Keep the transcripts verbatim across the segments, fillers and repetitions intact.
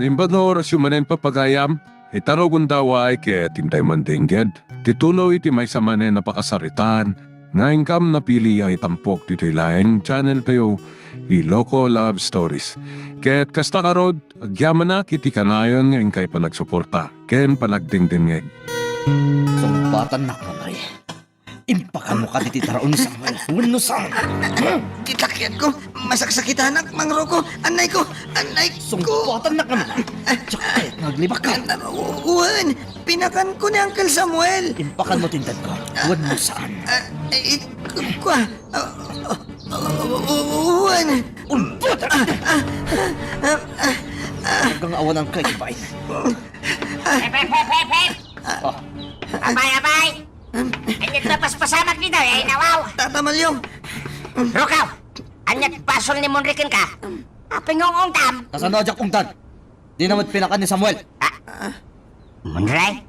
Naimbag nga orasyo manen, papagayam, ita rugonda, uray ket intay mandengngeg ti tuloy ti maysa manen a pakasaritaan nga inkam napili a itampok ditoy laeng channel tayo, Iloko Love Stories. Ket kasta ngarud, agyamanak iti kanayon nga inkay panagsuporta ken panagdengdengngeg. Sungbatannak, Manoy. Impakanmo kadi ti taraon ni Samuel wenno saan? Ti takianko, masaksakitanak, Mang Rocco. Anayko, anayko. Sungbatannak, Manoy. Diak kayat nga aglibakka. Wen, pinakanko ni Uncle Samuel. Impakanmo ti intedko wenno saan? Ah, eh, kua, ah, ah, ah, wen. Ulbod! Ah, ah, ah, ah, ah. Talagang awanan ka, Ibain. Hep, hep, hep, hep, hep! Oh. Abay, abay! Ania ti napaspasamak dita, ay nawaw! Tata Malyong! Rocco! Ania ti basol ni Monre kenka? Apay nga ungtam? Kasano a diak ungtan? Dina met pinakan ni Samuel. Ah. Monre?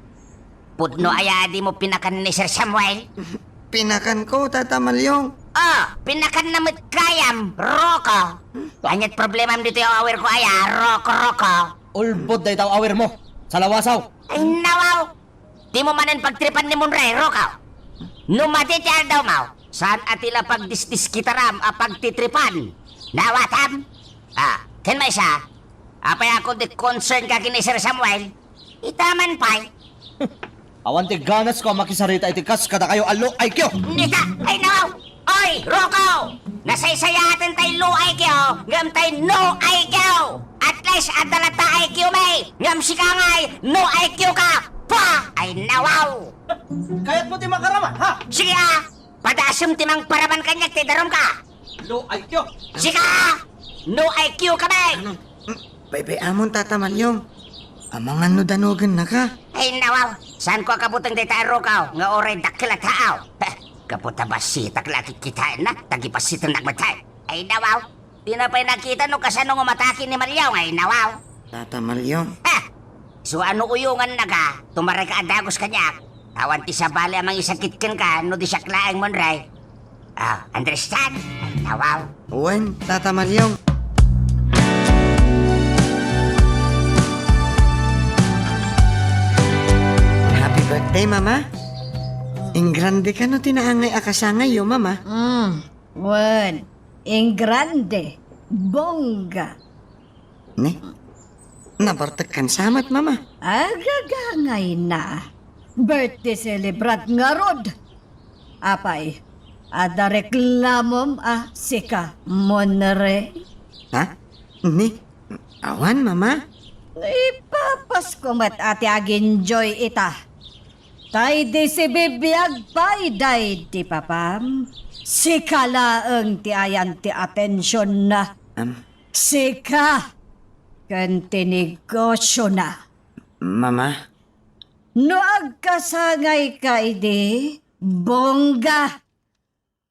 Pudno aya a dimo pinakan ni Sir Samuel? Pinakanko, Tata Malyong. Ah, pinakanna met gayam, Rocco. Ania ti problemam ditoy aw-awerko aya, Rocco, Rocco? Ulbod dayta aw-awermo. Salawasaw. Ay, nawaw! Dimo manen pagtripan ni Monre, Rocco. No madi ti aldawmo, saan a ti la pagdisdiskitaram a pagtitripan. Nawatam? Ah, ken maysa, apay a kung di concern ka ken ni Sir Samuel, ita man pay. Awan ti ganasko a makisarita iti kas kadakayo a low I Q. Nita, ay nawaw! Oy, Rocco! Nasaysayaatan tay low I Q, ngem tay no I Q! At least, adda latta I Q mi, ngem sika ngay, no I Q ka! Pah! Ay nawaw! Kayatmo ti makaraman, ha? Sige, ah! Padasem ti mangparaman kaniak ti darumka! Low I Q. Sika! No I Q ka, bay! Ano? Mm, baybay-amon, Tata Malyong. Amangan no danogennaka. Ay, nawaw! Saanko a kabuteng dayta a Rocco nga uray dakkel a tao. Heh, gapu ta bassitak la a kitkitaenna, ta gipasitennak met. Ay, nawaw! Dina pay nakita no kasano nga umatake ni Malyong, ay nawaw. Tata Malyong. Ha! So, ano uyongannak a, tumaray ka a dagus kaniak? Awan ti sabali a mangisakit kenka no di siak laeng, Monre. Ah, understand? Ay, nawaw. Wen, Tata Malyong. Happy birthday, Mama. Ingrande kano ti naangay a kasangayyo, Mama. Mm, wen. Ingrande, bongga. Ne? Nabartek kan samat, Mama. Agagangayna. Birthday celebrant ngarud. Apay, adda reklamom a sika, Monre? Ha? Ne? Awan, Mama. Ipapasko met a ti agenjoy ita. Tay di sibibiag pay daydi papam, sika laeng ti ayan ti atensionna. Am. Sika ken ti negosiona. Mama. No agkasangayka idi, bongga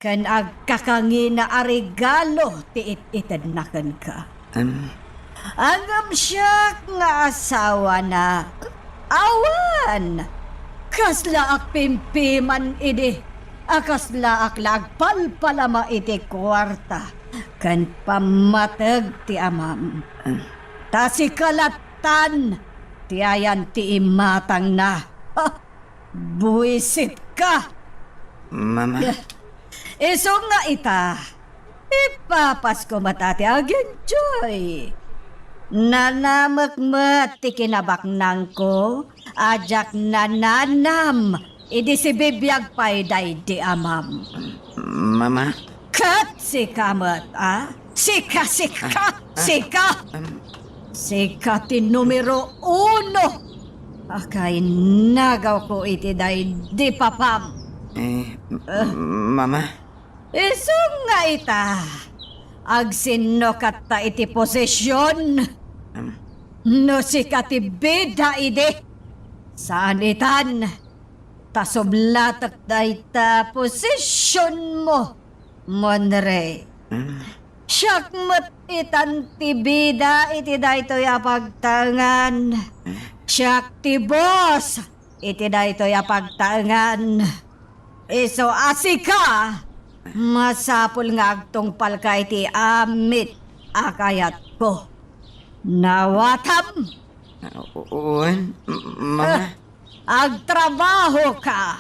ken agkakangina a regalo ti it-itedna kenka. Em. Ngem siak nga asawana, awan! Kaslaak pimpiman idi a kaslaak la agpalpalama iti kuarta ken pammateg ti amam. Em. Ta sika lattan ti ayan ti imatangna. Ha! Buisit ka! Mama. Isu nga ita, ipapasko met a ti agenjoy. Nanamek met ti kinabaknangko a diak nananam idi sibibiag pay daydi amam. Mama. Ket sika met, a? Sika, sika, ah, ah, sika! Em. Sika ti numero uno a kainagawko iti daydi papam. Eh, ah. Mama? Isu nga ita, agsinnukatta iti posision. Em. No sika ti bida idi, saan itan, ta sublatek dayta posisionmo. Monre. Hmm. Siak met itan ti bida iti daytoy a pagtaengan. Hmm. Siak ti boss iti daytoy a pagtaengan. Isu a sika, masapul nga agtungpalka iti amin a kayatko. Nawatam? O-, wen, m-, mama. Ah, agtrabahoka.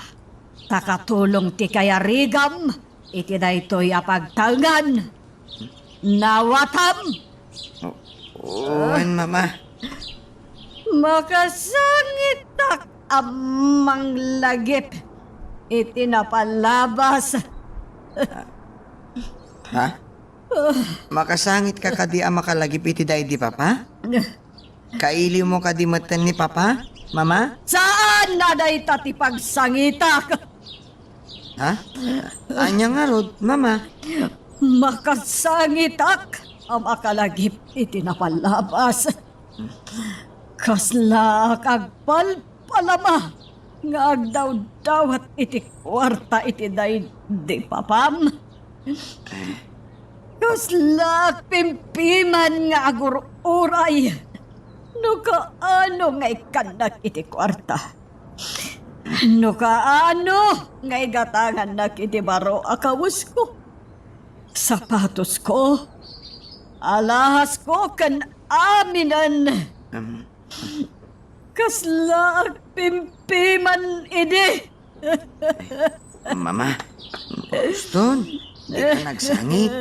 Ta katulong ti kayarigam iti daytoy a pagtalngan. Nawatam? O-, wen, mama. Makasangitak a manglagip iti napalabas. Ha? Makasangitka kadi a makalagip iti daydi, Papa? Kailiwmo kadi metten ni Papa, Mama? Saan a dayta ti pagsangitak? Ha? Ania ngarud, Mama? Makasangitak a makalagip iti napalabas. Kaslaak agpalpalama nga agdawdawat iti kuarta iti daydi papam. Kaslaak pimpiman nga agur-uray no kaano nga ikkannak iti kuarta. No kaano nga igatangannak iti baro a kawesko, sapatosko, alahasko ken aminen. Em. Kaslaak pimpiman idi. Mama, Boston, dika nagsangit.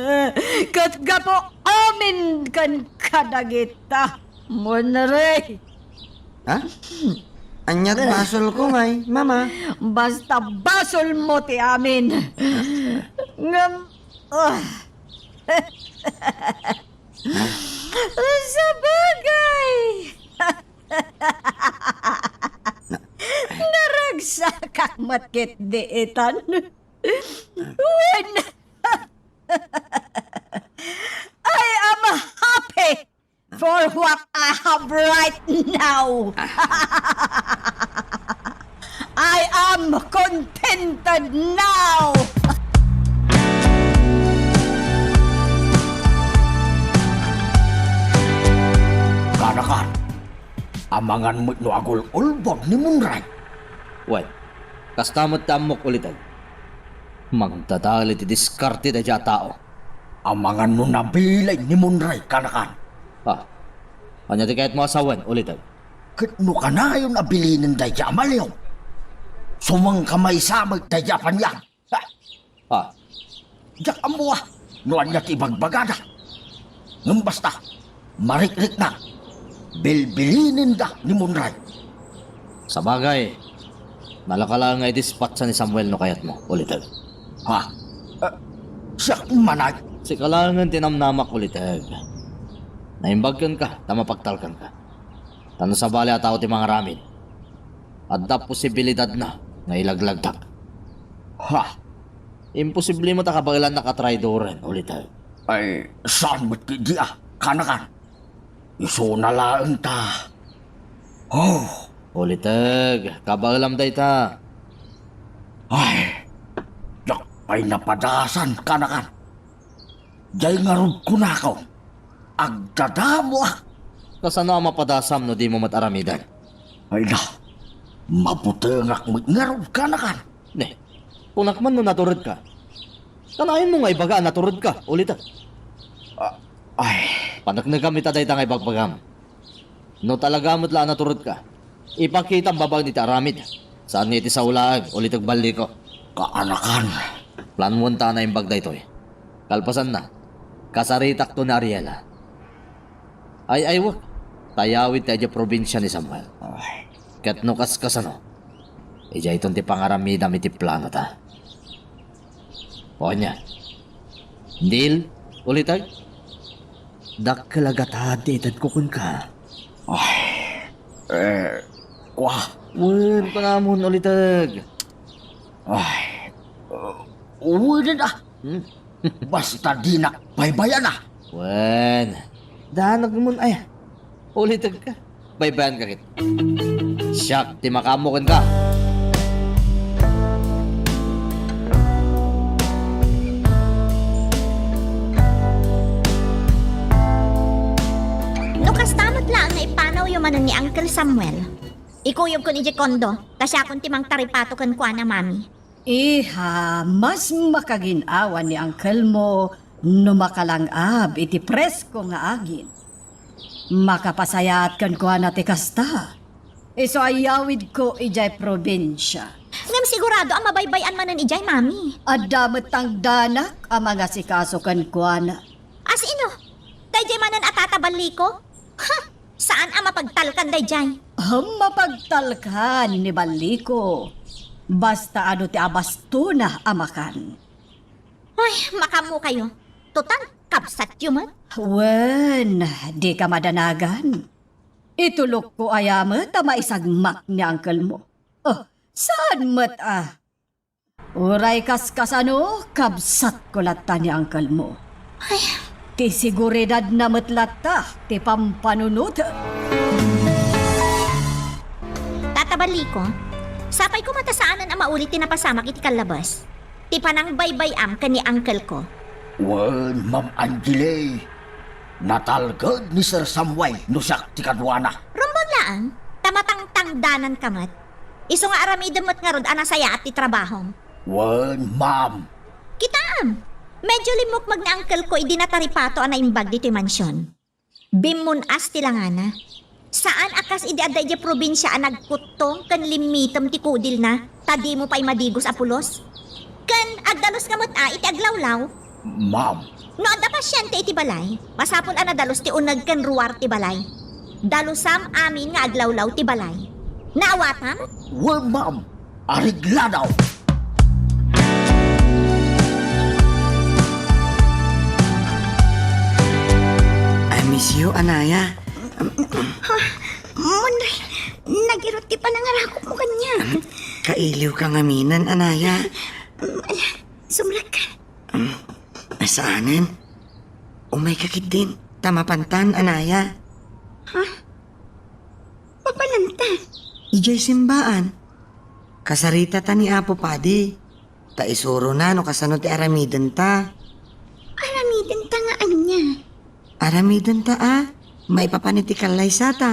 Ket gapu amin ken kadagita, Munray. Ha? Ania't basolko ngay, Mama? Basta basolmo ti amin. Ngem, ah. Sabagay! Naragsakak met ketdi itan. Wen, I am happy for what I have right now. I am contented now. Kanakan, amangan met no agul-ulbod ni Munray. Wen, kasta met ti ammok, Uliteg. Mangdadael iti diskarte daydiay a tao. Amangan no nabilin ni Munray, Kanakan. Ah, ania ti kayatmo a sawen, Uliteg? Ket no kanayon a bilinen daydiay a maliw, sumangkamaysa met daydiay a paniag. Ah. Diak ammo a no ania ti ibagbagada. Ngem basta, marikriknak, bilbilinenda ni Munray. Sabagay, nalaka laeng nga idispatsa ni Samuel no kayatmo, Uliteg. Ha? Eh, siak manay? Sika laengen ti namnamak, Uliteg. Naimbag kenka, ta mapagtalkanka. Ta no sabali a tao ti mangaramid, adda posibilidadna nga ilaglagtak. Ha? Imposible met a kabaelannak a traidoren, Uliteg. Ay, saan met ketdi a, Kanakan? Isuna laeng ta. Oh. Uliteg, kabaelam dayta. Ay, diak pay napadasan, Kanakan. Diay ngarud kunako, agdadamoak. Kasano a mapadasam no dimo met aramiden? Ay na, mabutengak met ngarud, Kanakan. Ne, kunak man no naturedka. Kanayonmo nga ibaga a naturedka, Uliteg. Ah, ay. Paneknekam ita dayta nga ibagbagam. No talaga met la a naturedka, ipakitam babaen iti aramid. Saan nga iti sao laeng, Uliteg, balliko. Kaanakan. Planuenta a naimbag daytoy. Kalpasanna, kasaritakto ni Ariela. Ay-aywek, ta yawid ta idiay probinsia ni Samuel. Ay. Ket no kaskasano, idiayton ti pangaramidam iti planota. O ania? Deal, Uliteg? Dakkel a gatad ti itedko kenka. Ay, eh, kua. Wen, kunamon, Uliteg. Ay, uh, wen a. Hmm? Basta dinak baybay-an a. Wen, danagmon aya. Ulitegka. Baybayanka ket. Siak ti makaammo kenka. No kasta met laeng nga ipanawyo manen ni Uncle Samuel, ikuyogkon idiay kondo, ta siakon ti mangtaripato kenkuana, Mami. Iha, mas makagin-awa ni uncle mo no makalang-ab iti presko nga agin. Makapasayaat kenkuana ti kasta. Isu a yawidko idiay probinsia. Ngem sigurado a mabaybay-an manen idiay, Mami. Adda met tangdanak a mangasikaso kenkuana. Asino? Daydiay manen a Tata Balliko? Ha! Saan a mapagtalkan daydiay? Ahem, mapagtalkan ni Balliko. Basta adu ti abastona a makan. Ay, makaammokayo. Total, kabsatyo met. Wen, dika madanagan. Itulokko aya met a maisagmak ni uncle mo. Oh, saan met a? Uray kaskasano, kabsatko latta ni uncle mo. Ay. Ti siguridadna met latta ti pampanunotek. Tata Balliko, sapay koma ta saanen a mauli ti napasamak iti kallabas. Ti panangbaybay-am ken ni uncle ko. Wen, Ma'am Angeli, natalged ni Sir Samuel no siak ti kaduana. Rumbeng laeng, ta matangtangdananka met. Isu nga aramidem met ngarud a nasayaat ti trabahom. Wen, ma'am. Kitaem, medyo limmukmeg ni uncle ko idi nataripato a naimbag ditoy mansion. Bimmun-as ti langana. Saan a kas idi adda idiay probinsia a nagkuttong ken limmitem ti kudilna, ta dimo pay madigos a pulos? Ken agdaluska met a iti aglawlaw? Ma'am. No adda pasiente iti balay, masapul a nadalus ti uneg ken ruar ti balay. Dalusam amin nga aglawlaw ti balay. Naawatam? Wen, ma'am. Areglado! I miss you, Anaya. Monre, nagirot ti panangarakupmo kaniak. Kailiwka ngaminen, Anaya. Ala, sumrekka. Saanen? Umayka ketdin, ta mapantan, Anaya. Ha? Mapananta? Idiay simbaan. Kasaritata ni Apo Padi. Ta isurona no kasano ti aramidenta. Aramidenta nga ania? Aramidenta a maipapan iti kallaysata.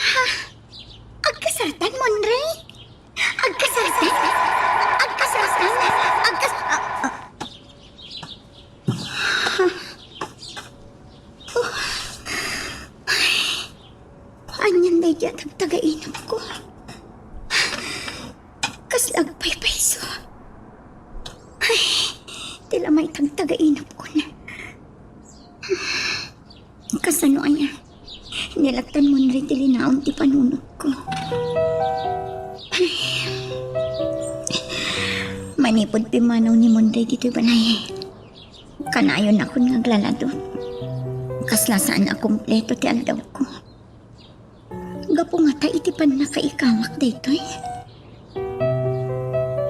Ha? Agkasartan, Monre? Agkasartan? Agkasartan? Agkas-, a, a. Anian daydiay a tagtagainupko? Kasla agpaypayso. Ay, ti la maitagtagainupkon. Kasano aya? Ni lattan Monre ti linaon ti panunotko. Ay. Manipud pimmanaw ni Monre ditoy balay, kanayonnakon nga aglaladot. Kasla saan a kompleto ti aldawko. Gapu ngata iti pannakaikamak daytoy?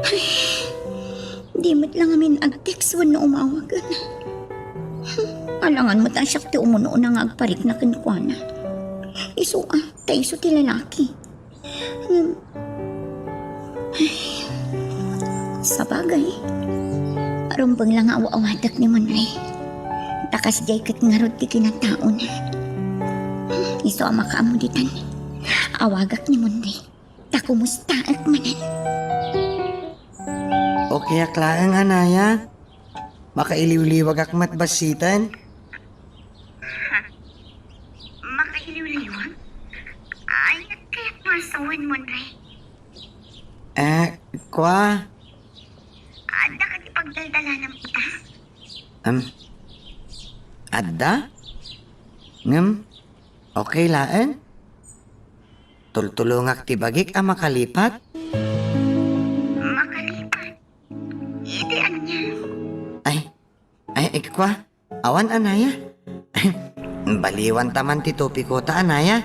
Ay, di met la ngamin ag-text wenno umawagen. Alangan met a siak ti umunona nga agparikna kenkuana. Isu a, ta isu ti lalaki. Hmm. Ay, sabagay, rumbeng la nga aw-awatek ni Monre. Ta kasdiay ket ngarud ti kinataona. Isu a makaammo ditan, awagak ni Monre. Ta kumustaek manen. Okayak laeng, Anaya. Makailiwliwagak met bassiten. Makailiwliwag? Ay, nagkayak nga sawen, Monre. Eh, kua? Adda ka ti pagdaldalanam ita? Am, adda? Ngem, okay laeng. Tultulongak ti bagik a makalipat. Makalipat? Iti ania? Ay, ay, ikwa, awan, Anaya. Baliwanta man ti topikota, Anaya.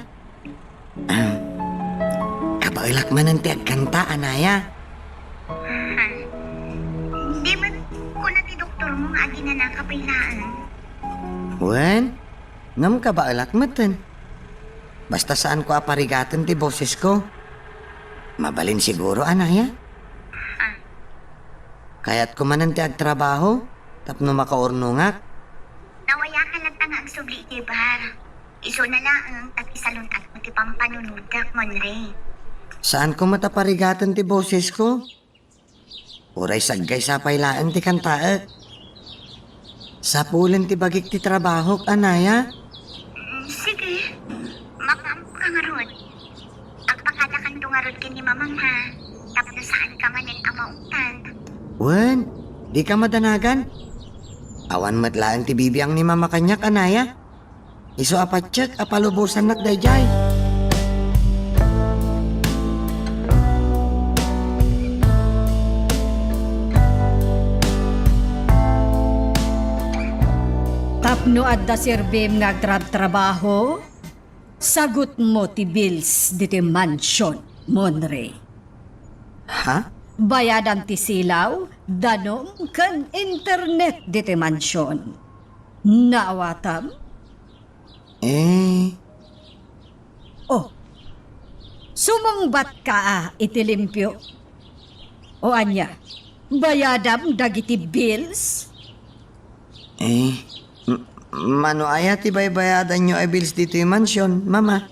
Ahem. Kabaelak manen ti agkanta, Anaya. Di met kuna ti doktormo nga aginanaka pay laeng? Wen, ngem kabaelak meten. Basta saanko a parigaten ti bosesko. Mabalin siguro, Anaya? Ah. Kayatko manen ti agtrabaho tapno makaurnongak. Nawayaka latta nga agsubli iti bar. Isuna laeng ta ti salun-atmo ti pampanunodek, Monre. Saanko met a parigaten ti bosesko. Uray saggaysa pay laeng ti kantaek. Sapulen ti bagik ti trabahok, Anaya. Mm, sige. Mamam ha, tapno saanka manen a maungtan. Wen, dika madanagan. Awan met laeng ti bibiang ni Mama kaniak, anaya. Isu a patiek a palubosannak daydiay. Tapno adda serbim nga agtrabtrabaho, sagutmo ti bills ditoy mansion, Monre. Ha? Bayadam ti silaw, danum, ken internet ditoy mansion. Naawatam? Eh. Oh. Sumungbatka a iti limpio? O ania, bayadam dagiti bills? Eh, m-, mano aya ti baybayadanyo a bills ditoy mansion, Mama?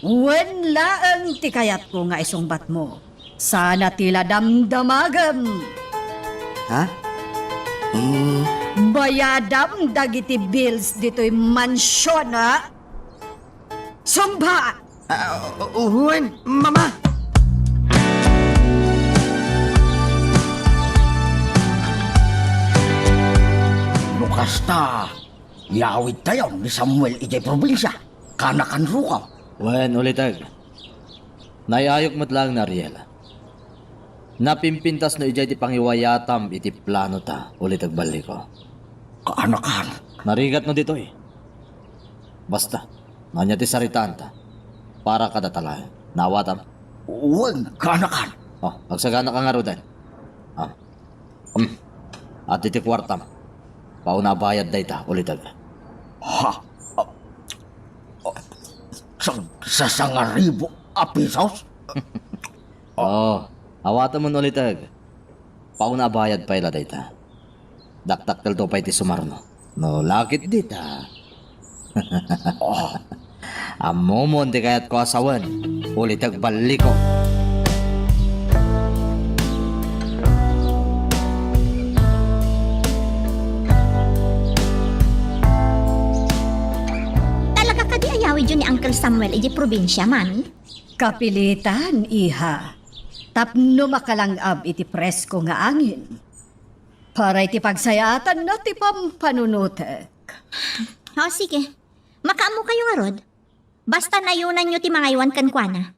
Wen laeng ti kayatko nga isungbatmo. Sana ti la damdamagem. Ha? Eh. Bayadam dagiti bills ditoy mansion, ha? Sumba! Ah, u-, wen, Mama! No kasta, iyawidtayo ni Samuel idiay probinsia, kanakan rukaw. Wen, uliteg. Naay-ayok met laeng ni Ariel. Napimpintasno idiay ti pangiwayatam iti planota, uliteg balliko. Kaanakan. Narigatno ditoy. Basta, no ania ti saritaanta, para kadata laeng. Naawatam? Wen, kaanakan. Oh, agsagana ka ngaruden. Ah. Um. Adda ti kuartam. Pauna a bayad dayta, uliteg. Ha? Ah, ah, sa-, sa-, sangaribu a pisos? Oh, awatam, uliteg. Pauna a bayad pay la dayta. Dakdakkelto pay ti sumarno. No, lakit dita. Oh. Ammomon ti kayatko a sawen, uliteg balliko. Talaga kadi a iyawidyo ni Uncle Samuel idiay probinsia, Mami? Kapilitan, iha. Tapno makalang-ab iti presko nga angin. Para iti pagsayaatanna ti pampanunotek. O, sige. Makaammokayo ngarud. Basta nayonanyo ti mangaywan kenkuana.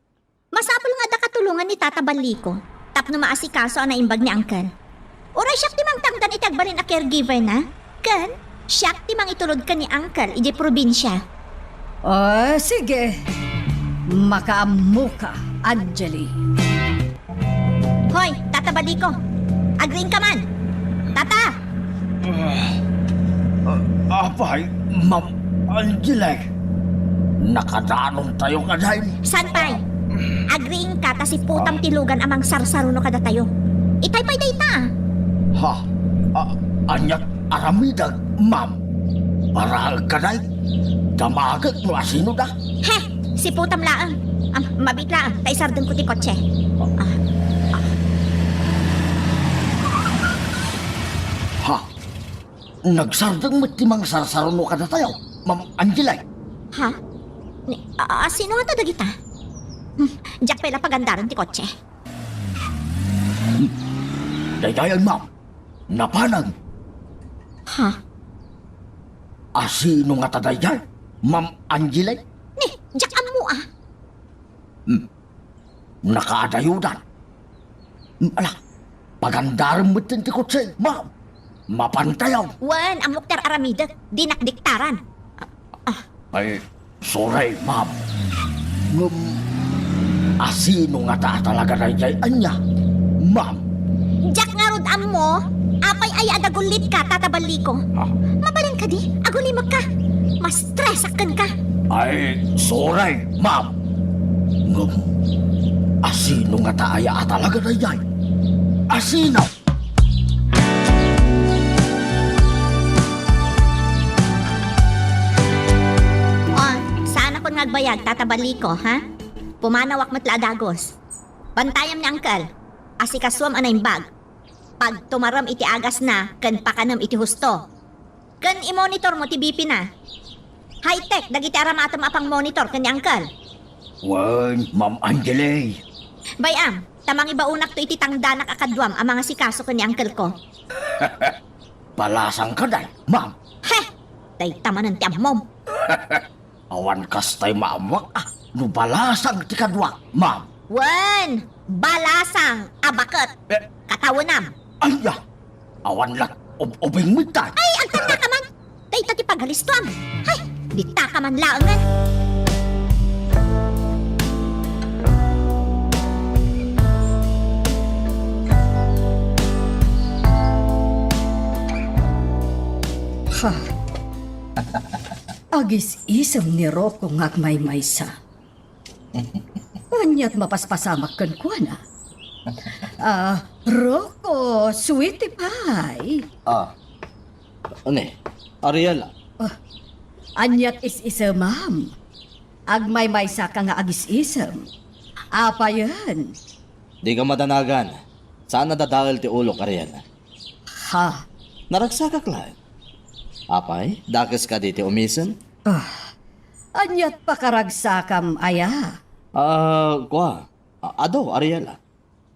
Masapul nga adda katulongan ni Tata Balliko tapno maasikaso a naimbag ni Uncle. Uray siak ti mangtangdan iti agbalin a caregiver na, ken siak ti mangitulod ken ni Uncle idiay probinsia. Ah, sige. Makaammoka, Angeli. Hoy, Tata Balliko! Agriingka man! Tata! Ah, ah, apay, Ma'am Angeli. Nakadanontayo kadaymi. Saan pay? Agriingka ta siputam ti lugan a mangsarsaruno kadatayo. Itay pay dayta. Ha? A-, aniat aramidek, ma'am? Para kadi, damagek no asino da. He! Siputam laeng. Am, mabiit laeng, ta isardengko ti kotse. Ah, ah. Ha? Nagsardeng met ti mangsarsaruno kadatayo, Ma'am Angeli? Ha? Ni, a-, asino ngata dagita? Hmm, diak pay la pagandaren ti kotse. Hmm. Daydiay, ma'am. Napanan. Ha? Asino ngata daydiay, Ma'am Angeli? Ni, diak ammo, ah. Hmm. Nakaadayodan. Hmm, ala, pagandaren met ti kotse, ma'am. Mapantayo. Wen, ammok ti ar-aramidek. Dinak diktaran. Ah, ah. Ay, sorry, ma'am. Ngem, asino ngata a talaga daydiay ania, ma'am? Diak ngarud ammo, apay aya a dagullitka, Tata Balliko? Ha? Mabalin kadi, agulimekka. Mastresak kenka. Ay, sorry, ma'am. Ngem, asino ngata aya a talaga daydiay? Asino? Oh, saanakon nga agbayag, Tata Balliko, ha? Pumanawak met la a dagus. Bantayam ni Uncle. Asikasuam a naimbag. Pagtumarem iti agasna ken pakanem iti husto. Ken imonitormo ti B P na. High-tech dagiti aramatem a pangmonitor ken ni Uncle. Wen, Ma'am Angeli. Bay-am, ta mangibaonakto iti tangdanak a kaduam a mangasikaso ken ni uncle ko. Balasang ka, day, ma'am. He! Dayta manen ti ammom. Awan kastay maammoak, ah, no balasang ti kaduak, ma'am. Wen, balasang a baket. Eh. Katawenam. Aya, awan la, ub-, ubing met tay. Ay, agtanda ka man. Dayta ti pagalistuam. Hay, dita ka man laengen. Ha. Agis-isem ni Rocco nga agmaymaysa. Ania't mapaspasamak kenkuana? Ah, Rocco, sweetie pie. Ah. Ani, Ariela? Ah, ania't is-isemam? Agmaymaysa ka nga agis-isem. Apayen? Di ka madanagan. Saan a dadael ti ulok, Ariela. Ha? Naragsakak laeng. Apay, dakes kadi ti umisem? Ah, ania't pakaragsakam aya? Ah, kua. A-, adu, Ariela.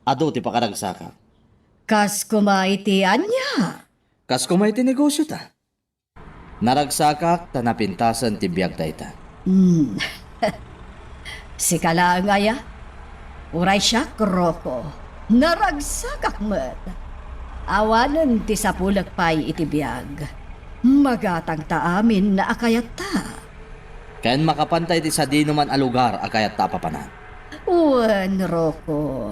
Adu ti pakaragsakak. Kas koma iti ania? Kas koma iti negosiota. Naragsakak ta napintasen ti biag dayta. Hmm. Sika laeng aya? Uray siak, Rocco. Naragsakak met. Awanen ti sapulek pay iti biag. Magatangta amin a kayatta. Ken makapanta iti sadinoman a lugar a kayatta a papanan. Wen, Rocco.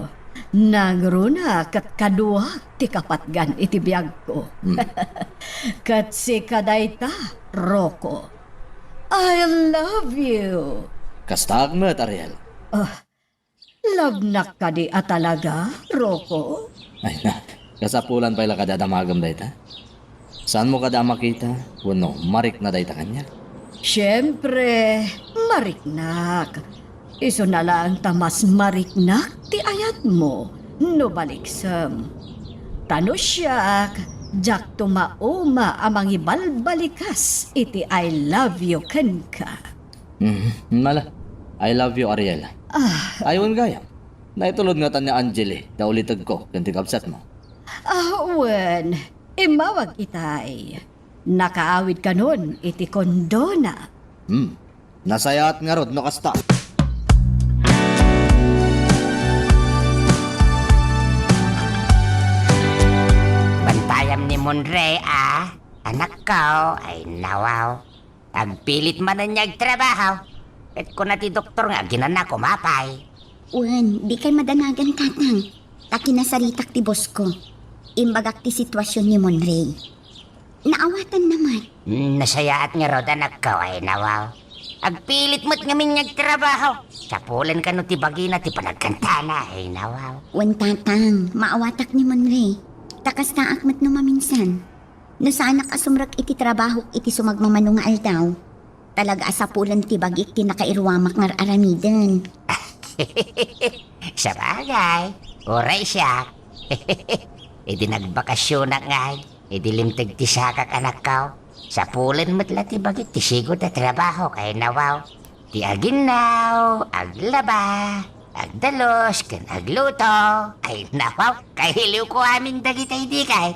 Nangruna ket kaduak ti kapatgan iti biagko. Hmm. Ket sika dayta, Rocco. I love you. Kastaak met, Ariel. Ah, love-nak kadi a talaga, Rocco? Ay na, kasapulan pay la kadi a damagem dayta. Saanmo kadi a makita wenno marikna dayta kaniak? Siempre, mariknak. Isuna laeng ta mas mariknak ti ayatmo no baliksem. Ta no siak, diakto mauma a mangibalbalikas iti I love you kenka. Mm, mala. I love you, Ariel. Ah. Ay, wen gayam. Naitulod ngatan ni Angeli, ta ulitegko, ken ti kabsatmo. Ah, wen. Immawag itay. Nakaawid kanon iti kondona. Hmm. Nasayaat ngarud no kasta. Bantayam ni Monre, a. Anakko, ay nawaw. Agpilit manen nga agtrabaho. Ket kuna ti doktor nga aginanna koma pay. Wen, dikay madanagan, Tatang. Ta kinasaritak ti boss ko. Imbagak ti situasion ni Monre. Naawatanna met. Mm, nasayaat ngarud, anakko, ay nawaw. Agpilit met ngamin nga agtrabaho. Sapulen kano ti bagina ti panagkantana, ay nawaw. Wen, Tatang, maawatak ni Monre. Ta kastaak met no maminsan. No saanak a sumrek iti trabahok iti sumagmamano nga aldaw, talaga a sapulen ti bagik ti nakairuamak nga ar-aramiden. Sabagay, uray siak. Idi nagbakasionak ngay, idi limteg ti sakak, anakko, sapulen met la ti bagik ti sigud a trabahok, ay nawaw. Ti aginnaw, aglaba, agdalos, ken agluto. Ay, nawaw, kailiwko amin dagitay dikay.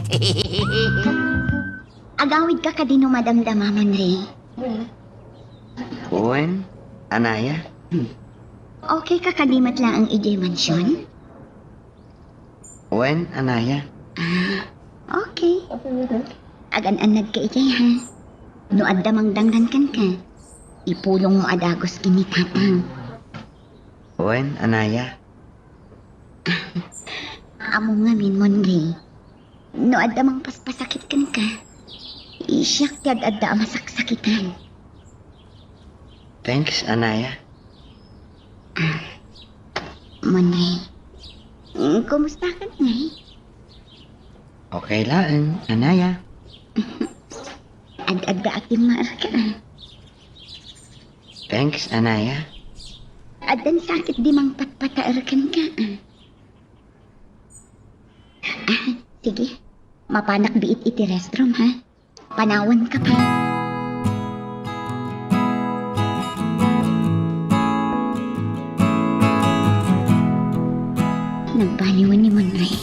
Agawidka kadi no madamdama, Monre? Wen, anaya? Okay ka kadi met laeng idiay mansion? Wen, anaya? Ah, okay. Agan-annad ka idiay, ha? No adda mangdanggan kenka, ipulongmo a dagus ken ni Tatang. Wen, anaya? Ammom ngamin, Monre. No adda mangpaspasakit kenka, siak ti ad-adda a masaksakitan. Thanks, anaya. Ah, Monre. Mm, kumusta ka, Nay? Okay laeng, anaya. Ad-adda a timmaerka, ah. Thanks, anaya. Addan sakit di mangpatpataer kenka, ah. Ah, sige. Mapanak biit iti restroom, ha? Panawanka pay. Aliwan ni Monray.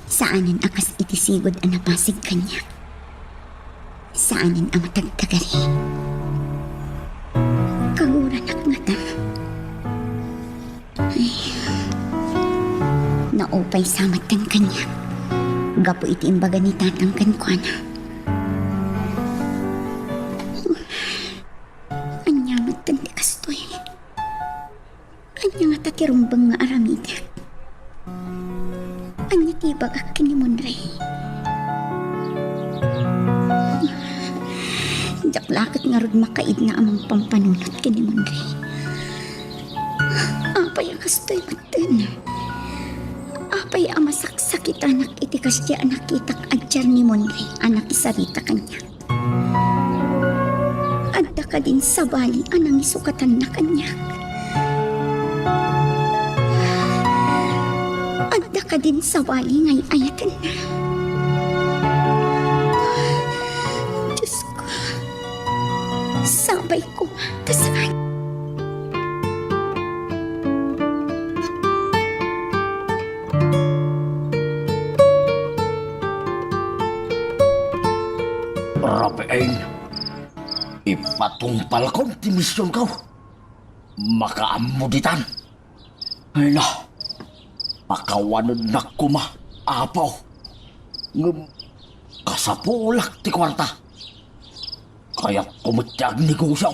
Saanen a kas iti sigud a napasig kaniak. Saanen a matagtagari. Kaguranak ngata. Ay. Naupay sa met kaniak. Gapu iti imbaga ni tatang kenkuana. Ania met ti kastoy? Ania ngata ti rumbeng nga aramidek? Ania ti ibagak ken ni Monray? Diak la ket ngarud makaidna a mangpampanunot ken ni Monray. Apay a kastoy metten? Apay a masaksakitanak iti kasdi a nakitak a diar ni Monray a nakisarita kaniak? Adda kadin sabali a nangisukatanna kaniak? Adda kadin sabali nga ay-ayatenna? Diosko, sabay koma ta saan. Rafael, ipatungpalkon ti misionko. Makaammo ditan. Ay na, pakawanennak koma, Apo. Ngem kasapulak ti kuarta. Kayatko met ti agnegosio.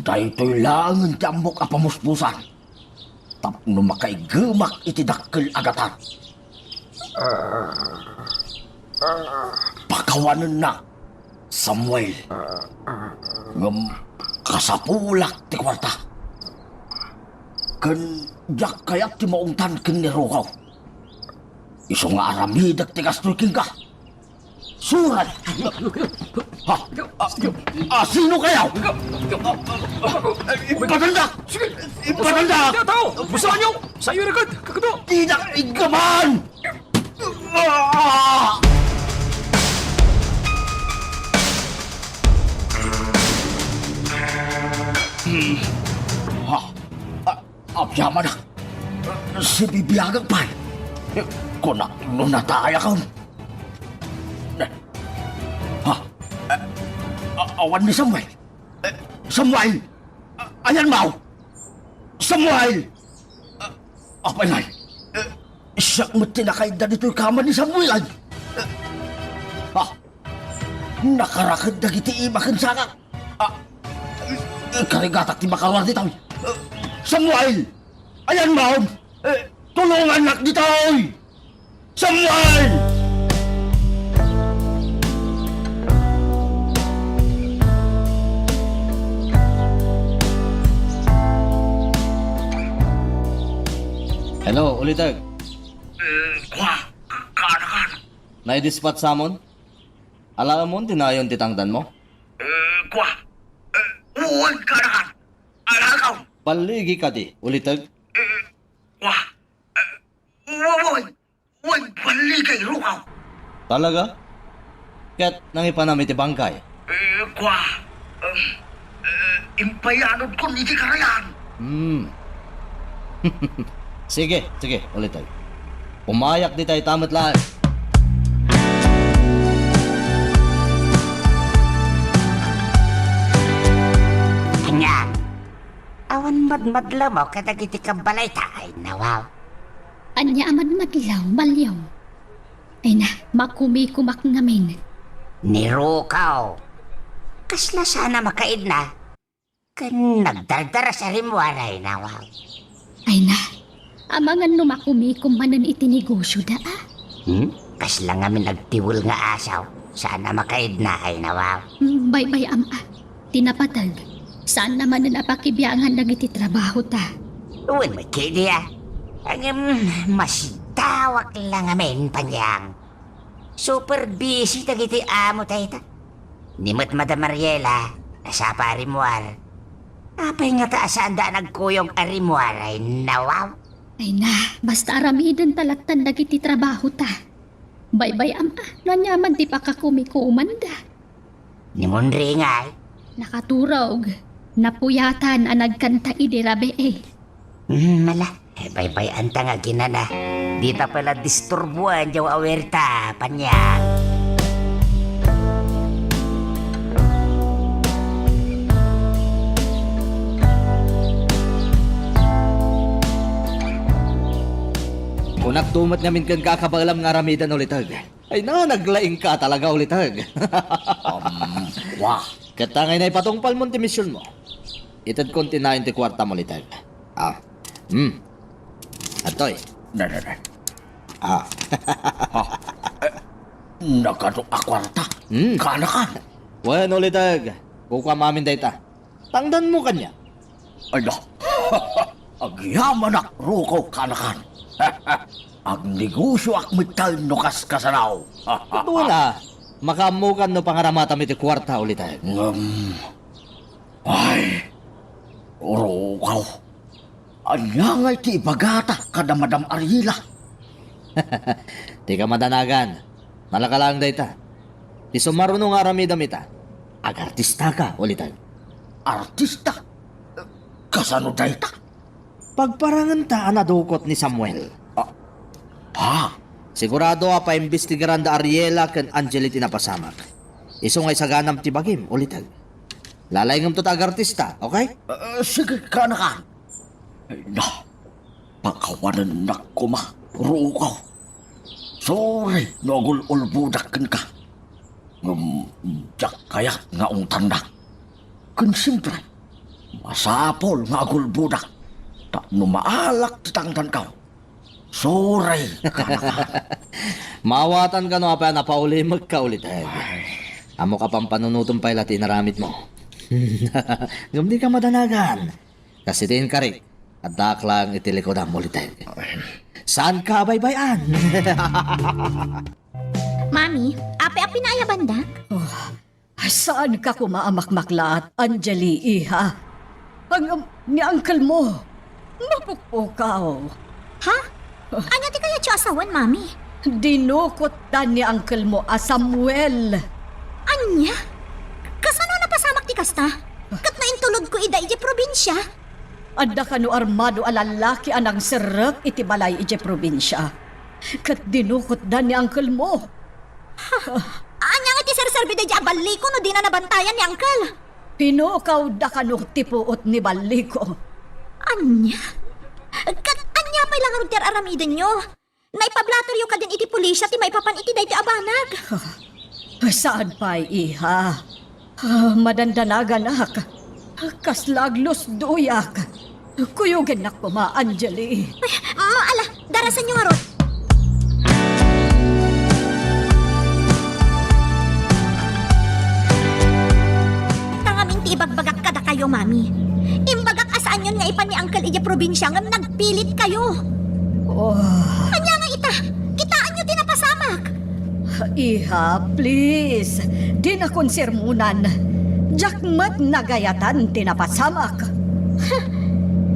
Daytoy laengen ti ammok a pamuspusan tapno makaiggemak iti dakkel a gatad. Pakawanennak, Samuel. Ngem kasapulak ti kuarta. Ken diak kayat ti maungtan ken ni Rukaw. Isu nga aramidek ti kastoy kenka. Surat! Ha? A, a, sino kayo? Ipatandak! Sige! Ipatandak! Tao! Busaan niyo! Sayo na gad! Kagado! Dinak iggaman! Ah! Hmm. Ha? A, agyamanak. Sibibiagak pay. Kunak no natayakon. Ha? A, awan ni Samuel. Samuel! A, ayan maw! Samuel! A, apay ngay? Siak met ti nakaidda ditoy kaman ni Samuel ay. Ha? Nakaraked dagiti ima ken saka. A, karigatak ti makaruar ditoy. Samuel! Ayan maw! Tulongannak ditoy! Samuel! Hello, Uliteg. Eh, kua, ka-, kaanakan. Naidispatch samon? Alaemon ti nayon ti tangdanmo? Eh, kua. Eh, wen, kaanakan. Alakaw. Balligi kadi, Uliteg? Eh, kua. Eh, wen, wen, wen, balligay, Rukaw. Talaga? Ket nangipanam iti bangkay? Eh, kua. Eh, eh, impayanodkon iti karayan. Hmm. Sige, sige, Uliteg. Umayak dita ita met laeng. Ania? Awan madmadlawmo kadagiti kabbalayta, ay nawaw. Ania a madmadlaw, Malyong? Ay na, makumikumak ngamin. Ni Rukaw. Kasla saan a makaidna. Ken nagdardaras a rimmuar, ay nawaw. Ay na, amangan no makumikom manen iti negosyoda, a? Hmm? Kasla ngamin agtiwel nga asaw, saan a makaidna, ay nawaw. Hmm, baybay-am a. Ti napateg, saanna manen a pakibiangan dagiti trabahota. Wen met ketdi a. Ngem, masidawak la ngamin, Panyang. Super busy dagiti amo dayta. Ni met Madam Mariela, nasapa a rimmuar. Apay ngata a saanda a nagkuyog a rimmuar, ay nawaw? Ay na, basta aramidenta lattan dagiti trabahota. Baybay-am a, no aniaman ti pakakumikomanda. Ni Monri ngay? Nakaturog. Napuyatan a nagkanta idi rabii. Hmm, ala. Eh, baybay-anta nga aginana. Dita pay la disturbuan, diak awerta, paniak. Kunak tumot ngamin kenka a kabaelam nga aramiden, Uliteg. Ay na, naglaing ka talaga, Uliteg. Um, wa. Ket ta ngay na ipatungpal mon ti mision mo. Itedkon ti nayon ti kuartam, Uliteg. Ah. Hmm. Adtoy. Na, na, na. Ah. Ah. Eh, nagano a kuarta? Hmm. Kanakan. Wen, Uliteg. Kukuam amin dayta. Tangdanmo kaniak. Ay na. Agyamanak, ruko, kanakan. Agnegosioak metten no kaskasano. Ket wen a, makaammokan no pangaramatam iti kuarta, Uliteg. Ngem, ay, ruko. Ania ngay ti ibagata kada Madam Ariela? Ti kamadanagan, nalaka laeng dayta. Ti sumaruno nga aramidem ita, agartistaka, Uliteg. Artista? Kasano dayta? Pagparangenta a nadukot ni Samuel. Ah, ha? Sigurado a paimbestigaran da Ariela ken Angeli ti napasamak. Isu nga isaganam ti bagim, Uliteg. Lalaingem to ta agartista, okay? Ah, sige, kanakan. Ay na, pakawanennak koma, ruko. Sorry no agul-ulbodak kenka. Ngem diak kayat nga ungtannak. Ken siempre, masapul nga agulbodak tapno maalak ti tangdanko. Sorry, kanakan. Maawatan kano a panapaulimekka, Uliteg. Ay. Ammok a pampanunotem pay la ti inaramidmo. Ngem dika madanagan. Kas iti inkarik, addaak laeng iti likudam, Uliteg. Saanka a baybay-an. Mami, apay a pinaayabanda? Oh, saanka koma a makmaklaat, Angeli, iha. Ang, um, ni uncle mo, mapukpukaw. Ha? Ania ti kayatyo a sawen, Mami? Dinukotda ni uncle mo a Samuel. Ania? Kasano a napasamak ti kasta? Ket no intulodko ida idiay probinsia? Adda kano armado a lallaki a nangserrek iti balay idiay probinsia. Ket dinukotda ni uncle mo. Ania nga ti serserbi daydiay a balliko no dina nabantayan ni uncle? Pinukawda kano ti puot ni balliko. Ania? Ket ania pay la ngarud ti ar-aramidenyo? Naipablateryo kadin iti pulisya ti maipapan iti daytoy a banag. Saan pay, iha. Ah, madandanaganak. Kasla aglusdoyak. Kuyogennak koma, Angeli. Ay, mm, ala, darasanyo ngarud. Ta ngamin ti ibagbagak kadakayo, Mami. Imbagak a saanyon nga ipan ni Uncle idiay probinsia ngem nagpilitkayo. Oh. Ania nga ita? Kitaenyo ti napasamak. Iha, please. Dinakon sermonan. Diak met nagayatan ti napasamak.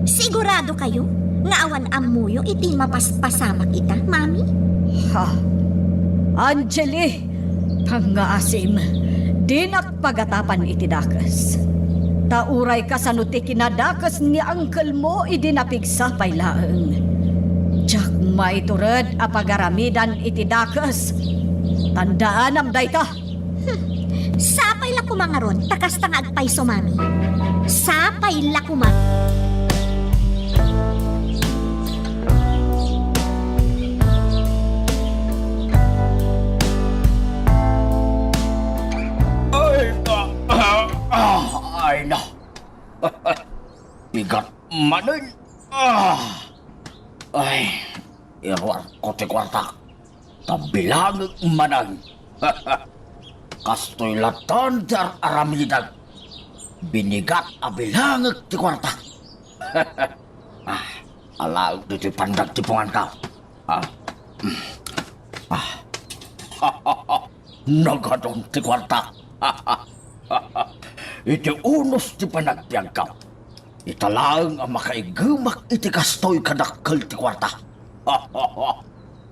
Sigurado kayo nga awan ammoyo iti mapaspasamak ita, Mami? Ha? Angeli, pangngaasim, dinak pagatapan iti dakes. Ta uray kasano ti kinadakes ni uncle mo idi napigsa pay laeng. Diak maitured a pagaramidan iti dakes. Tandaanam dayta. Hmm. Sapay la koma ngarud, ta kasta nga agpayso, Mami. Sapay la koma. Ay, ah, ah, ah, ay, na. Bigat manen. Ah. Ay, iruarko ti kuarta. Ta bilangek manen. Kastoy latta ti ar-aramidek. Binigat a bilangek ti kuarta. Ah, alaek ditoy pandagtipunganko. Ah. Mm. Ah. Nagadun ti kuarta. Iti unos ti panagbiagko, ita laeng a makaiggemak iti kastoy kadakkel ti kuarta.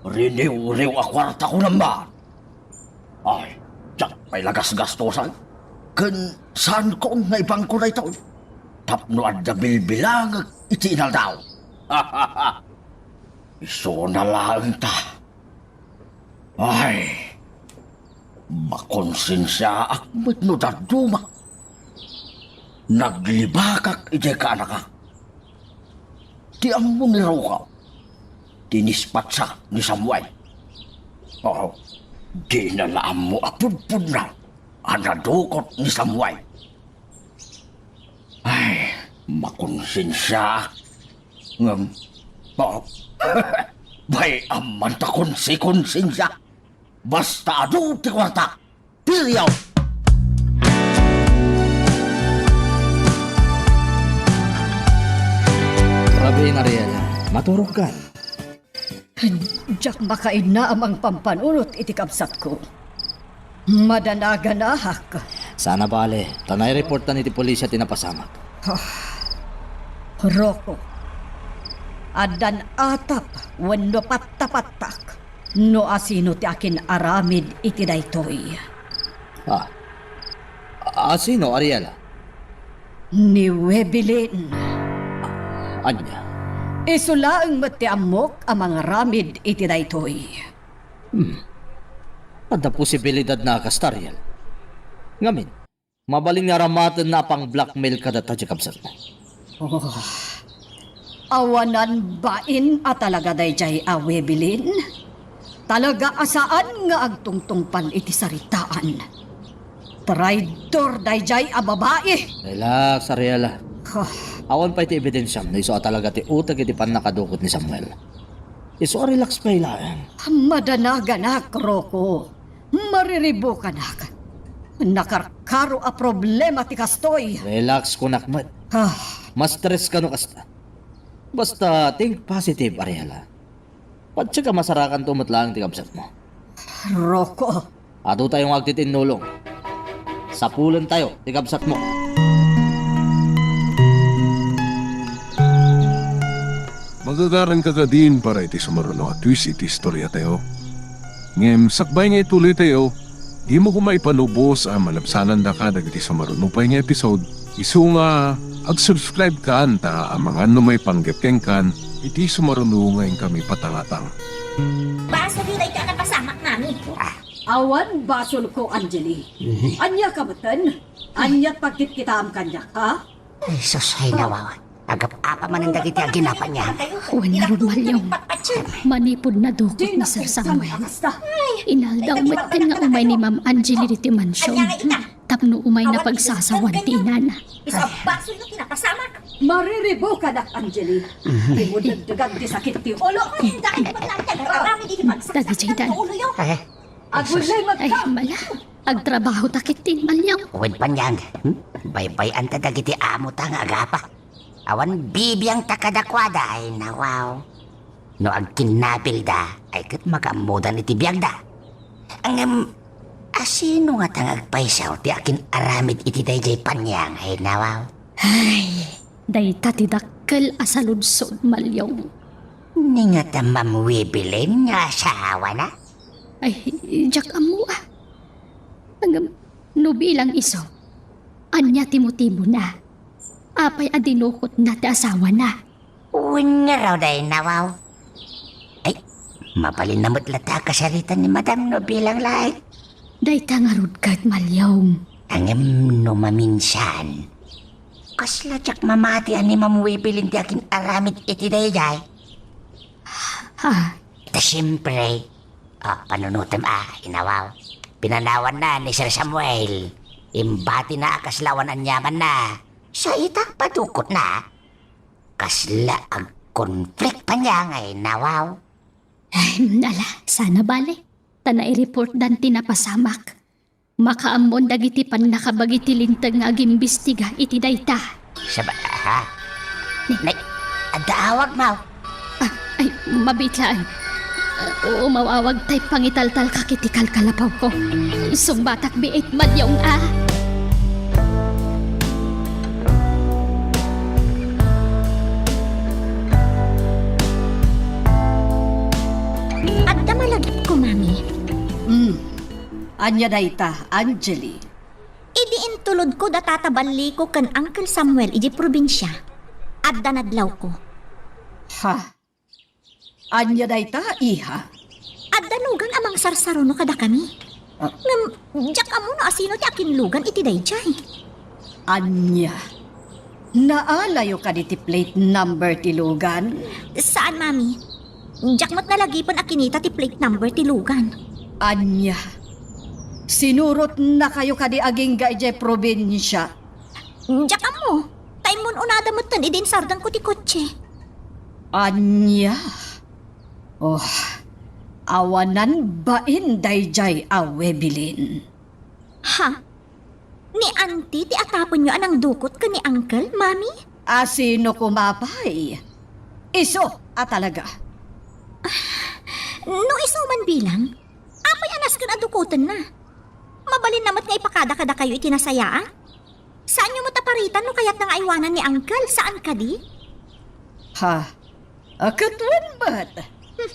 Riniwriw a kuarta, kunam man. Ay, diak pay la gasgastosan. Ken saanko nga ibangko daytoy tapno adda bilbilangek iti inaldaw. Isuna laeng ta. Ay, makonsensiaak met no dadduma. Naglibakak idiay kaanakak. Ti ammo ni Rocco, dinispatsa ni Samuel. Oh, dina la ammo a pudpudno a nadukot ni Samuel. Ay, makonsensiaak. Ngem, oh, bay-am man ta konsi-konsensia. Basta adu ti kuarta, period. Rabiin, Ariela, maturogkan. Diak makainnaam a pampanunot iti kabsatko. Madanaganaak. Sana bale, ta naireportan iti pulisya ti napasamak. Ah, Rocco, addan atap wenno pattapattak no asino ti akin-aramid iti daytoy. Ah, asino, Ariela? Ni Webelin. Ania? Isu laeng met ti ammok a mangaramid iti daytoy. Hmm. Adda posibilidad na a kasta, Ariel. Ngamin, mabalin nga aramatenna a pang-blackmail kadata ti kabsatna. Oh. Awanan bain a talaga daydiay a Webelin? Talaga a saan nga agtungtungpal iti saritaan. Traidor daydiay a babai! Relax, Ariela. Huh. Awan pay ti ebidensiam no isu a talaga ti uteg iti pannakadukot ni Samuel. Isu a relax pay laeng. Madanaganak, Rocco. Mariribukanak. Nakarkaro a problema ti kastoy. Relax, kunak met. Ah. Ma-stress ka no kasta. Basta think positive, Ariela. Patse ka masarakanto met laeng ti kabsatmo. Rocco. Adu tayo nga agtitinnulong. Sapulentayo ti kabsatmo. Magagaranka kadin para iti sumaruno a twist iti istoriatayo. Ngem sakbay nga ituloytayo, dimo koma ipalubos a malabsanandaka dagiti sumaruno pay nga episode. Isu nga ag-subscribe kan ta amangan no maipanggep kenkan iti sumaruno nga inkami patangatang. Basolyo daytoy a napasamak, Mami. Ah. Awan basolko, Angeli. Mhm. Ania ka metten? Aniat pagkitkitaam kaniak, ha? Ay, sus, ay, nawawa. Agap-apa manen dagiti aginapa niya. Wen ngarud, Malyong. Manipud nadukot ni Sir Samuel, inaldaw metten nga umay ni Ma'am Angeli ditoy mansion tapno umayna pagsasawan ti inana. Isu a basolyo ti napasamak. Mariribukanak, Angeli. Dimo dagdagan ti sakit ti ulo. Dagiti dagiti. Ay, Agulimek. Ay, mala. Agtrabaho ta ketdin, Malyong. Wen, Panyang. Hmm? Baybay-anta dagiti amota nga agapa. Awan bibiangta kadakuada, ay nawaw. No agkinnabilda, ay ket makaammodan iti biagda. Ngem, asino ngata nga agpaysaw ti akin-aramid iti daydiay Panyang, ay nawaw? Ay, dayta ti dakkel a saludsod, Malyong. Ni ngata Ma'am Webelin nga asawana? Ay, diak ammo, a. Ngem, no bilang isu, ania ti motibona? Apay a dinukotna ti asawana? Wen ngarud, ay nawaw. Ay, mabalinna met latta a kasarita ni Madam no bilang laeng. Dayta ngarud ket, Malyong. Ngem no maminsan, kasla diak mamati a ni Ma'am Webelin ti akin-aramid iti daydiay. Ha? Ta siempre, ah, panunotem a, inawaw. Pinanawanna ni Sir Samuel. Imbatina a kasla awan aniamanna. Sa ita, padukotna. Kasla agkonflict pay ania nga inawaw. Ay, ala, sana bale. Ta naireportdan ti napasamak. Makaammon dagiti pannakabagi ti linteg nga agimbestiga iti dayta. Saba-, ha? Ni- Nay, adda awag, Maw. Ah, ay, mabiit laeng. Uh, umaw-awag tay pangitaltalkak iti kalkalapawko. Sungbatak biit, Malyong, a. Adda malagipko, Mami. Hmm. Ania dayta, Angeli? Idi intulodko da Tata Balliko ken Uncle Samuel idiay probinsia, adda nadlawko. Ha? Ania dayta, iha? Adda lugan a mangsarsaruno kadakami. Ah. Ngem, diak ammo no asino ti akinlugan iti daydiay. Ania? Naalayo kadi ti plate number ti lugan? Saan, Mami. Diak met nalagipen a kinita ti plate number ti lugan. Ania? Sinurotnakayo kadi agingga idiay probinsia? Diak ammo. Ta immun-unada metten idi insardengko ti kotse. Ania? Oh, awanan bain daydiay a Webelin. Ha? Ni Auntie ti atapenyo a nangdukot ken ni Uncle, Mami? A sino koma pay? Isu a talaga. No isu man bilang, apay a nasken a dukotenna? Mabalinna met nga ipakada kadakayo iti nasayaat? Saanyo met a paritan no kayatna nga aywanan ni Uncle, saan kadi? Ha? A, ket wen met. Hmm.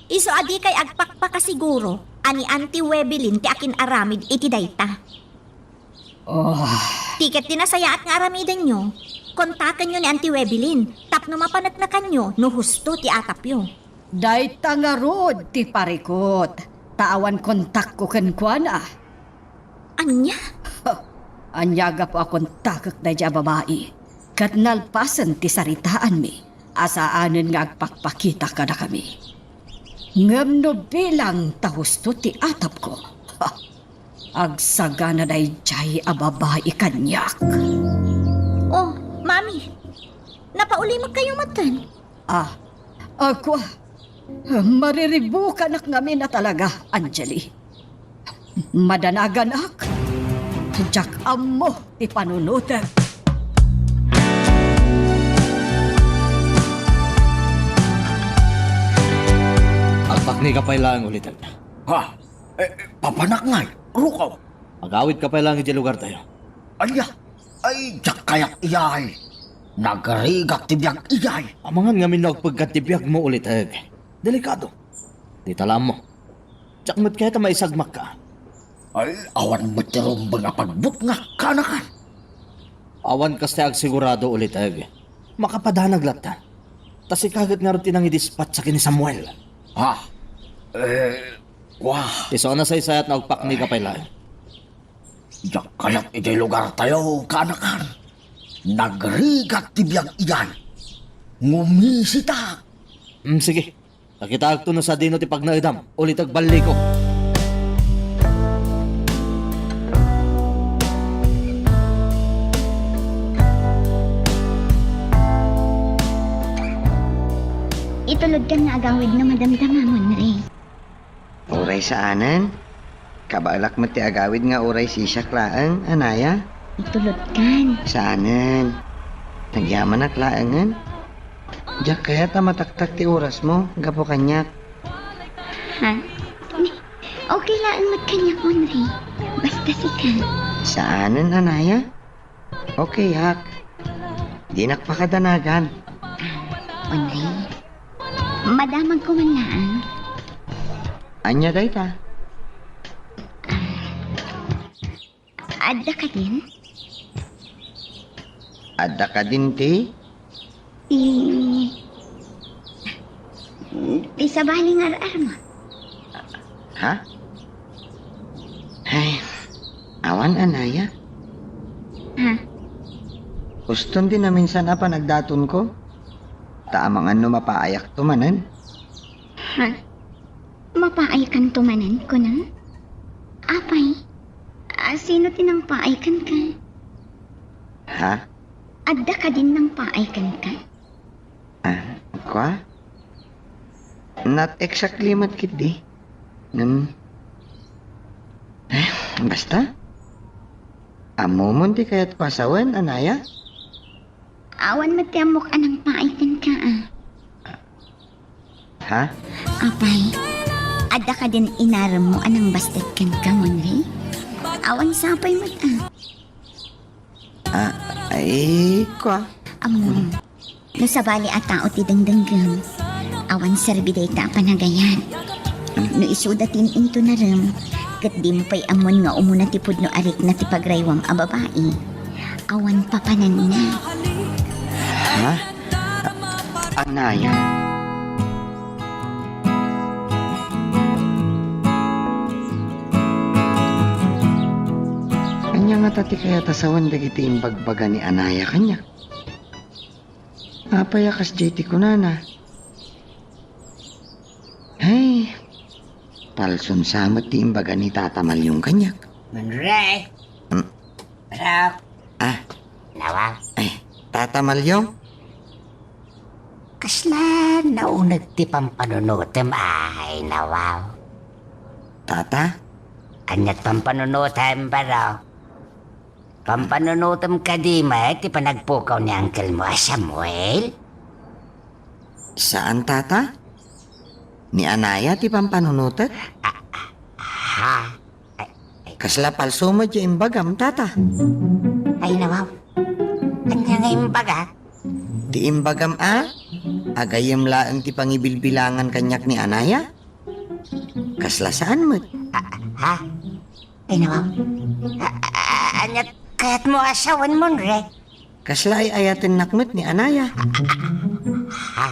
Isu a dikay agpakpakasiguro a ni Auntie Webelin ti akin-aramid iti dayta. Oh. Ti ket ti nasayaat nga aramidenyo, kontakenyo ni Auntie Webelin tapno mapaneknekanyo no husto ti atapyo. Dayta ngarud ti parikut, ta awan kontakko kenkuana. Ania? Ania gapu a kontakek daydiay a babai, ket nalpasen ti saritaanmi a saanen nga agpakpakita kadakami. Ngem no bilang ta husto ti atapko, agsagana daydiay a babai kaniak. Oh, Mami, napaulimekkayo metten? Ah, ako, mariribukanak ngamin a talaga, Angeli. Madanaganak, diak ammo ti panunotek. Agpakneka pay laeng, Uliteg. Ha? Eh, papanak ngay, rukaw. Agawidka pay laeng idiay lugartayo. Ania? Ay, diak kayat idiay. Nagrigak ti biag idiay. Amangan ngamin no agpeggad ti biagmo, Uliteg. Delikado. Dita laeng mo. Diak met kayat a maisagmakka. Ay, awan met ti rumbeng a pagbutngak, kaanakan. Awan kasta ti agsigurado, Uliteg. Makapadanag latta. Ta sika ket ngarud ti nangidispatsa ken ni Samuel. Ha? Eh, wa. Isu a nasaysayat no agpakneka pay laeng. Diak kayat idiay lugartayo, kaanakan. Nagrigak ti biag idiay. Ngumisitak. Hmm, sige. Pakitaakto no sadino ti pagnaedam, Uliteg, balliko. Itulodkan nga agawid no madamdamamon, Ray. Uray saanen? Kabaelak met ti agawid nga uray sisiak laeng, anaya? Itulodkan. Saanen. Nagyamanak laengen. Diak kayat a mataktak ti orasmo gapu kaniak. Ha? Okay laeng met kaniak, Onri. Basta sika. Saanen, anaya? Okay, ak. Dinak pakadanagan. Ah, Onri. Madamagko man laeng. Ania dayta? Ah, adda kadin? Adda kadin ti? Ti, ti sabali nga ar-armo. Ha? Ay, awan, anaya. Ha? Uston ti naminsan a panagdatonko. Ta amangan no mapaayakto manen. Ha? Mapaaykanto manen, kunam? Apay, a, sino ti nangpaay kenka? Ha? Adda kadin nangpaay kenka? Ah, kua? Not exactly met ketdi. Ngem, eh, basta. Ammomon ti kayatko a sawen, anaya? Awan met ti ammok a nangpaay kenka, a. Ha? Apay, adda kadin inaremmo a nangbastek kenka, Monri? Awan sapay met, a. Ah, ay, kua. Ammom, no sabali a tao ti dengdenggem, awan serbi dayta a panagayat. No isuda ti intunarem, ket dimo pay ammon nga umuna ti pudno a rikna ti pagraywam a babai, awan papananna. Ha? Anaya. Ania ngata ti kayat a sawen dagiti imbagbaga ni Anaya kaniak? Apay a kasdiay ti kunana? Ay, palson sa met ti imbaga ni Tata Malyong kaniak. Manre! Hmm? Rok! Ah. Nawaw? Ay, Tata Malyong? Kasla nauneg ti pampanunotem, ay, nawaw? Tata? Aniat pampanunotem, Barok? Pampanunotem kadi met ti panagpukaw ni uncle mo a Samuel? Saan, Tata. Ni Anaya ti pampanunotek? Ah, ah, ha? Ay, ay. Kasla palso met ti imbagam, Tata. Ay, nawaw. Ania nga imbaga? Ti imbagam a, agayyem laeng ti pangibilbilangan kaniak ni Anaya? Kasla saan met? Ah, ha? Ay, nawaw. A-, a-, ania kayatmo a sawen, Monre? Kasla ay-ayatennak met ni Anaya. Ha?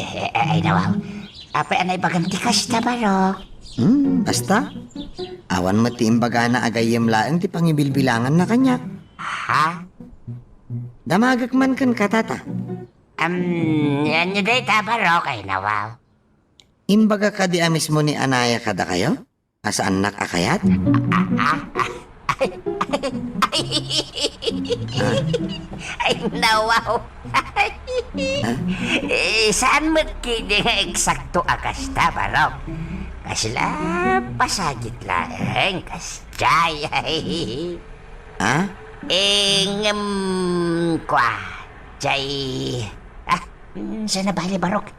Eh, eh, ay, nawaw. Apay a naibagam ti kasta, Barok? Hmm, basta. Awan met ti imbagana a gayyem laeng ti pangibilbilanganna kaniak. Ha? Damagek man kenka, Tata. Am, ania dayta, Barok? Ay, nawaw. Imbaga kadi a mismo ni Anaya kadakayo? A saannak a kayat? Ah, ah, ah, ay, ay, ay, ay, nawaw. Ah? Eh, saan met kidi nga eksakto a kasta, Barok? Kasla pasagit laeng, kasdiay. Ah? Eh, ngem, kua, jay, ah, mm, saan a bale, Barok?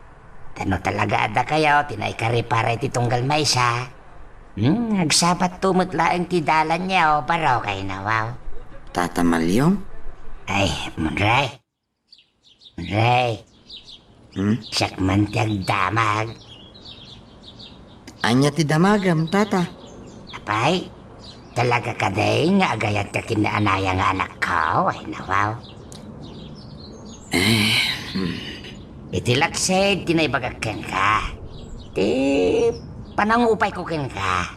Ta no talaga a dakayo ti naikaripara iti tunggal maysa, hmm, agsabatto met laeng ti dalanyo, Barok, ay, nawaw. Tata Malyong? Ay, Monre. Monre. Hmm? Siak man ti agdamag. Ania ti damagem, Tata? Apay, talaga kadi nga agayatka ken ni Anaya nga anakko? Ay, nawaw. Eh, hmm. Iti laksid ti naibagak kenka. Ti panangupayko kenka.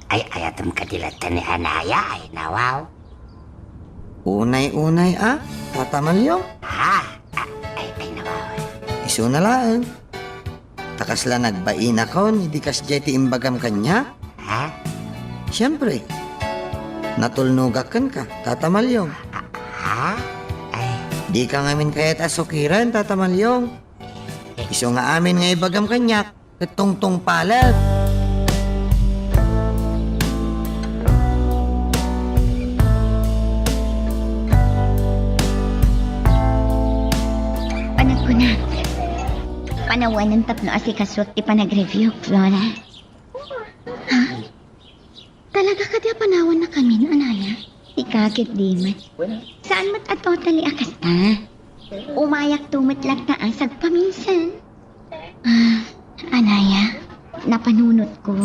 Ay-ayatem kadi latta ni Anaya? Ay, nawaw. Unay-unay a, Tata Malyong? Ha? Ah, ay, ay, nawaw. Isuna laeng. Ta kasla nagbainakon idi kasdiay ti imbagam kaniak? Ha? Siempre, natulnogak kenka, Tata Malyong. Ah, ha? Ay. Dika ngamin kayat a sukiren, Tata Malyong. Isu nga amin nga ibagam kaniak, ket tungtungpalek. Panagkunak, panawanen tapno asikasuak ti panag-review, Flora. Ha? Talaga kadi a panawannakamin, Anaya? Ti kaket di met. Saan met a totally a kasta? Umayakto met latta a sagpaminsan. Ah, Anaya, napanunotko.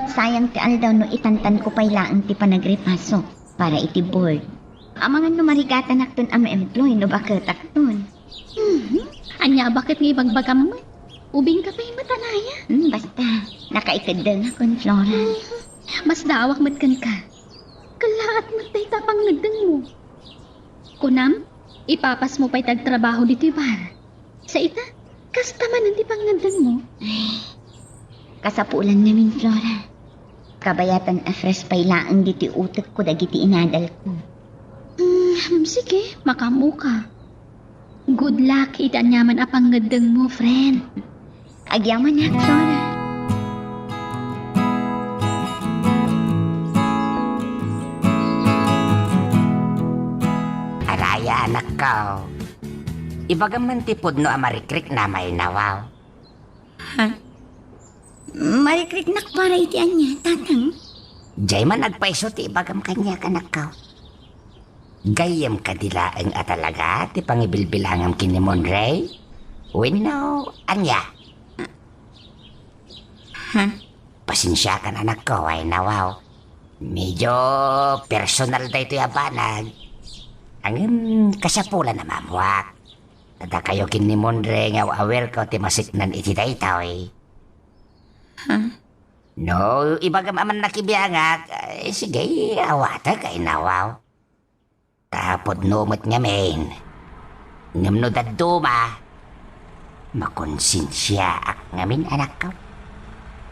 Sayang ti aldaw no itantanko pay laeng ti panagripaso para iti board. Amangan no marigatanakton a ma-employ no baketakton. Mhm. Ania a baket nga ibagbagam met? Ubingka pay met, Anaya. Hmm, basta, nakaikeddengakon, Flora. Mhm. Masdaawak met kenka. Kellaat met dayta a pangngeddengmo. Kunam, ipapasmo pay ti agtrabaho ditoy bar. Sa ita, kasta manen ti pangngeddengmo. Ay, kasapulan ngamin, Flora. Kabayatan a fresh pay laeng ditoy utekko dagiti inadalko. Hmm, sige, makaammoka. Good luck iti aniaman a pangngeddengmo, friend. Agyamanak, Flora. Anaya, anakko. Ibagam man ti pudno a marikriknam, ay, nawaw. Ha? Marikriknak para iti ania, Tatang? Jay man agpayso ti ibagam kaniak, anakko. Gayyem kadi laeng a talaga ti pangibilbilangam ken ni Monray? Wenno ania? Ha? Pasensiakan, anakko, ay, nawaw. Medyo personal daytoy a banag. Ngem kasapulan a maammoak. Dakayo ken ni Monre nga aw-awirko ti masiknan iti daytoy. Ha? No ibagam a mannakibiangak, eh, sige, awatek ay nawaw. Ta pudno met ngamin. Ngem no dadduma, makonsensiaak ngamin, anakko.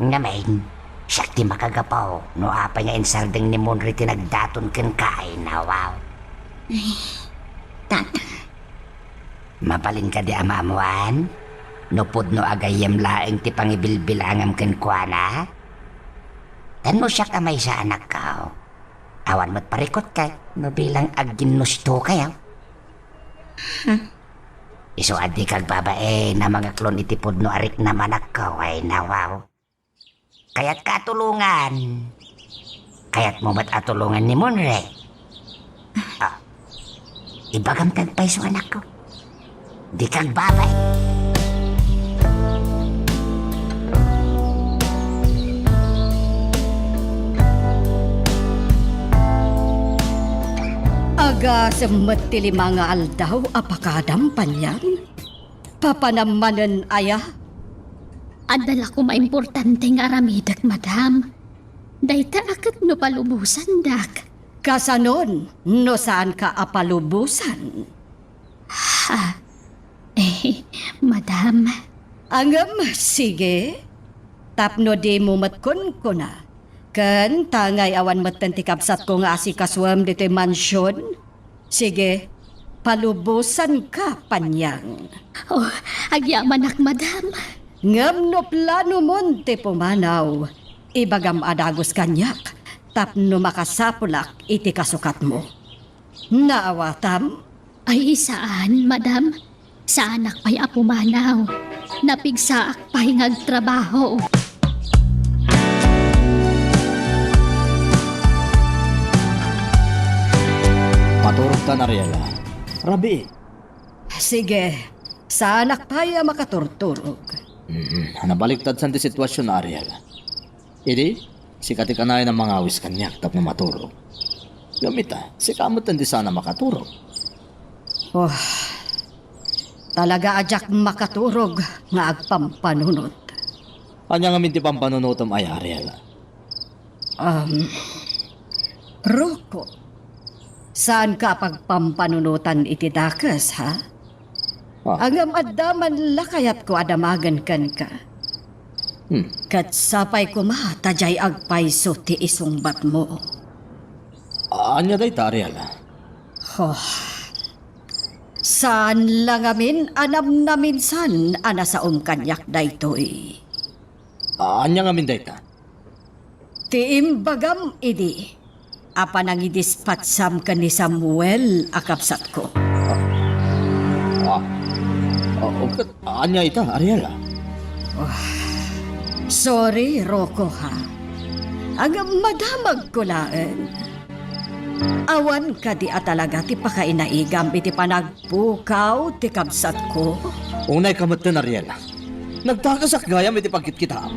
Ngamin, siak ti makagapu no apay nga insardeng ni Monre ti nagdaton kenka ay nawaw. Ay, tata. Mabalin kadi a maammuan no pudno a gayyem laeng ti pangibilbilangam kenkuana? Tapno siak a maysa, anakko, awan met parikutko no bilang agginnustokayo. Isu a dika agbabain a mangaklon iti pudno a riknam, anakko, ay nawaw. Kayatka a tulongan. Kayatmo met a tulongan ni Monre. Ah, ibagam ti agpayso, anakko. Dika agbabain. Agasem met ti lima nga aldaw a pakadam, Panyang? Papanam manen aya? Adda la koma importante nga aramidek, madam. Dayta a ket no palubosandak. Kasanon no saanka a palubosan? Ha? Eh, madam. Ngem, sige. Tapno dimo met kunkuna. Ken ta ngay awan metten ti kabsatko nga asikasuem ditoy mansion. Sige, palubosanka, Panyang. Oh, agyamanak, madam. Ngem no planomon ti pumanaw, ibagam a dagus kaniak tapno makasapulak iti kasukatmo. Naawatam? Ay, saan, madam. Saanak pay a pumanaw. Napigsaak pay nga agtrabaho. Maturogtan, Ariela. Rabii. Sige, saanak pay a makaturturog. Mm, nabaliktadsan ti sitwasion, Ariela. Idi, sika ti kanayon a mangawis kaniak tapno maturog. Ngem ita, sika met ti saan a makaturog. Oh, talaga a diak makaturog nga agpampanunot. Ania ngamin ti pampanunotem, ay Ariela? Um, Rocco, saanka a pagpampanunotan iti dakes, ha? Ah. Ngem adda man la kayatko a damagen kenka. Hmm. Ket sapay koma ta diay agpayso ti isungbatmo. Ania dayta, Ariela? Oh. Saan la ngamin a namnaminsan a nasaom kaniak daytoy. Ania ngamin dayta? Ti imbagam idi a panangidispatcham ken ni Samuel a kabsatko. Ah. Ah. Ah, ket ania ita, Ariela? Ah. Sorry, Rocco, ha. Ngem madamagko laeng. Awan kadi a talaga ti pakainaigam iti panagpukaw ti kabsatko? Unayka metten, Ariela. Nagdakesak gayam iti pagkitkitaam.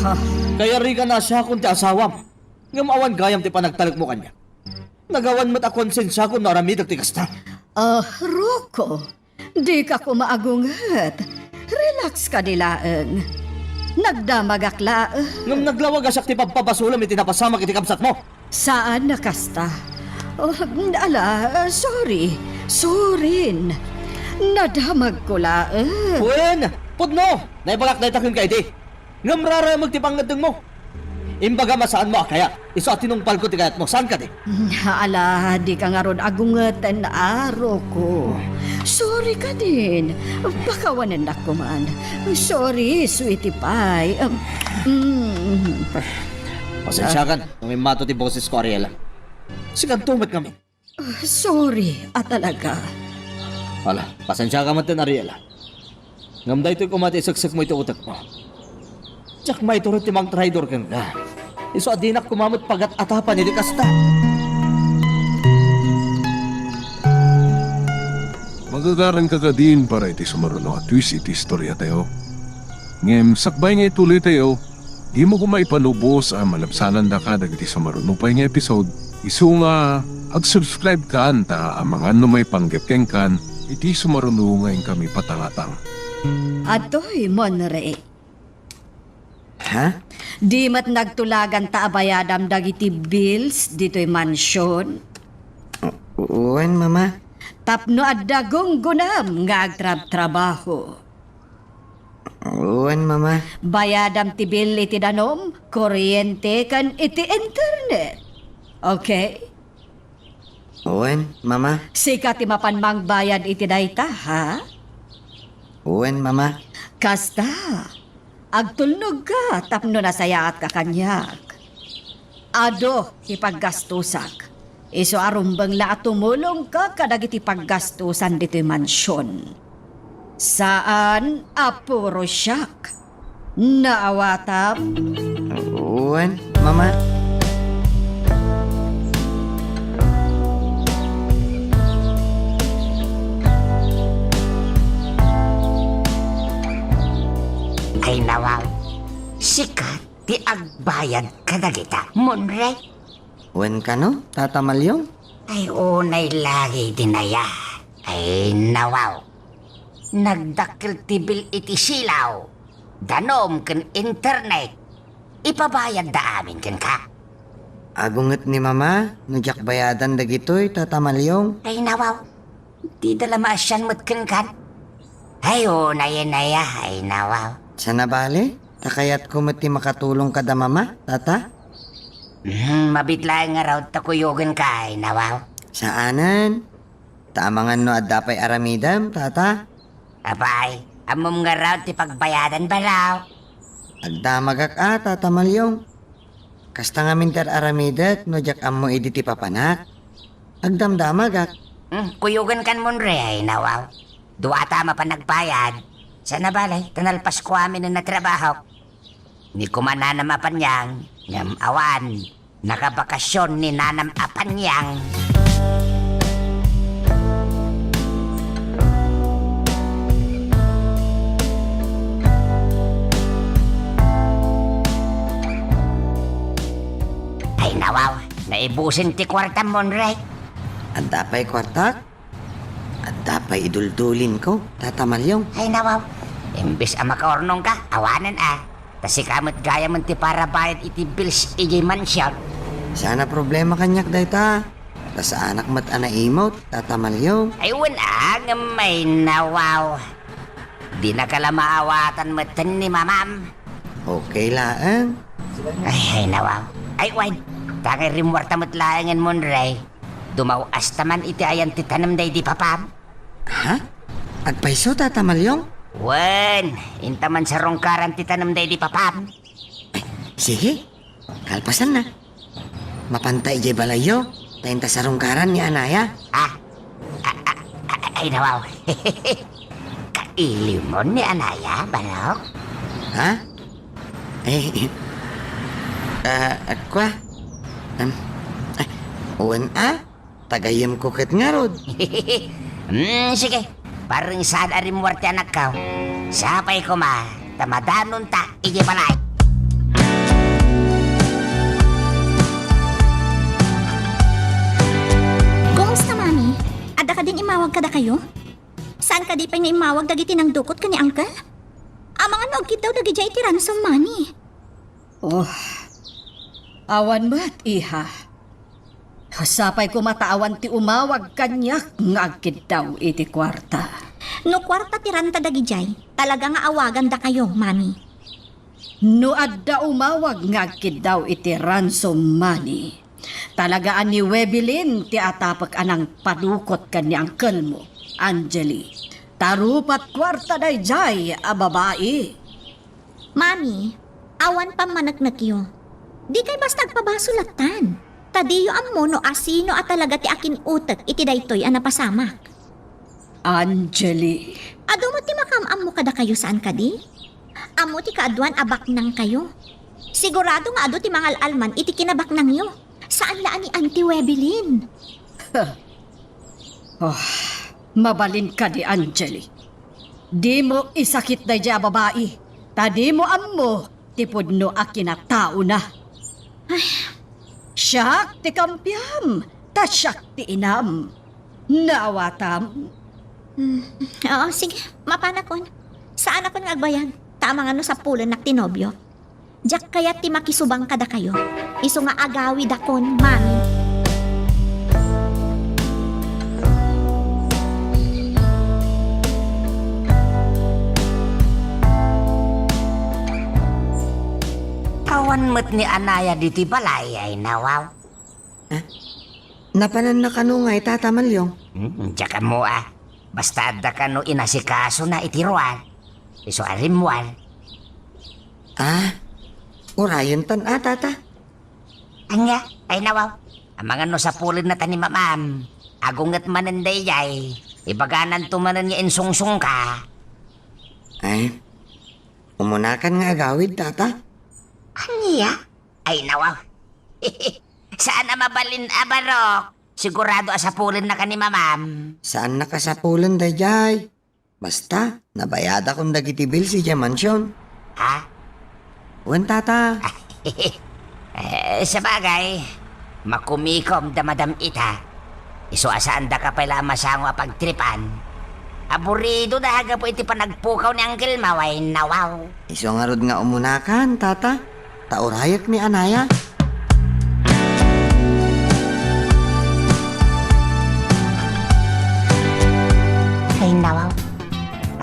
Ha? Kayarigan a siakon ti asawam, ngem awan gayam ti panagtalekmo kaniak. Nagawan met a konsensiakon no aramidek ti kasta. Ah, Rocco, dika koma agunget. Relax kadi laeng. Nagdamagak laeng. Ngem naglawag a siak ti pagpabasolem iti napasamak iti kabsatmo. Saan a kasta. Oh, ala, sorry. Sorry. Nadamagko laeng. Wen, pudno! Naibagak dayta kenka idi. Ngem rarayamek ti pangngeddengmo. Imbagam a saanmo a kayat. Isu a tinungpalko ti kayatmo. Saan kadi? Ala, dika ngarud agungeten, Rocco. Sorry kadin. Pakawanennak koman. Sorry, sweetie pie. Um, mm. Pasensiakan no immato ti bosesko, Ariela. Sikanto met ngamin. Ah, sorry a talaga. Ala, pasensiaka metten, Ariela. Ngem daytoy koma ti iseksekmo iti utekmo. Diak maitured ti mangtraidor kenka. Isu a dinak koma met pagat-atapan iti kasta. Magagaranka kadin para iti sumaruno a twist iti istoriatayo. Ngem sakbay nga ituloytayo, dimo koma ipalubos a malabsanandaka dagiti sumaruno pay nga episode, isu nga ag-subscribe kan ta amangan no maipanggep kenkan iti sumaruno nga inkami patangatang. Adtoy, Monre. Ha? Di met nagtulaganta a bayadam dagiti bills ditoy mansion? U-, wen, Mama. Tapno adda gunggonam nga agtrabtrabaho. Wen, Mama. Bayadam ti bill iti danum, kuryente, ken iti internet. Okay? Wen, Mama. Sika ti mapan mangbayad iti dayta, ha? Wen, Mama. Kasta, agtulnogka tapno nasayaatka kaniak. Adu ti paggastusak. Isu a rumbeng la a tumulongka kadagiti paggastusan ditoy mansion. Saan a puro siak. Naawatam? Wen, Mama. Ay, nawaw. Sika ti agbayad kadagita, Monre? Wen kano, Tata Malyong? Ay, unay lagi ti naya. Ay, nawaw. Nagdakkel ti bill iti silaw, danum ken internet. Ipabayadda amin kenka. Agunget ni Mama no diak bayadan dagitoy, Tata Malyong. Ay, nawaw. Dida la maasian met kenkan. Ay, unay, naya. Ay, nawaw. Saan a bale, ta kayatko met ti makatulong kada Mama, Tata. Hmm, mabiit laeng ngarud ta kuyogenka, ay, nawaw. Saanen. Ta amangan no adda pay aramidem, Tata. Apay, ammom ngarud ti pagbayadan, balaw? Agdamagak a, Tata Malyong. Kasta ngamin ti ar-aramidek no diak ammo idi ti papanak. Agdamdamagak. Hmm, kuyogenkan, Monre, ay, nawaw. Duata a mapan nagbayad. Saan a bale, ta nalpasko amin a natrabahok. Ni kumananam a paniang, ngem awan. Nakabakasyon ni nanam a paniang. Ay, nawaw, naibusen ti kuartam, Monre. Adda pay kuartak? Adda pay iduldulinko, Tata Malyong. Ay, nawaw. Imbes a makaurnongka, awanen a. Ta sika met gayamen ti parabayad iti bills idiay mansion. Saan a problema kaniak dayta. Ta saanak met a naimut, Tata Malyong. Ay, wen a, ngem ay, nawaw. Dinaka la maawatan metten ni Mamam. Okay laeng. Ay, ay, nawaw. Ay, wen. Tangay rimmuarta met laengen, Monre. Dumaw-asta man iti ayan ti tanem daydi papam. Ha? Agpayso, Tata Malyong? Wen, inta man sarungkaran ti tanem daydi papam. Ay, sige. Kalpasanna. Mapanta idiay balayyo, ta inta sarungkaran ni Anaya. Ah? A-, a-, a-, ay, nawaw. Kailimon ni Anaya, balok? Ha? Eh, ah, kua? Em, ay, wen a? Tagayemko ket ngarud. Hmm, sige. Pareng saan a rimmuar ti anakko. Sapay koma, ta madanonta idiay balay. Kumusta, Mami? Adda kadin immawag kadakayo? Saan kadi pay nga immawag dagiti nangdukot ken ni Uncle? Amangan no agkiddaw dagidiay iti ransom money. Oh, awan met, iha. Sapay koma ta awan ti umawag kaniak nga agkiddaw iti kuarta. No kuarta ti ranta dagidiay, talaga nga awagandakayo, Mami. No adda umawag nga agkiddaw iti ransom money, talaga a ni Webelin ti atapek a nangpadukot ken ni uncle mo, Angeli. Ta rupat kuarta daydiay a babai. Mami, awan pammaneknekyo. Dikay basta agpabasol lattan. Ta diyo ammo no asino a talaga ti akin-utek iti daytoy a napasamak. Angeli. Adu met ti makaam-ammo kadakayo, saan kadi? Ammo ti kaaduan a baknangkayo. Sigurado nga adu ti mangal-alman iti kinabaknangyo. Saan la a ni Auntie Webelin. Oh, mabalin kadi, Angeli. Dimo isakit daydiay a babai, ta dimo ammo ti pudno a kinataona. Ay. Siak ti kampiam, ta siak ti inam. Naawatam? Hmm, oo, sige. Mapanakon. Saanakon nga agbayag. Ta amangan no sapulennak ti nobio. Diak kayat ti makisubang kadakayo. Isu nga agawidakon, mami. Awan met ni Anaya ditoy balay, ay nawaw. Ah? Napananna kano ngay, Tata Malyong? Hmm, diak ammo a. Basta adda kano inasikasona iti ruar. Isu a rimmuar. Ah, urayentan a, Tata. Ania, ay nawaw. Amangan no sapulenna ta ni Mamam. Agunget manen daydiay. Ibagananto manen nga insungsongka. Ay, umunakan nga agawid, Tata. Ania? Ay, nawaw. Saan a mabalin a barok. Sigurado a sapulennaka ni Mamam. Saannak a sapulen daydiay. Basta, nabayadakon dagiti bills idiay mansion. Ha? Wen, Tata. Eh, sabagay, makumikom da Madam Ita. Isu a saandaka pay la a masango a pagtripan. Aburidoda gapu iti panagpukaw ni Uncle Mau, ay nawaw. Isu ngarud nga umunakan, Tata. Ta urayek ni Anaya. Ay, nawaw.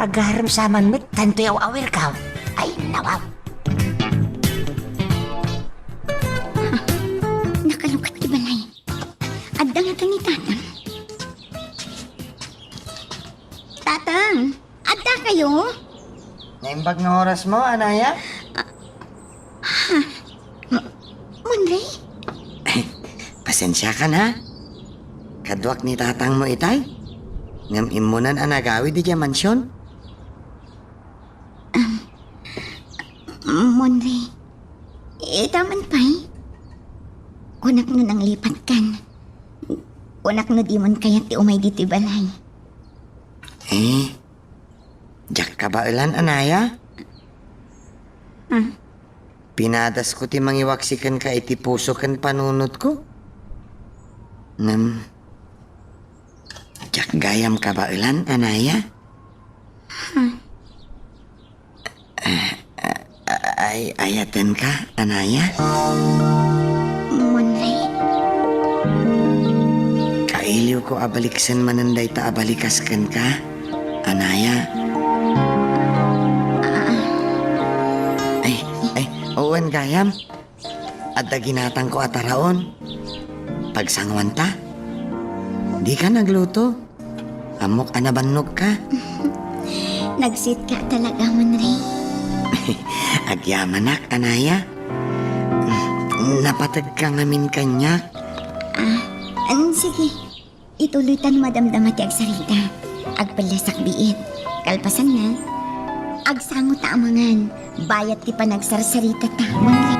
Agarem sa man met, tanto yaw awirkaw. Ay, nawaw. Nakalukat ti balay. Adda nga ni Tatang. Tatang, adda kayo? Naimbag nga oras mo, Anaya? Ah, ha? M-, Monre? Pasensiakan, ha? Kaduak ni tatang mo itay. Ngem immunan a nagawid idiay mansion. Um, Monre, ita man pay? Kunak no nanglipatkan. Kunak no dimon kayat ti umay ditoy balay. Eh, diak kabaelan, Anaya? Ah. Pinadasko ti mangiwaksi kenka iti puso ken panunotko. Ngem, diak gayam kabaelan, Anaya. Ah. Ah, ah, ay, ayatenka, Anaya? Monre. Kailiwko a baliksen manen dayta a balikas kenka, Anaya. Ah. Ay, ay, wen gayam. Adda ginatangko a taraon. Pagsanguanta. Dika nagluto. Ammok a nabannogka. Nagsitka talaga, Monre. Agyamanak, Anaya. Napategka ngamin kaniak. Ah, an, sige. Ituloy ta no madamdama ti agsarita. Agpellesak biit. Kalpasanna, agsango ta a mangan. Bayat ti panagsarsaritata, Monre.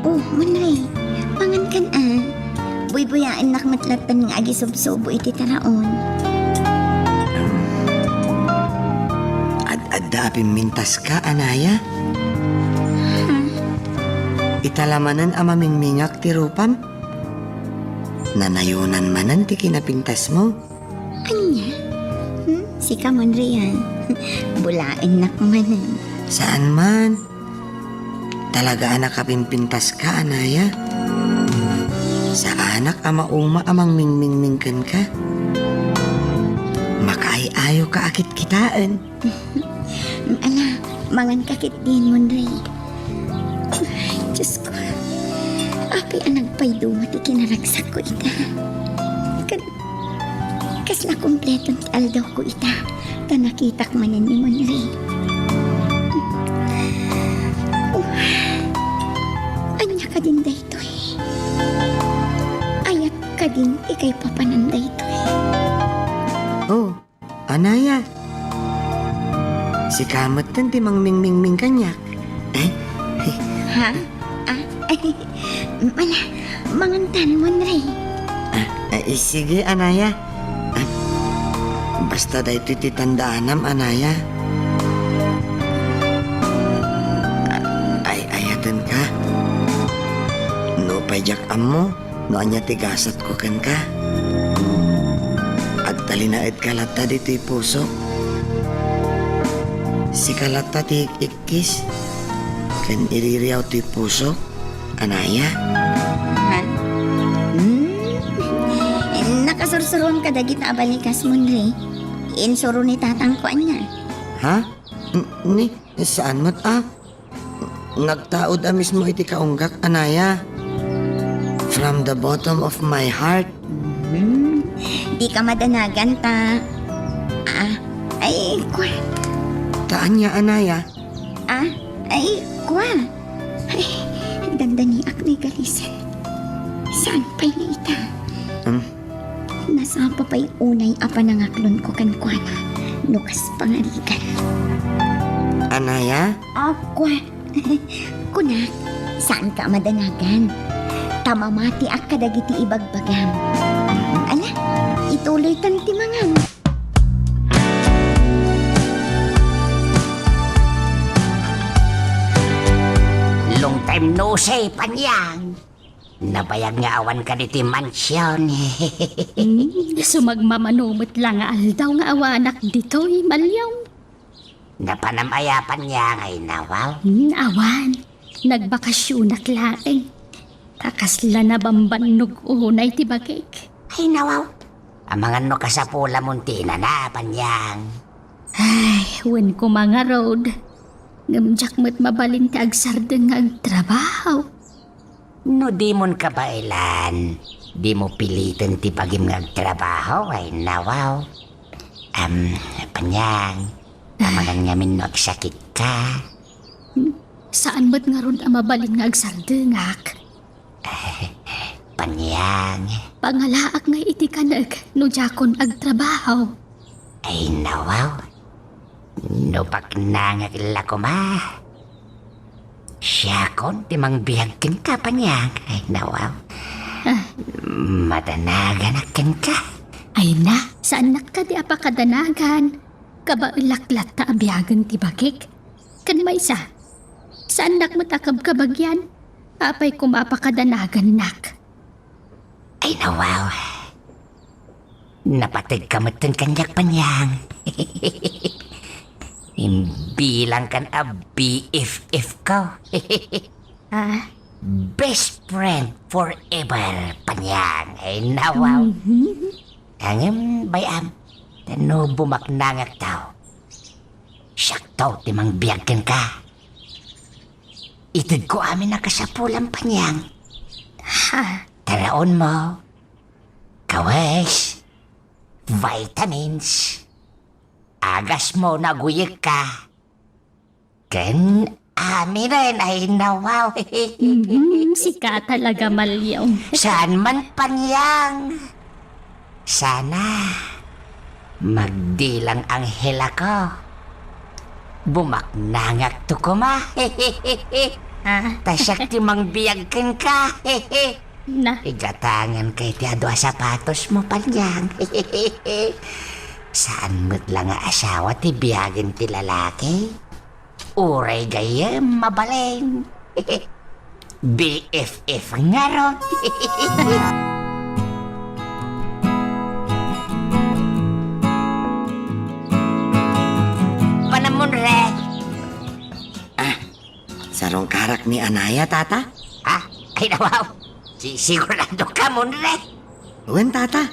Oh, Monre, mangankan a. Buybuyaennak met latten nga agisubsubo iti taraon. Ad-adda a pimmintaska, Anaya? Ha? Ita la manen a mamingmingak ti rupam? Nanayonan manen ti kinapintasmo? Ania? Hmm? Sika man, Rian. Bulaennak manen. Saan man? Talaga a nakapimpintaska, Anaya? Saanak a mauma a mangmingmingming kenka? Makaay-ayoka a kitkitaen. Ala, manganka ketdin, Monre. Diyos ko, apay a nagpayduma ti kinaragsakko ita. Ket kasla kompleton ti aldawko ita, ta nakitak manen ni Monre. Oh, ania kadin daytoy? Ayat kadin ti kaipapanan daytoy? Oh, Anaya, sika metten ti mangmingmingming kaniak. Eh? Ha? Ah, ala, mangantan, Monre. Ah, eh, sige, Anaya. Ah, basta daytoy ti tandaanam, Anaya. Ah, ay, ayatenka. Ay, diak ammo no ania ti gasatko kenka. Agtalinaedka latta ditoy pusok. Sika latta ti ik-ikkis ken iririaw ti pusok, Anaya. Ha? Hmm? Nakasursurom kadagita a balikas, Munri. Insuro ni tatangko ania. Ha? N-, ni, saan met a? Nagtaud a mismo iti kaunggak, Anaya. From the bottom of my heart. Hmm. Dika madanagan ta. Ah, ay, kwa. Ta ania, Anaya? Ah, ay, kwa. Ay, dandaniak ni Galisen. Saan pay nga ita? Hmm. Nasapa pay unay a panangaklonko kenkuana no kas pangarigan. Anaya? Ako. Kunak, saanka a madanagan. Ta mamatiak kadagiti ibagbagam. Ala, ituloytan ti mangan. Long time no see, Panyang. Nabayag nga awanka ditoy mansion. Hmm, sumagmamano met la nga aldaw nga awanak ditoy, Malyong. Napanam aya, Panyang, ay nawaw? Hmm, awan. Nagbakasionak laeng. Ta kasla nabambannog unay ti bagik. Ay nawaw. Amangan no kasapulamon ti inana, Panyang. Ay, wen koma ngarud. Ngem diak met mabalin ti agsardeng nga agtrabaho. No dimon kabaelan, dimo piliten ti bagim nga agtrabaho, ay nawaw. Am, Panyang, amangan ngamin no agsakitka. Hmm? Saan met ngarud a mabalin nga agsardengak. Panyang. Pangalaak ngay iti kanek no diakon agtrabaho. Ay, nawaw. No baknangak la koma. Siakon ti mangbiag kenka, Panyang. Ay, nawaw. Ah. Madanaganak kenka. Ay na, saannak kadi a pakadanagan. Kabaelak latta a biagen ti bagik. Ken maysa, saannak met a kabkabagian. Apay koma a pakadanagannak. Ay, nawaw. Napategka metten kaniak, Panyang. Imbilangkan a B F F ko. Ah? Best friend forever, Panyang. Ay, nawaw. Mhm. Ngem, bay-am, ta no bumaknangakto, siakto ti mangbiag kenka. Itedko amin a kasapulam, Panyang. Ha? Taraonmo, kawes, vitamins, agasmo no aguyekka, ken aminen, ay nawaw. Mhm, sika talaga, Malyong. Saan man, Panyang. Sana magdilang anghel ako. Bumaknangakto koma. Ah. Ta siak ti mangbiag kenka. Na. Igatanganka iti adu a sapatosmo, Panyang. Saan met la nga asawa ti biagen ti lalaki? Uray gayyem, mabalin. B F F ngarud. Panam, Munre. Ah, sarungkarak ni Anaya, tata? Ah, ay, nawaw. Si-, sigurado ka, Munre? Wen, tata.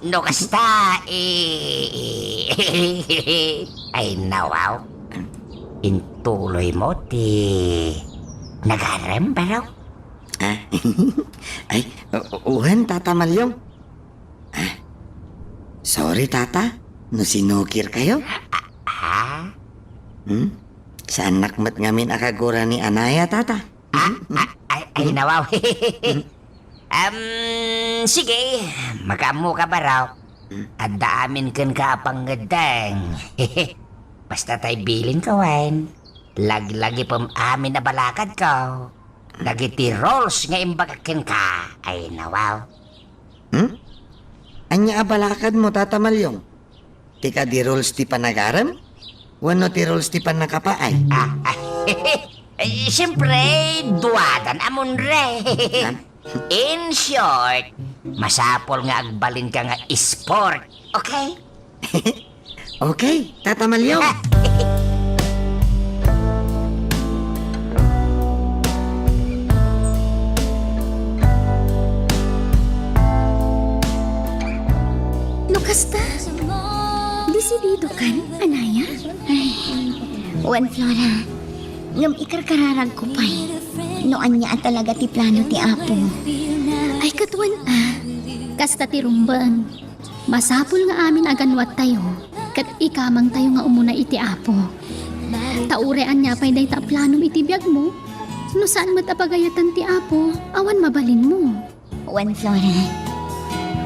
No kasta, eh, ay, nawaw. Intuloymo ti nagarem, baro? Ah? Ay, u-, u-, wen, Tata Malyong. Ah, sorry, Tata, no sinukirkayo. Ah, ah? Hmm? Saannak met ngamin a kagura ni Anaya, Tata. Ah, ah, ay, ay, nawaw. Am, sige, makaammoka, baro. Adda amin kenka a pangngeddeng. Basta tay bilinka wen, laglagipem amin a balakadko dagiti rules nga imbagak kenka. Ay, nawaw. Hmm? Ania a balakadmo, Tata Malyong? Ti kadi rules ti panagarem wenno ti rules ti pannakapaay? Ah, ah, eh, siyempre, duadan a, Munre. Nan? In short, masapul nga agbalinka nga sport. Okay? Okay, Tata Malyong. No kasta, desididokan, anaya? Ay, wen, Flora, ngem ikarkararagko pay no ania a talaga ti plano ti Apo. Ay, ket wen a, kasta ti rumbeng. Masapul nga amin a ganwattayo, ket ikamangtayo nga umuna iti Apo. Ta uray ania pay dayta a planom iti biagmo, no saan met a pagayatan ti Apo, awan mabalinmo. Wen, Flora.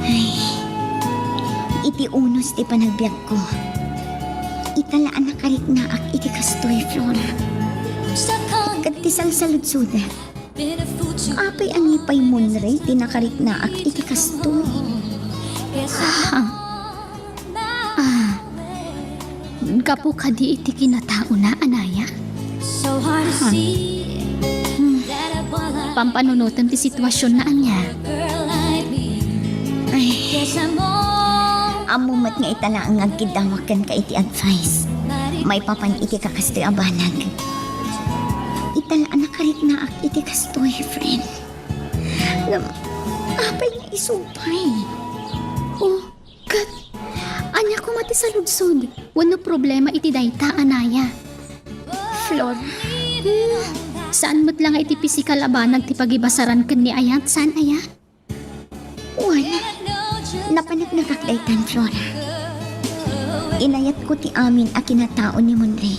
Ay, iti unos ti panagbiagko, ita la a nakariknaak iti kastoy, Flora. Ket ti salsaludsodak, apay a ni pay Monrey ti nakariknaak iti kastoy? Ah, gapu kadi iti kinataona, anaya? Hmm. Pampanunotem ti situasionna, ania? Ay. Ammo met nga ita laeng nga agkiddawak kenka iti advice maipapan iti kakastoy a banag. Ita la a nakariknaak iti kastoy, friend. Ngem, apay nga isu pay? Oh, ket ania koma ti saludsod wenno problema iti dayta, anaya? Flor, hmm, saan met la nga iti pisikal a banag ti pagibasaran ken ni ayat, saan aya? Wen, napaneknekak daytan, Flora. Inayatko ti amin a kinatao ni Monrey.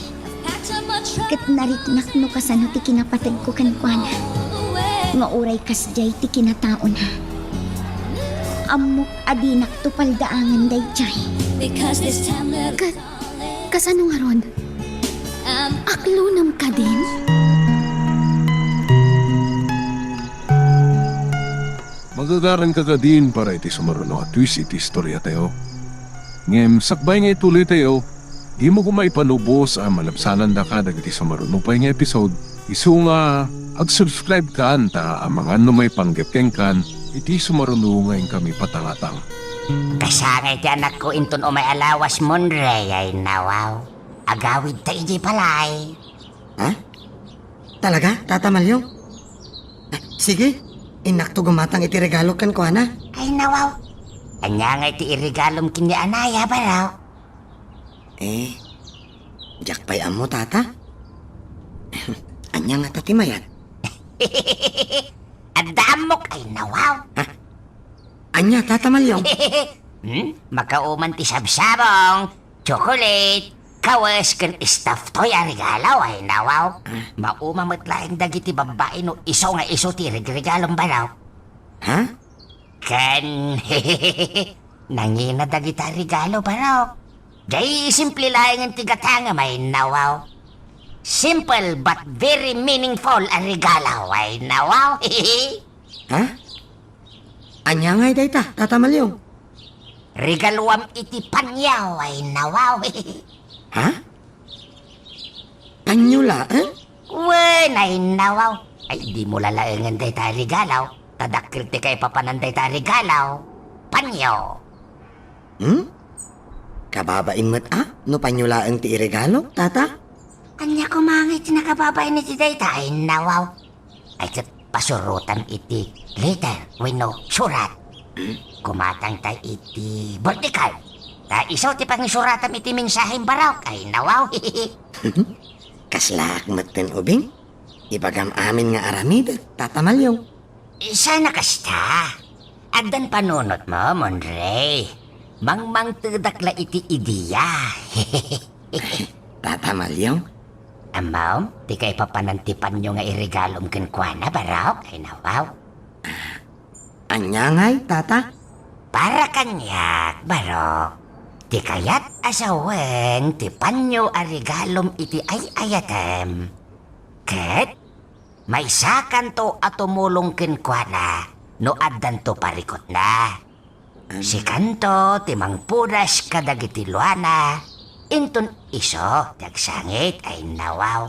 Ket nariknak no kasano ti kinapategko kenkuana. Nga uray kasdiay ti kinataona, ammok a dinakto paldaangen daydiay. Ket kasano ngarud? Aklonem kadin? Magagaranka kadin para iti sumaruno a twist iti istoriatayo. Ngem sakbay nga ituloytayo, dimo koma ipanubos a malabsanandaka dagiti sumaruno pay nga episode, isu nga ag-subscribe kan ta amangan no maipanggep kenkan iti sumaruno nga inkami patangatang. Kasangay ti anakko inton umay a lawas, Monrey, ay nawaw. Agawidta idiay balay. Ha? Talaga, Tata Malyong? Ah, sige, innakto gumatang iti regalo kenkuana. Ay, nawaw. Ania ngay ti iregalom ken ni anaya, baro? Eh, diak pay ammo, Tata. Ania ngata ti mayat? Adda ammok, ay, nawaw. Ha? Ania, Tata Malyong? Hmm? Makauman ti sabsabong, chocolate, kawes ken stuffed toy a regalo, ay nawaw. Ah. Mauma met laeng dagiti babbai no isu nga isu ti regregalom, baro. Ha? Ken, nangina dagita regalo, baro. Jay simple laengen ti gatangem, ay nawaw. Simple but very meaningful a regalo, ay nawaw. Ha? Ania ngay dayta, Tata Malyong? Regaluam iti panyo, ay nawaw. Ha? Panyo laeng? Wen, ay nawaw. Ay, dimo la laengen dayta regalo. Ta dakkel ti kaipapanan dayta regalo. Panyo. Hmm? Kababain met a no panyo laeng ti iregalo, Tata? Ania koma ngay ti nakababain iti dayta, ay nawaw? Ay ket pasurotam iti letter wenno surat. Gumatangta iti birthday card. Ta isu ti pangisuratam iti mensahem, baro, ay nawaw. Kaslaak metten ubing. Ibagam amin nga aramidek, Tata Malyong. Saan a kasta? Addan panunotmo, Monrey. Mangmangtedak la iti idea. Tata Malyong? Ammom, ti kaipapanan ti panyo nga iregalom kenkuana, baro, ay nawaw. Ania ngay, Tata? Para kaniak, baro. Ti kayat a sawen ti panyo a regalom iti ay-ayatem. Ket maysakanto a tumulong kenkuana no addanto parikutna. Sikanto ti mangpudas kadagiti luana, inton isu ti agsangit, ay nawaw.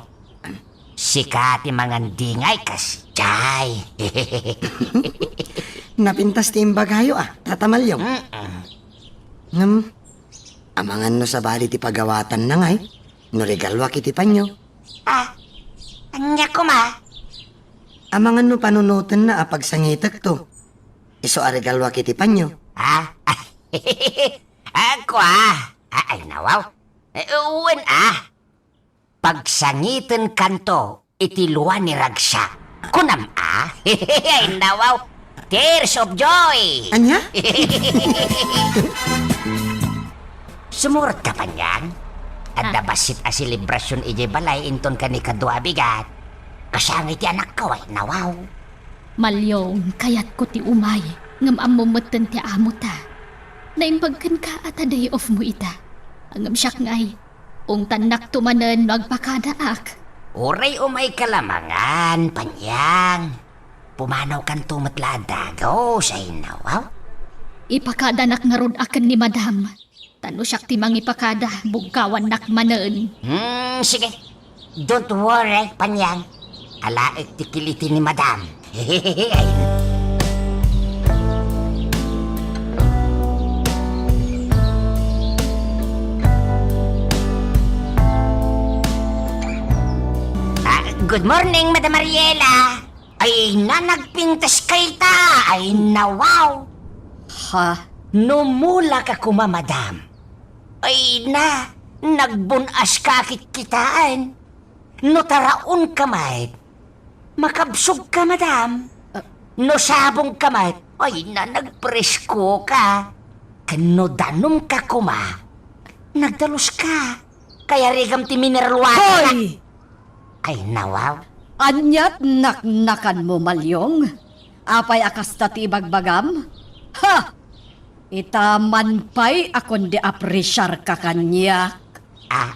Sika ti mangandingay kasdiay. Ay. Napintas ti imbagayo, a, Tata Malyong. Mm-mm. Ngem, amangan no sabali ti pagawatanna ngay, no regaluak iti panyo. Ah, ania koma? Amangan no panunotenna a pagsangitekto, isu a regaluak iti panyo. Ah? Ah, kua? Ah, ay, nawaw. Eh, wen, ah. Pagsangitenkanto iti lua ni ragsak. Kunam a? Ay, nawaw. Tears of joy! Ania? Sumurotka, Panyang. Adda Ah. bassit a selebrasion idiay balay inton kanikadua a bigat. Kasangay ti anakko, ay, nawaw. Malyong, kayatko ti umay, ngem ammom metten ti amota. Naimbag kenka a ta day off mo ita. Ngem siak ngay, ungtannakto manen no agpakadaak. Uray umayka lamangan, Panyang. Pumanawkanto met la a dagus, ay nawaw. Ipakadanak ngarud a ken ni Madam. Ta no siak ti mangipakada, bugkawannak manen. Hmm, sige. Don't worry, Panyang. Alaek ti kiliti ni Madam. Ah, good morning, Madam Ariela. Ay na, nagpintas kayta. Ay na, wow. Ha? No mulaka koma, Madam. Ay na, nagbun-aska kitkitaen. No taraonka met, makabsogka, Madam. Ah. No sabongka met, ay na, nagpreskoka. Ken no danomka koma, nagdaluska. Kayarigam ti mineral water. Hoy! Ay, nawaw. Ania't naknakanmo, Malyong? Apay a kasta ti ibagbagam? Ha! Ita man pay a kundi apresiarka kaniak. Ah,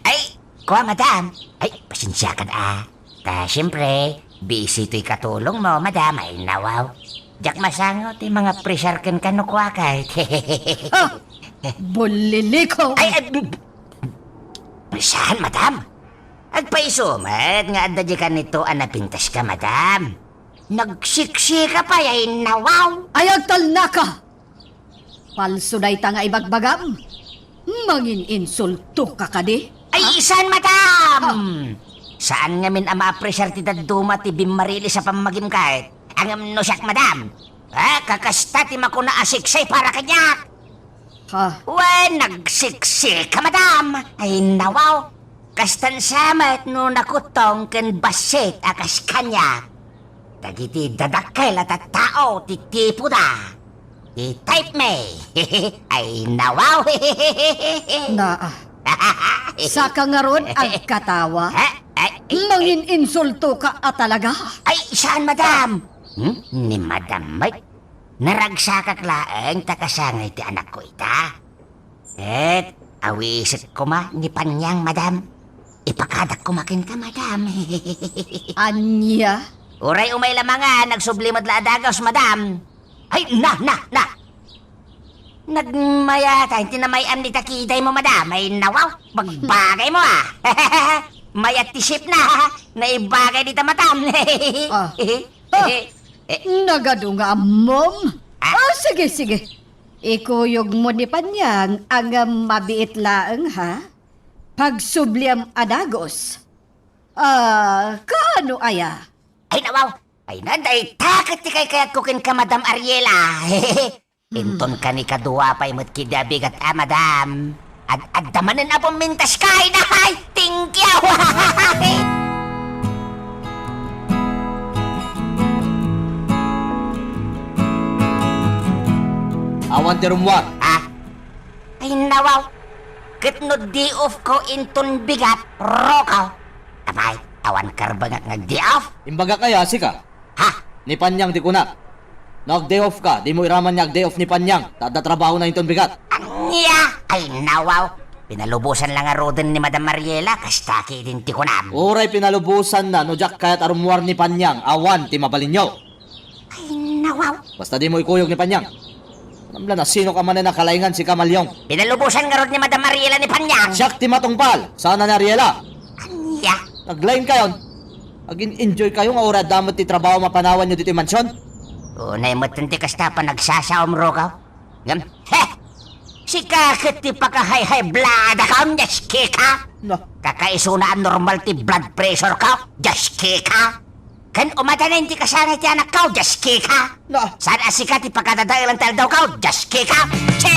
ay, kua, Madam. Ay, pasensiakan, ah. Ta, siempre, busy toy katulongmo, Madam. Ay, nawaw. Diak masango ti mangapresiar kenka no kuakay. Ah! Buliliko! Ay, ay, saan, Madam? Agpaiso met nga adda di kanito a napintaska, Madam. Nagsiksika pay, ay nawaw. Ay, agtalnaka! Palso dayta nga ibagbagam. Mangininsultoka kadi? Ay, ha? Saan, Madam? Ha? Saan ngamin a maapresiar ti dadduma ti bimmarilis a pammagim ket? Ngem no siak, Madam, ah, kakasta ti makuna a siksay para kaniak. Ha? Wen, nagsiksika, Madam. Ay, nawaw. Kastan sa met no nakuttong ken bassit a kas kaniak. Dagiti dadakkel a tattao ti tipoda. Ti type mi. Ay, nawaw. Naa. Saka ngarud agkatawa? Ha? Ay, ay, ay. Mangininsultoka a talaga? Ay, saan, Madam? Hmm? Ni Madam met? Naragsakak laeng ta kasangay ti anakko ita. Ket awisek koma ni Panyang, Madam. Ipakadak koma kenka, Madam. Ania? Uray umay lamangan, nagsubli met la a dagus, Madam. Ay, na, na, na! Nagmayat, ay, ti namay-am ni takidaymo, Madam. Ay, nawaw, bagbagaymo, ah. Mayat ti sip na, naibagay dita, Madam. Ah. Ah. Eh, nagadu nga ammom? Ah? Ah, sige, sige. Ikuyogmo ni Panyang a ngem mabiit laeng, ha? Pagsubliam a dagus. Ah, kaano aya? Ay, nawaw! Ay na, dayta ket ti kaykayatko kenka, Madam Ariela. Hmm. Inton kanikadua pay met kidi a bigat a, Madam. Ad-adda manen a pumintas kay, dahay! Thank you! Awan ti rummuar. Ah? Ay, nawaw. Ket no day off ko inton bigat, Rocco. Apay, awan karbengak nga day off? Imbagak aya, sika? Ha? Ni Panyang ti kunak. No ag-day off ka, dimo iraman nga ag-day off ni Panyang, ta adda trabahona inton bigat. Ania? Ay, nawaw. Pinalubosan la ngaruden ni Madam Mariela, kasta ketdin ti kunam. Uray pinalubosanna, no diak kayat a rummuar ni Panyang, awan ti mabalinyo. Ay, nawaw. Basta dimo ikuyog ni Panyang. Alam la, no sino ka manen a kalaingan, sika, Malyong. Pinalubosan ngarud ni Madam Ariela ni Panyang. Siak ti matungpal. Saan ni Ariela? Ania? Naglain kayon. Agin-enjoykayo nga uray adda met ti trabaho mapanawanyo ditoy mansion? Unay met ti kasta a panagsasaom, Rocco. Ngem, he! Sika ket ti paka-high-high blood-ko, Dios, Kika! Na. Kakaisuna a normal ti blood pressure-ko, Dios, Kika! Ken umadanen ti kasangay ti anakko, Dios, Kika! Na. Saan a sika ti pakadadaelan ti aldaw-ko, Dios, Kika! Che!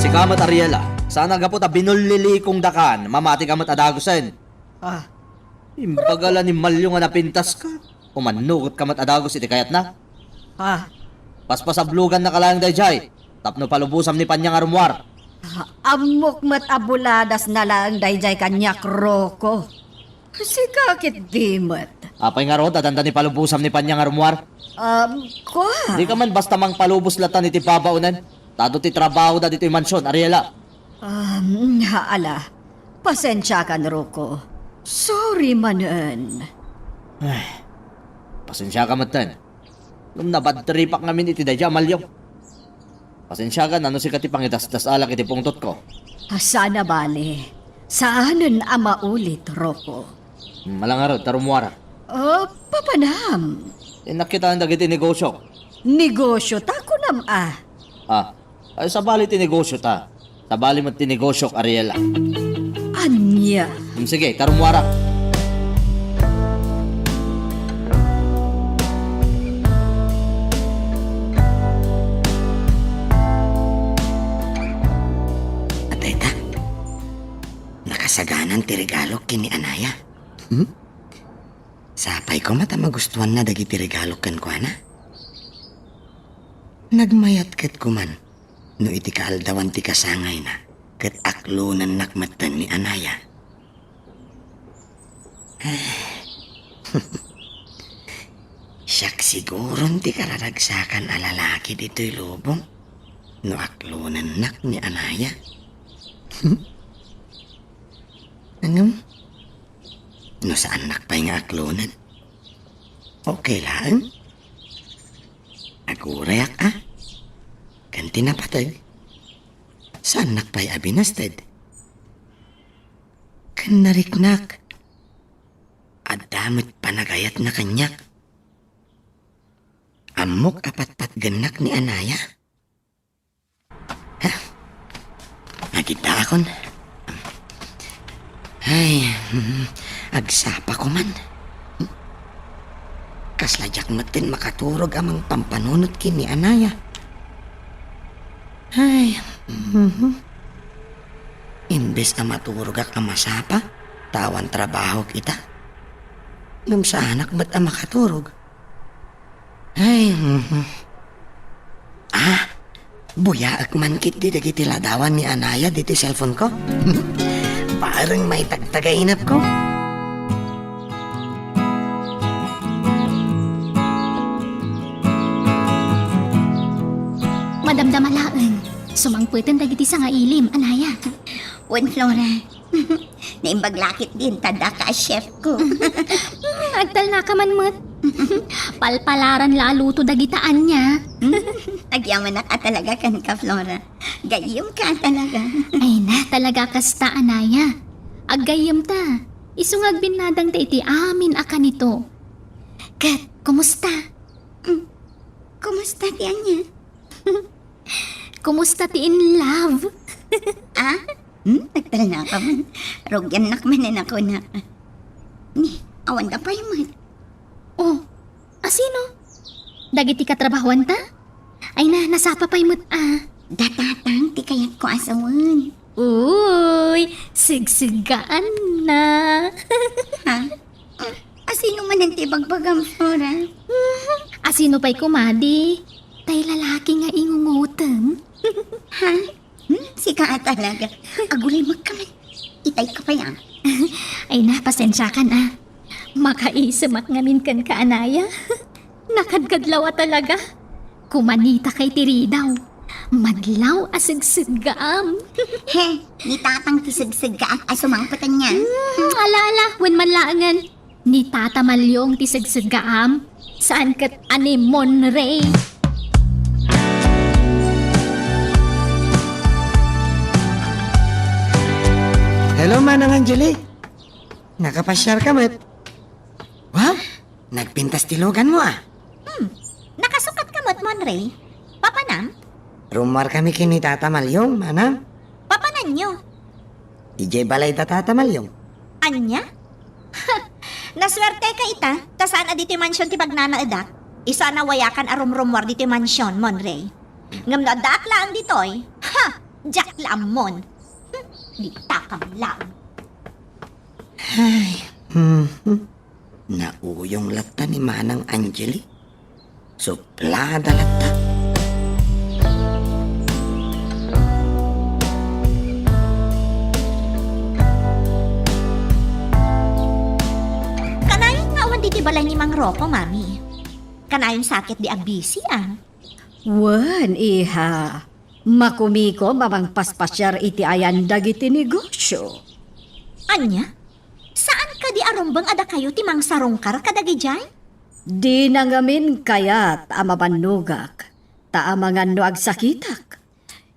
Sika met, Ariela, saan a gapu ta binullilikongdakan, mamatika met a dagusen. Ah. Imbagala ni Malio nga napintaska. Umannugotka met a dagus iti kayatna. Ah. Paspasablogannaka laeng daydiay tapno palubosam ni Panya nga rummuar. Ah, ammok met a buladasna laeng daydiay kaniak, Rocco. Sika ketdi met. Apay ngarud, adda ni palubosam ni Panya nga rummuar? Um, kua. Dika man basta mangpalubos latta iti babaonen. Ta adu ti trabahoda ditoy mansion, Ariela. Um, hala. Pasensiakan, Rocco. Sorry manen. Ay, pasensiaka metten. Ngem nabadtripak ngamin iti daydiay a Malio. Pasensiakan no sika ti pangidasdasalak iti pungtotko. Ah, saan a bale. Saanen a maulit, Rocco. Hmm, ala ngarud, ta rummuarak. Oh, papanam. Innak kitaen dagiti negosio. Negosio ta, kunam a. Ah, ay, sabali ti negosio ta. Sabali met ti negosiok, Ariela. Ania? Hmm, sige, ta rummuarak. Atay ta, nakasaganan ti regalok ken ni Anaya. Hmm? Sapay koma ta magustuanna dagiti regalok kenkuana. Nagmayat ket koman no iti kaaldawan ti kasangayna ket aklonennak metten ni Anaya. Siak siguron ti kararagsakan a lalaki ditoy lubong no aklonennak ni Anaya. Ngem, no saannak pay nga aklonen, okay laeng. Agurayak a. Ken ti napateg, saannak pay a binasted. Ken nariknak, adda met panagayatna kaniak. Ammok a patpatgennak ni Anaya. Agiddaakon. Ay, mm, agsapa koman. Kasla diak metten makaturog a mangpampanunot ken ni Anaya. Ay, mhm. Imbes a maturogak a masapa, ta awan trabahok ita. Ngem saanak met a makaturog. Ay, mhm. Ah, buyaek man ketdi dagiti ladawan ni Anaya ditoy cellphone-ko. Bareng maitagtagay inepko. Madamdama laeng. Sumangpeten dagiti sangailim, Anaya. Wen, Flora. Naimbag la ketdin ta addaka a chef-ko. Mm, agtalnaka man met. Palpalaran la a luto dagita ania. Agyamanak a talaga kenka, Flora. Gayyemka a talaga. Ay na, talaga kasta, Anaya. Aggayyemta. Isu nga agbinnadangta iti amin a kanito. Ket, kumusta? Mm, kumusta ti ania? Kumusta ti in love? Ah? Hmm? Agtalnaka man. Rugiannak manen a kunak. Ni, awanda pay met. Oh, asino? Dagiti katrabahoanta? Ay na, nasapa pay met a. Da tatang ti kayatko a sawen. Uy, sigsiggaanna. Ha? Asino manen ti ibagbagam, Flora? Asino pay koma di? Tay lalaki nga ingungotem. Ha? Hmm? Sika a talaga. Aguray magkaman. Itay ka pa yan. Ay na, pasensiakan a. Makaisemak ngamin kenka, Anaya. Nakadkadlaw a talaga. Kumanitakay ti ridaw. Madlaw a segseggaam. He, ni tatang ti segseggaak a sumangpeten niya. Hmm, ala, ala, wen man laengen. Ni Tata Malyong ti segseggaam, saan ket anemone. Hello, Manang Angeli. Nakapasiar ka met. Wow, nagpintas ti luganmo, ah. Hmm, nakasukat ka met, Monray. Papanam? Rummuar kami ken ni Tata Malyong, Manang. Papananyo? Idiay balay da Tata Malyong. Ania? Nasuerte ka ita, ta saan a ditoy mansion ti pagnanaedak. Isu a nawayakan a rumrummuar ditoy mansion, Monray. Ngem no addaak laeng ditoy, ha! Diak la ammon. Hmm, ditakam laeng. Ay, mhm. Nauyong latta ni Manang Angeli. Suplada latta. Kanayon nga awan ditoy balay ni Mang Rocco, Mami. Kanayon sa ket di a busy, ah. Wen, iha. Makumikom a mangpaspasiar iti ayan dagiti negosio. Ania? Saan kadi a rumbeng a dakayo ti mangsarungkar kadagidiay? Dina ngamin kayat a mabannogak, ta amangan no agsakitak.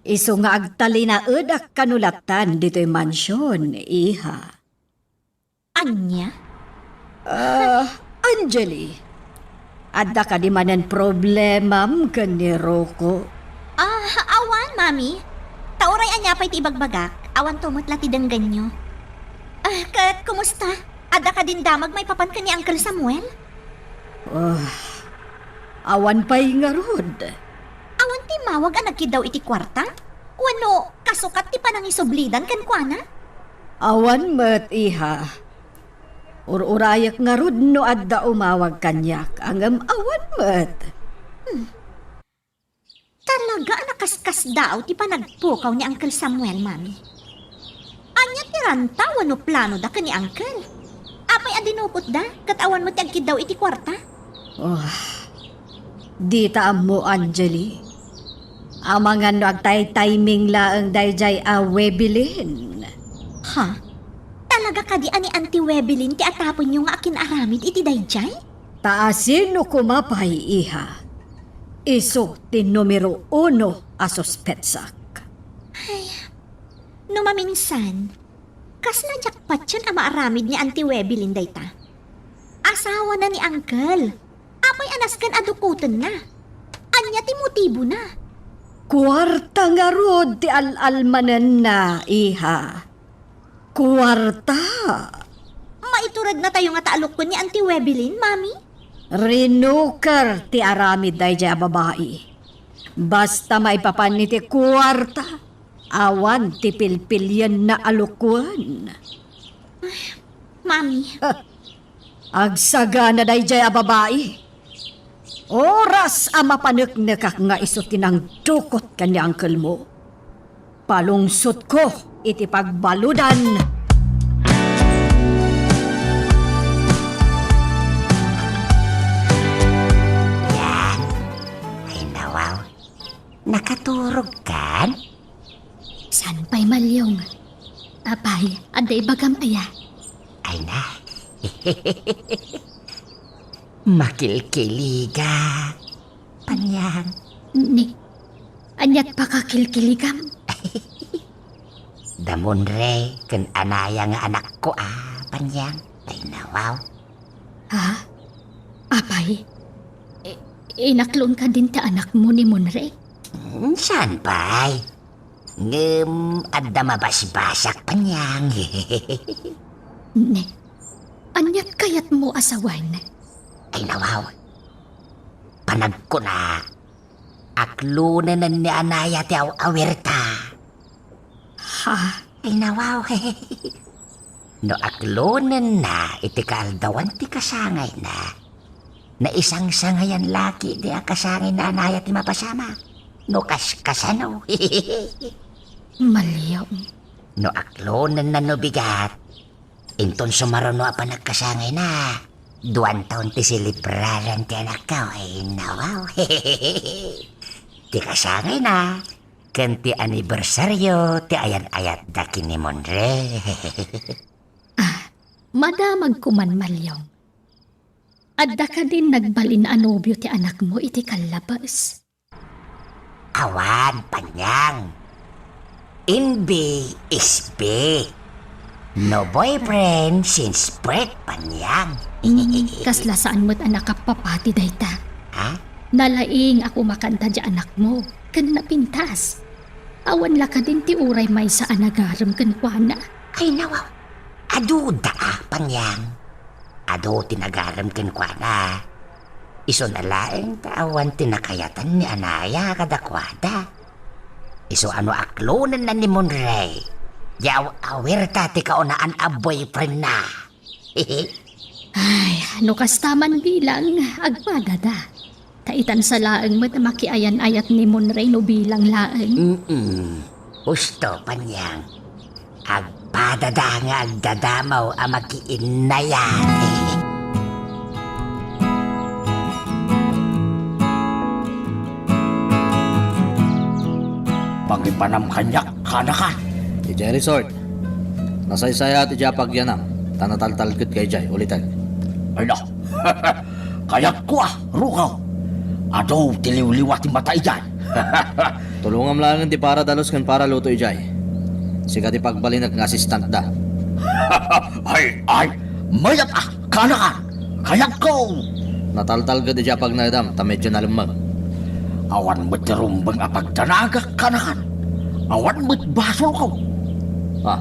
Isu nga agtalinaedak kano lattan ditoy mansion, iha. Ania? Ah, Angeli, adda kadi manen problemam ken ni Rocco? Ah, awan, Mami. Ta uray ania pay ti ibagbagak, awanto met la ti denggenyo. Ah, ket kumusta? Adda kadin damag maipapan ken ni Uncle Samuel? Ah, awan pay ngarud. Awan timmawag a nagkiddaw iti kuarta? Wenno kasukat ti panangisublidan kenkuana? Awan met, iha. Ur-urayek ngarud no adda umawag kaniak, ngem awan met. Hmm. Talaga a nakaskasdaaw ti panagpukaw ni Uncle Samuel, Mami. Ania ti ranta wenno planoda ken ni Uncle? Apay a dinukotda ket awan met ti agkiddaw iti kuarta? Oh, dita ammo, Angeli. Amangan no agtay-timing laeng daydiay a Webelin. Ha? Talaga kadi a ni Auntie Webelin ti atapenyo nga akin-aramid iti daydiay? Ta asino koma pay, iha? Isu ti numero uno a suspetsak. Ay, no maminsan, kasla diak patien a maaramid ni Auntie Webelin dayta. Asawana ni Uncle. Apay a nasken a dukotenna? Ania ti motibona? Kuarta ngarud ti al-almanenna, iha. Kuarta. Maiturednatayo ngata a lukon ni Auntie Webelin, Mami? Rinuker ti aramid daydiay a babai. Basta maipapan iti kuarta, awan ti pilpilienna a lukon. Mami. Agsagana daydiay a babai. Oras a mapaneknekak nga isu ti nangdukot ken ni uncle-mo. Palungsotko iti pagbaludan. Yan. Ay, nawaw. Nakaturogkan? Saan pay, Malyong? Apay, adda ibagam aya? Ay na. Makilkiliga. Panyang. Ni, aniat pakakilkiligam? Da Monre ken Anaya nga anakko a, Panyang. Ay, nawaw. Ha? Apay, i-, inaklon kadin ti anakmo ni Monre? Hmm, saan pay? Ngem adda mabasbasak, Panyang. Ne, aniat kayatmo a sawen? Ay, nawaw. Panagkuna, aklonenen ni Anaya ti aw-awirta. Ha? Ay, nawaw. No aklonenna iti kaaldawan ti kasangayna, naisangsangayan la ketdi a kasangay ni Anaya ti mapasamak. No kaskasano. Malyong. No aklonenna no bigat, inton sumaruno a panagkasangayna, duan taon ti selebraran ti anakko. Ay, nawaw. Ti kasangayna, ken ti anibersario ti ayan-ayatda ken ni Monre. Ah, madamagko man, Malyong. Adda kadin nagbalin a nobio ti anakmo iti kallabes? Awan, Panyang. In B is B. No boyfriend since birth, Panyang. Mm, kasla saan met a nakappapati dayta. Ha? Nalaing a kumakanta diay anakmo, ken napintas. Awan la kadin ti uray maysa a nagarem kenkuana. Ay, nawaw. Adu da, a, Panyang. Adu ti nagarem kenkuana. Isuna laeng ta awan ti nakayatan ni Anaya kadakuada. Isu a no aklonenna ni Monray, diay aw-, awirta ti kaunaan a boyfriendna. Ay, no kasta man bilang, agpadada. Ta itan sa laeng met a makiayan-ayat ni Monray no bilang laeng. Mm-mm. Husto, Panyang. Agpadada nga agdadamaw a makiinnayat. Pangipanam kaniak, kanakan. Idiay resort, nasaysayaat idiay apagyanam, ta nataltalgedka idiay, uliteg. Ay na, kayatko a, Rukaw. Adu ti liwliwa ti mata idiay. Tulongam laengen ti para dalus ken para luto idiay. Sika ti pagbalinek nga asistantda. Ay, ay, mayat a, kanakan. Kayatko! Nataltalged idiay apagnaedam ta medio nalemmeng. Awan met ti rumbeng a pagdanagak, kanakan. Awan met basolko. Ah.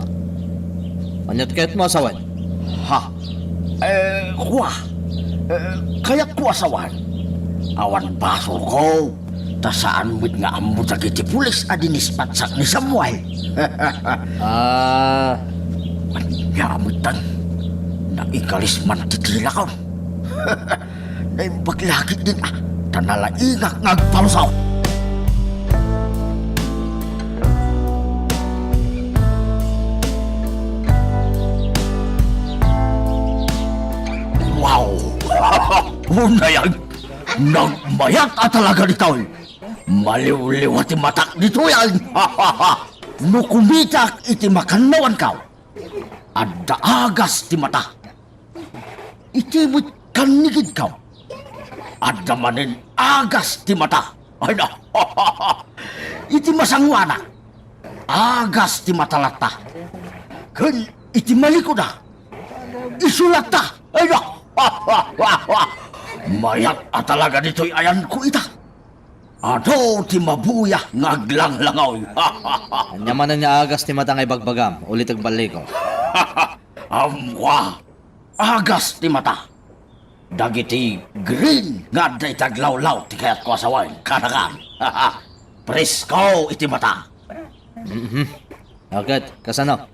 Ania't kayatmo a sawen? Ha? Eh, kua. Eh, kayatko a sawen. Awan basolko. Ta saan met nga ammo dagiti pulis a dinispatsak ni Samuel. Ah. Ania met tan, naigalis man ti tilakon. Naimbag la ketdin, ah, ta nalaingak nga agpalusot. Wow! Unay, nagmayat a talaga ditoy. Maliwliwa ti matak ditoy, ay. No kumitak iti makannawanko, adda agas ti mata. Iti met kannigidko, adda manen agas ti mata. Ay na. Iti masangoanak, agas ti mata latta. Ken iti malikuda, isu latta. Ay na. Mayat a talaga ditoy ayanko ita. Adu ti mabuya nga aglanglangaw. Ania manen nga agas ti mata nga ibagbagam, uliteg balliko? Ammo, agas ti mata. Dagiti green nga adda iti aglawlaw ti kayatko a sawen, kanakan. Presko iti mata. Mhm. Ket, kasano?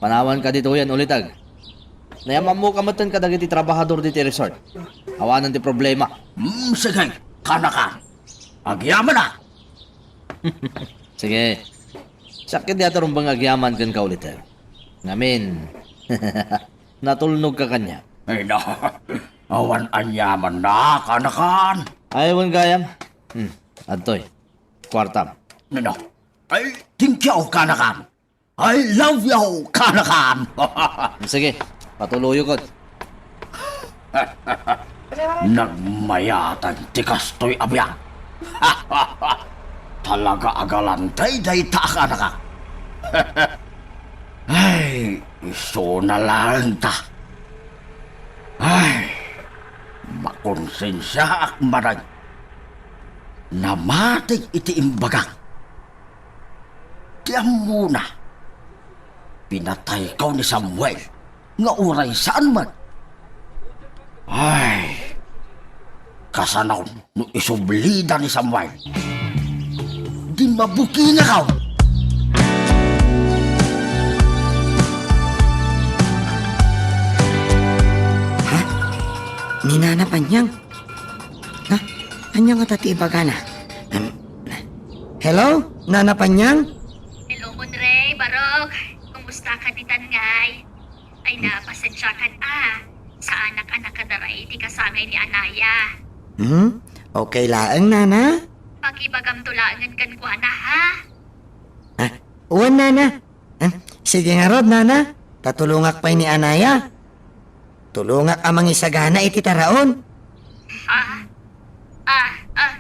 Panawanka ditoyen, uliteg. Nayamanmoka metten kadagiti trabahador diti resort. Awanen ti problema. Mm, sige, kanakan. Agyamanak. Sige. Siak ketdi a ti rumbeng nga agyaman kenka, uliteg. Ngamin, natulnogka kaniak. Ay na, awan anyamanna, kanakan. Ay, wen gayam. Hmm, adtoy. Kuartam. Ano? Ay, thank you, kanakan. I love you, kanakan. Sige, patuloyko. Nagmayatan ti kastoy a biag. Talaga a galante dayta a kanakan. Ay, isuna laeng ta. Ay, makonsensiaak manen. Namati iti imbagak. Ti ammona, pinatayko ni Samuel nga uray saan met. Ay, kasano no isublida ni Samuel? Di mabukingak. Ha? Ni Nana Panyang? Ha? Ania ngata ti ibagana? Em, hello? Nana Panyang? Hello, Monray, Barok. Kumusta ka ditan ngay? Ay na, pasensiakan a. Saanak a nakadara iti kasangay ni Anaya. Hmm? Okay laeng, Nana? Pakibagamto laengen kenkuana, ha? Ah, wen, Nana. Ah, sige ngarud, Nana. Ta tulongak pay ni Anaya. Tulongak a mangisagana iti taraon. Ah, ah, ah,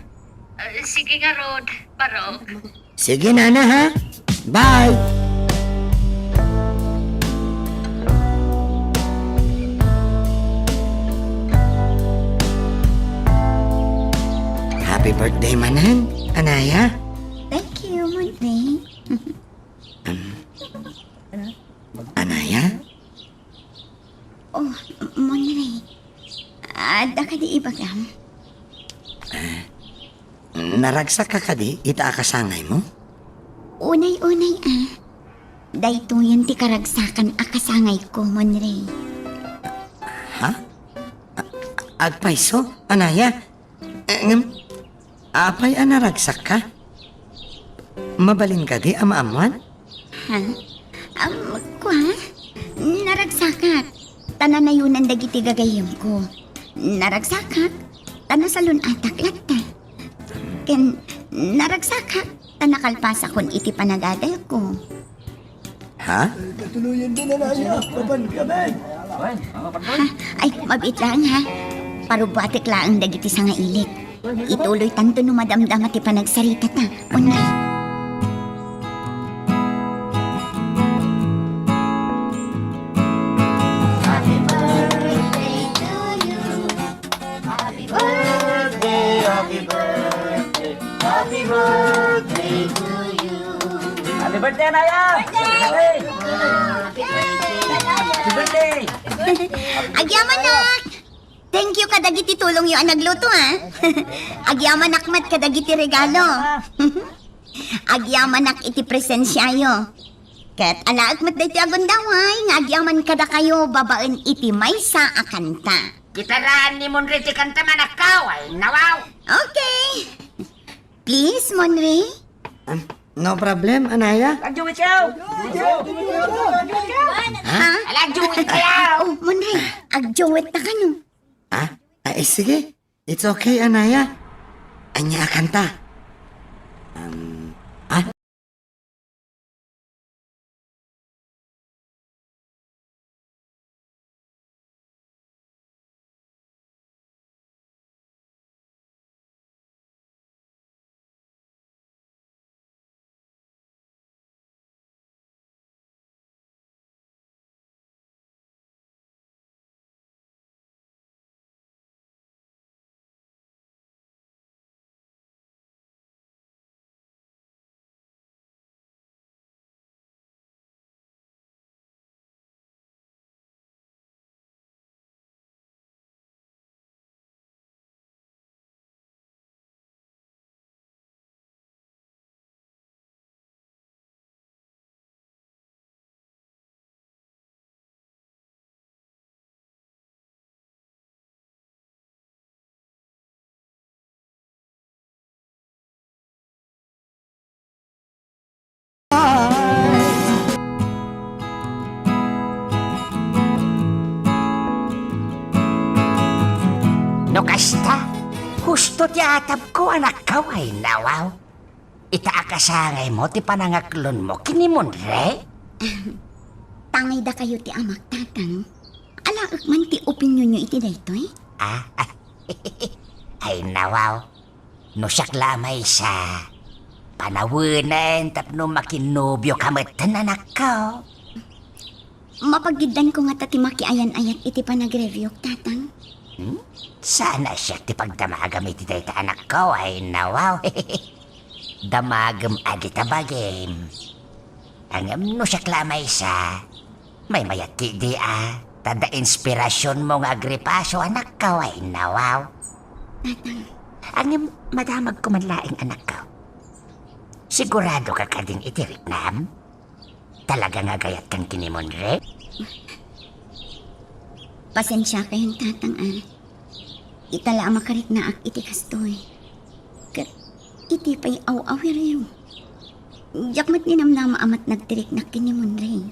eh, sige ngarud, Barok. Sige, Nana, ha? Bye! Naragsakka kadi ita a kasangaymo? Unay-unay a. Daytoyen ti karagsakan a kasangayko, Monray. Ha? A-, agpayso, Anaya? Eh, ngem, apay a naragsakka? Mabalin kadi a maammuan? Ha? Am, kua? Naragsakak, ta nanayonan dagiti gagayyemko. Naragsakak, ta nasalun-atak latta. Ken naragsakak, ta nakalpasakon iti panagadalko. Ha? Katuloyan din na niya. Papan kami. Ha? Ay, mabiit laeng, ha? Parubbuatek laeng dagiti sangailik. Ituloy tanto no madamdama ti panagsaritata. Unay. Happy birthday, happy birthday, happy birthday to you. Happy birthday, Anaya! Birthday! Happy birthday! Happy birthday! Agyamanak! Thank you kadagiti tulongyo a nagluto, ha? Agyamanak met kadagiti regalo. Agyamanak iti presensiayo. Ket alaek met daytoy a gundaway nga agyaman kadakayo babaen iti maysa a kanta. Gitaraan ni Monray ti kanta, anakko, ay nawaw. Okay. Please, Monray. Ah, no problem, Anaya. Agduet kayo! Ha? Ala, agduet kayo! Oh, Monray, agduet ta kano. Ah? Ay, sige. It's okay, Anaya. Ania a kanta? Um, ah? No kasta, husto ti atabko, anakko, ay nawaw. Ita a kasangaymo ti panangaklonmo ken ni Monre? Tangay dakayo ti amak, tatang. Alaek man ti opinionyo iti daytoy? Ah, ay nawaw. No siak la a maysa, panawenen tapno makinnobioka metten, anakko. Mapagiddanko ngata ti makiayan-ayat iti panagreviewk, tatang. Hmm? Saan a siak ti pagdamagam iti dayta, anakko, ay nawaw. Damagem a dita bagim. Ngem no siak la a maysa, maymayat ketdi a, ta adda inspirasionmo nga agripaso, anakko, ay nawaw. Tatang. Ngem madamagko man laeng, anakko. Siguradoka kadin iti riknam? Talaga nga agayatkan ken ni Monre? Pasensiakayon, tatang, a. Ita la a makariknaak iti kastoy. Ket iti pay aw-awiryo. Diak met ninamnama a matnag ti riknak ken ni Monre.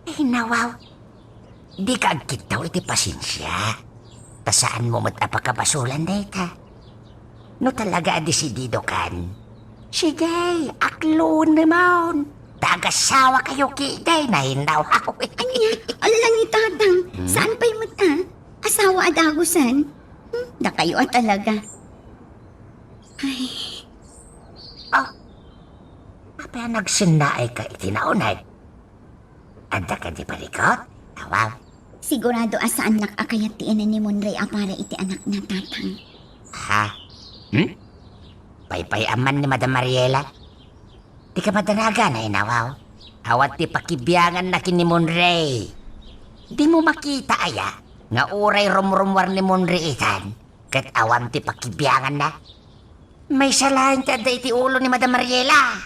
Ay, nawaw. Dika agkittaw iti pasensia. Ta saanmo met a pakabasolan dayta. No talaga a desididokan, sige, aklonemon. Ta agasawakayo ketdi, ay nawaw. Ania, ala ni tatang, hmm? Saan pay met a? Asawa a dagusen? Hmm, dakayo a talaga. Ay. Oh, apay a nagsennaayka iti nauneg? Adda kadi parikut? Awaw. Sigurado a saannak a kayat ti ina ni Monre a para iti anakna, tatang. Ha? Hmm? Paypay-am man ni Madam Mariela? Dika madanagan, ay nawaw. Awan ti pakibianganna ken ni Monre. Dimo makita aya nga uray rumrummuar ni Monre itan, ket awan ti pakibianganna? Maysa laeng ti adda iti ulo ni Madam Mariela.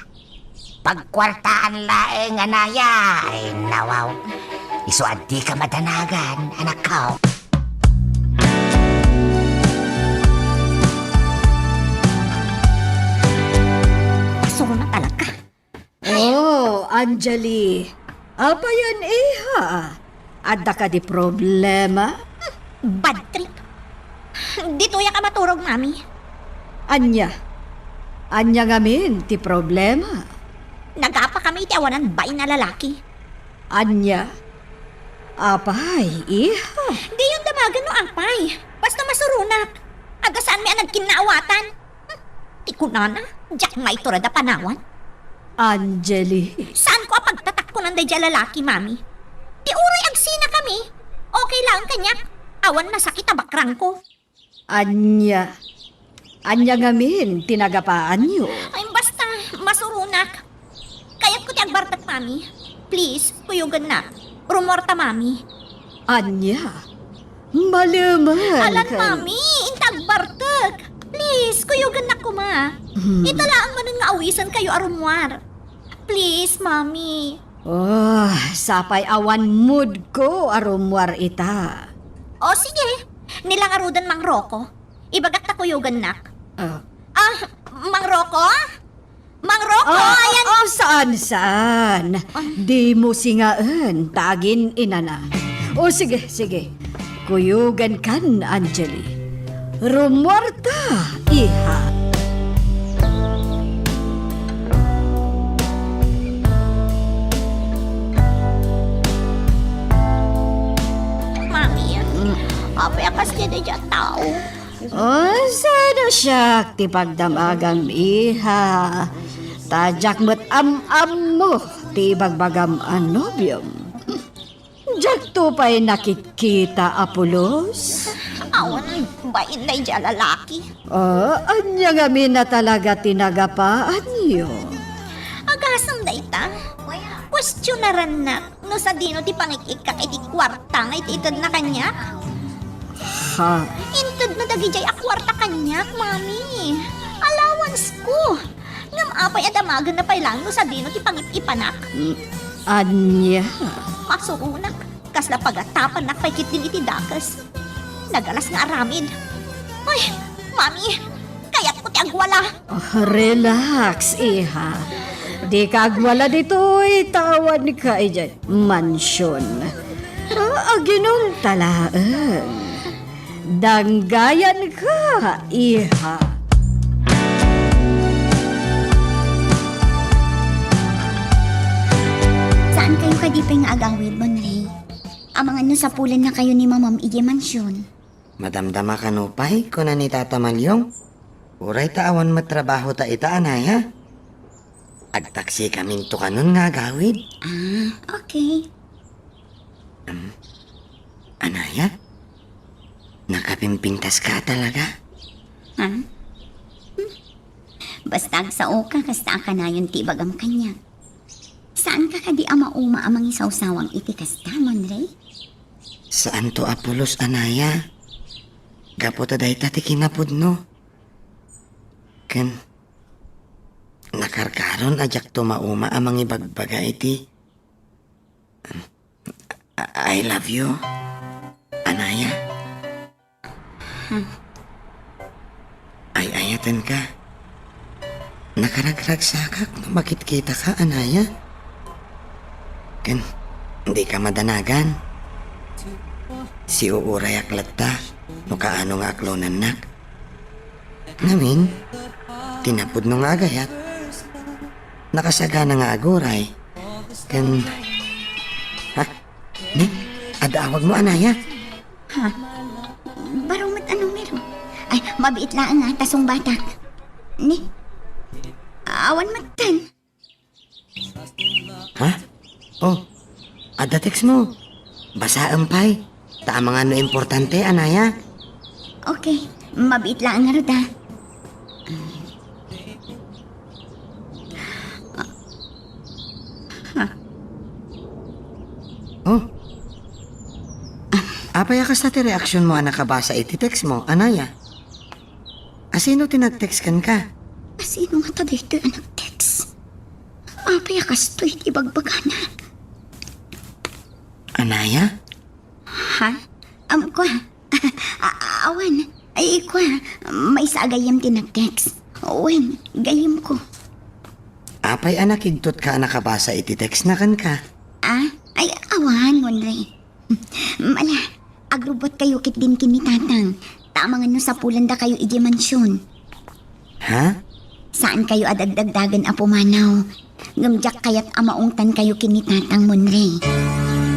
Pagkuartaan laeng, anaya. Ay, nawaw. Isu a dika madanagan, anakko. Asuna talaga. Oh, Angeli. Apayan, iha? Adda kadi problema? Bad trip. Ditoyak a maturog, Mami. Ania? Ania ngamin ti problema? Nagapa kami iti awanan bain a lalaki. Ania? Apay, iha? Diyon damagen no apay. Basta masuronak. Adda saanmi a nagkinnaawatan. Hmm, ti kunana, diak maitured a panawan. Angeli. Saanko a pagtatakkonan daydiay a lalaki, Mami. Ti uray agsina kami, okay laeng kaniak. Awan nasakit a bakrangko. Ania? Ania ngamin ti nagapaanyo? Ay, basta, masuronak. Kayatko ti agbartek, Mami. Please, kuyogennak. Rumuarta, Mami. Ania? Malemen Alan, ken Mami, inta agbartek. Please, kuyogennak koma. Hmm. Ita laeng manen nga awisenkayo a rumuar. Please, Mami. Oh, sapay awan moodko a rumuar ita. O, sige. Ni la ngaruden, Mang Rocco. Ibagak ta kuyogennak. Ah. Ah, Mang Rocco? Mang Rocco, ah, ayan. Ah, saan, saan? Ah. Dimo singaen, ta agin-inana. O, sige, sige. Kuyogenkan, Angeli. Rumuarta, iha. Mami, apay a kasdiay daydiay a tao? Oh, saan a siak ti pagdamagam, iha. Ta diak met am-ammo ti ibagbagam a nobiom. Diakto pay nakitkita a pulos. Awan bain daydiay a lalaki. Ah, ania ngamin a talaga ti nagapaanyo? Agasem dayta. Kuestionarannak no sadino ti pangik-ikkak iti kuarta nga it-itedna kaniak. Ha? Intedna dagidiay a kuarta kaniak, Mami. Allowance ko. Ngem apay a damagenna pay laeng no sadino ti pangip-ipanak? Mm, ania? Masuronak. Kasla pagatapannak pay ketdin iti dakes. Nagalas nga aramid. Ay, Mami, kayatko ti agwala. Oh, relax, iha. Dika agwala ditoy, ta awanka idiay mansion. Ah, aginumta laeng. Danggayanka, iha. Saankayo kadi pay nga agawid, Monray? Amangan no sapulennakayo ni Mamam idiay mansion. Madamdama kano pay, kuna ni Tata Malyong. Uray ta awan met trabaho ta ita, anaya. Agtaksikaminto kanon nga agawid. Ah, okay. Em, anaya? Nakapimpintaska talaga? Ha? Hmm? Basta agsaoka, kasta a kanayon ti ibagam kaniak. Saanka kadi a mauma a mangisawsawang iti kasta, Monray? Saanto a pulos, anaya. Gapu ta dayta ti kinapudno. Ken, nakarkaron a diakto mauma a mangibagbaga iti, I, I love you, anaya. Hmm. Ay-ayatenka. Nakaragragsakak no makitkitaka, anaya. Ken, dika madanagan. Siuurayak latta no kaano nga aklonannak. Ngamin, ti napudno nga agayat, nakasagana nga aguray. Ken, ha? Ni, adda awagmo, anaya? Ha? Baro met a numero. Ay, mabiit laeng, ah, ta sungbatak. Ni? Awan metten. Ha? Oh, adda textmo. Basaem pay. Ta amangan no importante, anaya. Okay, mabiit laeng ngarud, ah. Oh. Apay a kasta ti reaksionmo a nakabasa iti textmo, anaya? A, Sino ti nag-text kenka? Sino ngata daytoy a nag-text? Apay a kastoy ti ibagbagana? Anaya? Ha? Am, kua. A-, a-, awan. Ay, kua. Maysa a gayyem ti nag-text. Wen, gayyemko. Apay a nakigtotka a nakabasa iti text na kenka? Ah? Ay, awan, Monre. Ala, agrubbuatkayo ketdin ken ni Tatang. Ta amangan no sapulandakayo idiay mansion. Ha? Saankayo a dagdagdagen a pumanaw. Ngem diak kayat a maungtankayo ken ni Tatang, Monre.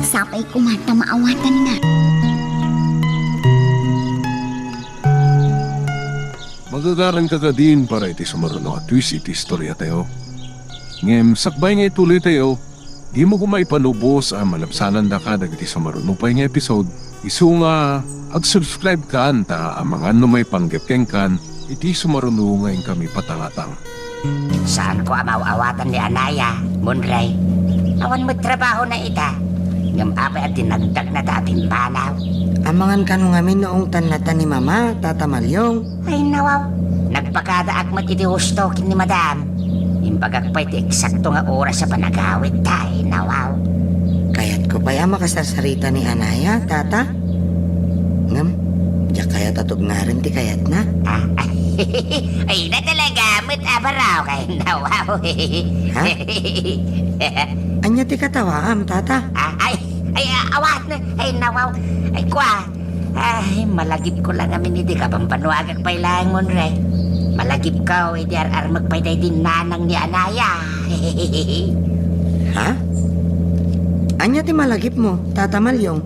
Sapay koma ta maawatanna. Magagaranka kadin para iti sumaruno a twist iti istoriatayo. Ngem sakbay nga ituloytayo, dimo koma ipanubos a malabsanandaka dagiti sumaruno pay nga episode, isu nga ag-subscribe kan ta amangan no maipanggep kenkan iti sumaruno nga inkami patangatang. Saanko a maaw-awatan ni Anaya, Monre. Awan met trabahona ita. Ngem apay a dinagdagna ta a pimpanaw? Amangan kano ngamin no ungtannata ni Mama, Tata Malyong? Ay, nawaw. Nagpakadaak met iti husto ken ni Madam. Imbagak pay ti eksakto nga oras a panagawidda, ay, nawaw. Kayatko pay a makasarsarita ni Anaya, Tata. Ngem, diak kayat a tugnaren ti kayatna. Ah, ay, ay, na talaga met a baraw kay nawaw. Ha? Ania ti katawaam, Tata? Ah, ay, ay, ah, awan. Ay, nawaw. Ay, kua. Ay, malagipko la ngamin idi kabambanuagak pay laeng, Monre. Malagipko idi ar-armek pay daydi nanang ni Anaya. Ha? Ania ti malagipmo, Tata Malyong?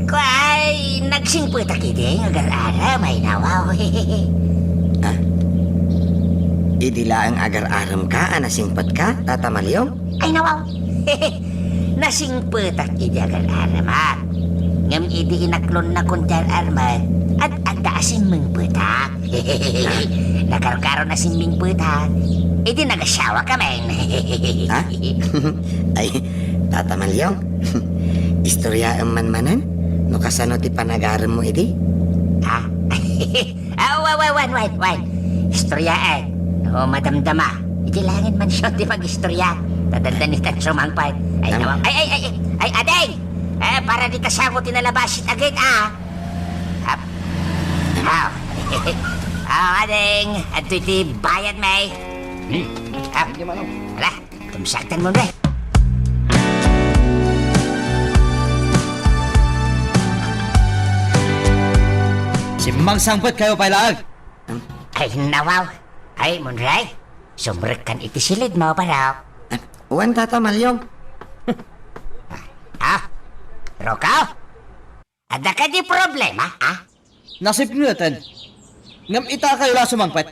Kua, ay, nagsingpetak idi nga agar-arem, ay, nawaw. Ha? Idi laeng agar-aremka a nasingpetka, Tata Malyong? Ay, nawaw. Nasingpetak idi agar-aremak. Ngem idi inaklonnakon ti ar-armek, ad-adda a simmingpetak. Nakarkaron a simmingpetak. Idi nagasawa kamin. Ha? Ay, Tata Malyong, istoryaem man manen no kasano ti panagaremmo idi? Ha? Ah, wa-, wa-, wan, wan, wan. Istoryaen. O, madamdama. Iti laeng mansion ti mag-istorya. Tadandanitan sumangpet. Ay, Am- nawa-, ay, ay, ay, ay, ay, ading! Eh, para dita sango ti nalabas it agit, ah. Ap-, ah. Ah, ading. Adtoy ti bayad, may. Hmm. Ah. Ala. Kumsaktan mo, Monre. Simmangsangpet kayo pay laeng. Ay, nawaw. Ay, Monre. Sumrekkan iti silid mo, baro. Ah, wan, Tata Malyong. Ah, Rocco? Adda kadi problema, ah? Nasipngeten. Ngem ita kayo la sumangpet.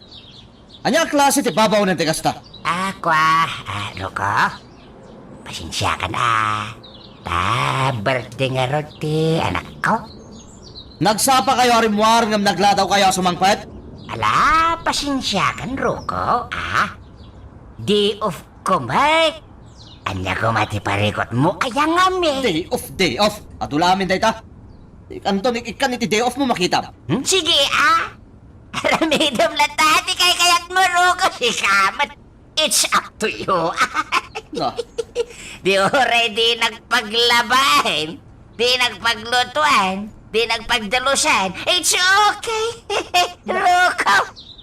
Ania a klase ti babaonen ti kasta? Ah, kua, ah, Rocco? Pasensiakan, ah. Ta birthday ngarud ti anakko. Nagsapa kayo a rimmuar ngem nagladaw kayo a sumangpet? Ala, pasensiakan, Rocco, ah. Day off ko met. Ania koma ti parikutmo? Aya ngamin? Day off, day off. Adu la amin dayta. Ikanton, ik-, ikkan iti day off mo, makitam. Hmm, sige, ah. Aramidem latta ti kaykayatmo, Rocco. Sika met. It's up to you. No. Di uray di nagpaglabaen, di nagpaglutuan, di nagpagdalusan. It's okay. Rocco.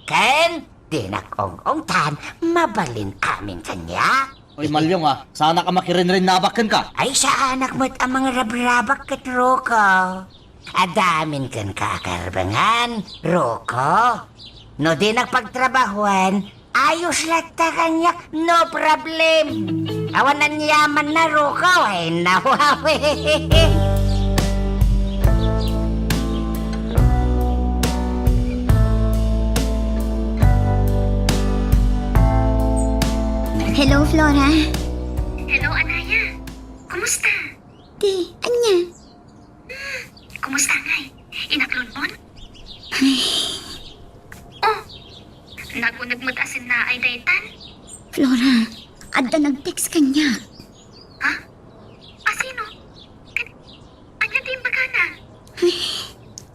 Ken, dinak ong-ongtan, mabalin amin kaniak. Oy, Malyong, ah, saanak a makirinrinnabak kenka. Ay, saanak met a mangrabrabak ket Rocco. Adamin kenka a karbengan, Rocco. No dinak pagtrabahuan, ayos latta kaniak, no problem. Awan aniamanna, Rocco, ay nawawi. Hello, Flora. Hello, Anaya. Kumusta? Ti, ania? Hmm, kumusta ngay? Inaklonmon? Ay. Oh, nag-uneg met a sinnaay daytan? Flora, adda nag-text kaniak. Ha? A sino? Kan-, ania ti imbagana? Ay,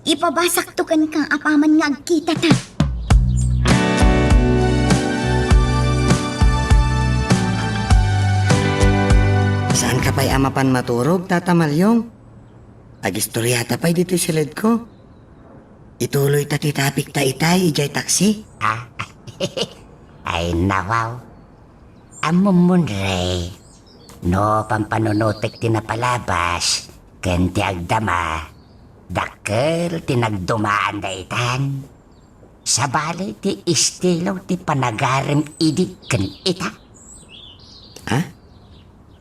ipabasakto kenka apaman nga agkitata. pay a mapan maturog, Tata Malyong. Agistoriata pay ditoy siledko. Ituloyta ti topicta itay idiay taksi. Ah, ay, nawaw. Ammom, Monre, no pampanunotek ti napalabas ken ti agdama, dakkel ti nagdumaan daytan. Sabali ti estilo ti panagarem idi ken ita. Ha?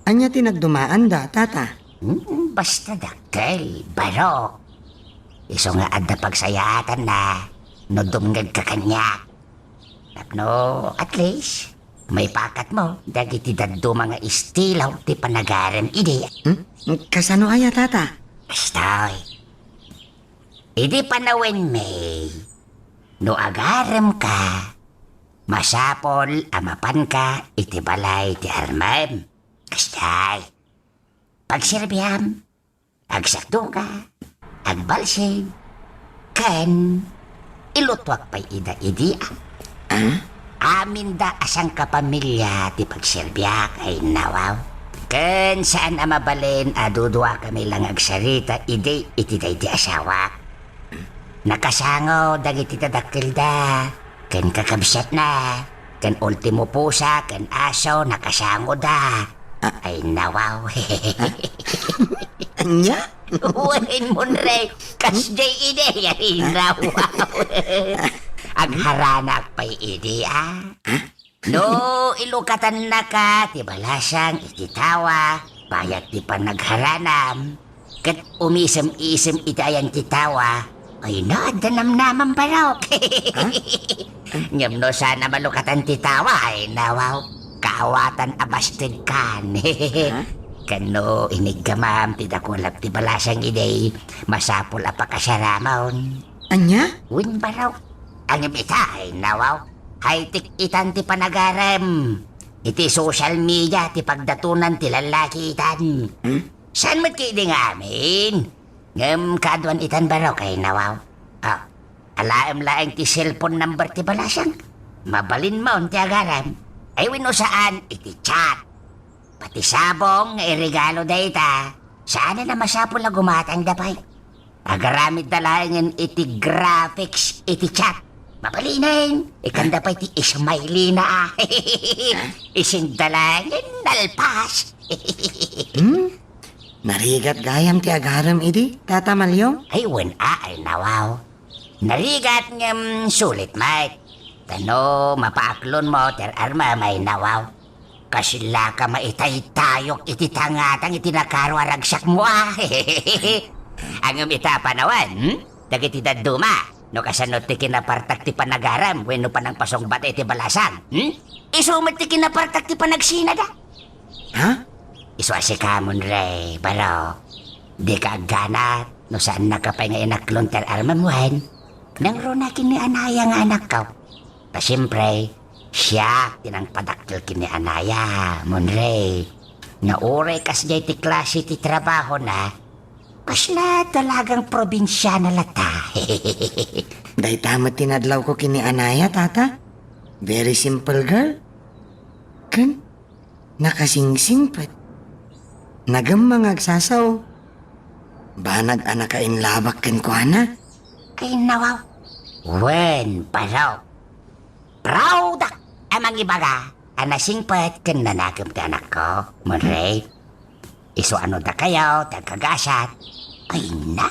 Ania ti nagdumaanda, Tata? Hmm, basta dakkel, barok. Isu nga adda pagsayaatanna no dumngegka kaniak. Tapno, at least, maipakatmo dagiti dadduma nga estilo ti panagarem idi. Hmm? Kasano aya, Tata? Kastoy. Idi panawenmi, no agaremka, masapul a mapanka iti balay ti armem. Kasdiay, pagserbiam, agsakdoka, agbalsig, ken ilutuak pay ida idi, a. Ah? Aminda a sangkapamilya ti pagserbiak, ay nawaw. Ken saan a mabalin a duduakami la nga agsarita idi iti daydi asawak. Nakasango dagiti dadakkelda, ken kakabsatna, ken ultimo pusa, ken aso, nakasangoda. Ah. Ay, nawaw. Ah? Ania? Wen, Monre, kasdiay idi, ay, nawaw. Agharanak pay idi, a. Ah? No ilukatannaka ti balasang iti tawa, bayat ti panagharanam, ket umisem-isem iti ayan ti tawa, ay, no, adda namnamam, barok. Ha? Ngem no saan a malukatan ti tawa, ay, nawaw, kaawatan a bastedkan. Ha? Ken no iniggamam ti dakulap ti balasang idi, masapul a pakasaramon. Ania? Wen, barok. Ngem ita, ay, nawaw, high-tech itan ti panagarem. Iti social media ti pagdatonan ti lallaki itan. Hmm? Saan met ketdi nga amin? Ngem kaaduan itan, barok, ay, nawaw. Ah, alaem laeng ti cellphone number ti balasang. Mabalinmon ti agarem. Ay, wenno saan, iti chat. Pati sabong nga iregalo dayta, saanen a masapul a gumatangda pay. Agaramidda laengen iti graphics iti chat. Mabalinen, ikkanda pay ti smiley na, a. Isinda laengen nalpas. Hmm? Narigat gayam ti agarem idi, Tata Malyong? Ay, wen a, ay, nawaw. Narigat ngem sulit met. Ta no mapaaklonmo ti ar-armem, ay, nawaw. Kasla ka maitaytayok iti tangatang iti nakaro a ragsakmo, a. Ngem ita a panawen, hmm? Dagiti dadduma, no kasano ti kinapartak ti panagarem wenno panangpasungbat iti balasang, hmm? Isu met ti kinapartak ti panagsinada. Ha? Isu a sika, Monre, barok. Dika agganat no saannaka pay nga inaklon ti ar-armem wen. Nangruna ken ni Anaya nga anakko. Ta siempre, siak ti nangpadakkel ken ni Anaya, Monre. Nga uray kasdiay ti klase ti trabahona, kasla dalagang probinsiana latta. Dayta met ti nadlawko ken ni Anaya, Tata. Very simple girl. Ken nakasingsingpet. Nagemma nga agsasao. Banag a nakainlabak kenkuana. Ay, nawaw. Wen, barok. Proud a mangibaga a nasingpet ken nanagem ti anakko, Monre. Isu a no dakayo ti agkagasat, ay na,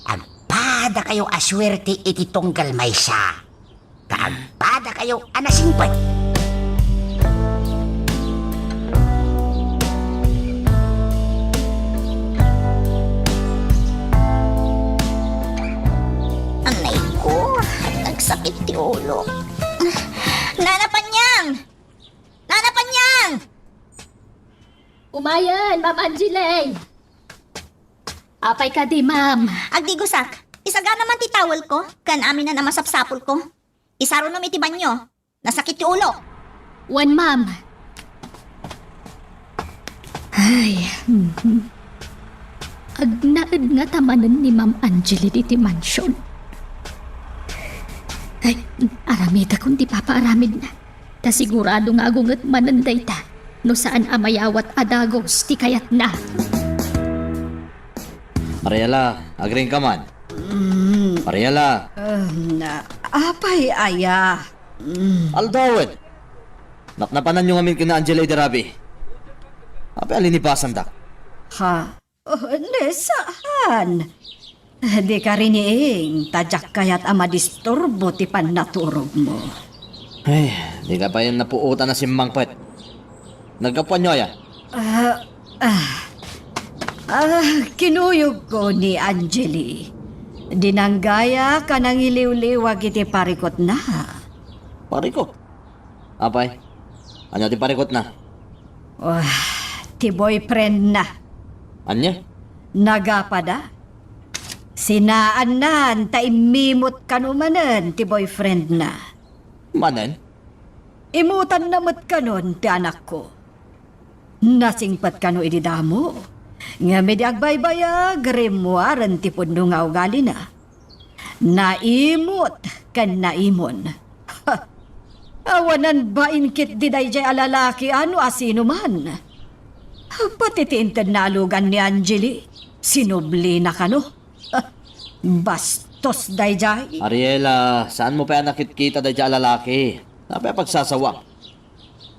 agpadakayo a suerte iti tunggal maysa. Ta agpadakayo a nasingpet. Anay ko, nagsakit ti ulo. Nana Panyang! Nana Panyang! Umayen, Ma'am Angeli! Apay kadi, ma'am? Agdigusak, isagana man ti towel ko, ken amin a masapsapul ko. Isarunom iti banyo. Nasakit ti ulo. Wen, ma'am. Ay, mhm. Agnaed ngata manen ni Ma'am Angeli iti mansion. Ay, aramidakon ti papaaramidna. Ta sigurado nga agunget manen dayta. no saan a mayawat a dagus ti kayatna. Mariela, agriingka man? Mm. Mariela. Um, apay aya? Mm. Aldawen! Napnapananyo ngamin ken ni Angeli idi rabii. Apay a linibasandak? Ha? Oh, ne, saan? Dika riniing, ta diak kayat a madisturbo ti pannaturogmo. Ay, dika pay napuotan a simmangpet. Naggapuanyo aya? Ah, ah. Ah, kinuyogko ni Angeli. Dinanggayak a nangiliwliwag iti parikutna. Parikut? Apay, ania ti parikutna? Wah, ti boyfriendna. Ania? Nagapada. Sinaannan ta immimut kano manen ti boyfriendna. Manen? Imutanna met kanon ti anakko. Nasingpet kano idi damo. Ngem idi agbaybayag, rimmuaren ti pudno nga ugalina. Naimut ken naimon. Ha! Awanan bain ketdi daydiay a lalaki a no asinoman. Pati ti inted naalugan ni Angeli, sinublina kano. Ha! Bastos daydiay. Ariela, saanmo pay a nakitkita daydiay a lalaki? Apay a pagsasawa?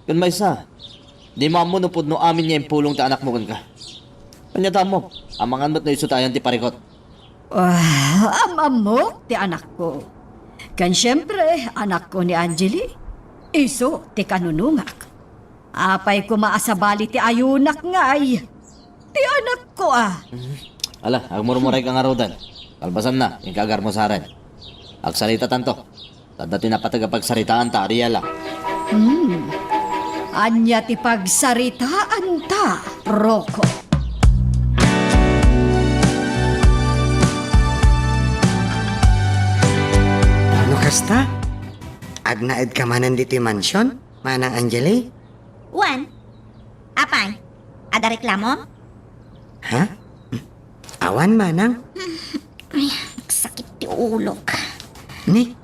Ken maysa, dimo ammo no pudno amin nga impulong ti anakmo kenka. Ania ti ammom? Amangan met no isu ti ayan ti parikut. Ah, am-ammok ti anakko. Ken siempre, anakko ni Angeli. Isu ti kanunungak. Apay koma a sabali ti ayunak ngay? Ti anakko a. Mhm. Ala, agmurmurayka ngaruden. Kalpasanna, inka agarmusaren. Agsaritatanto. Adda ti napateg a pagsaritaanta, Ariela. Hmm. Ania ti pagsaritaanta, Rocco? No kasta, agnaedka manen ditoy mansion, Manang Angeli? Wen. Apay, adda reklamom? Ha? Awan, Manang. Ay, sakit ti ulok. Ni?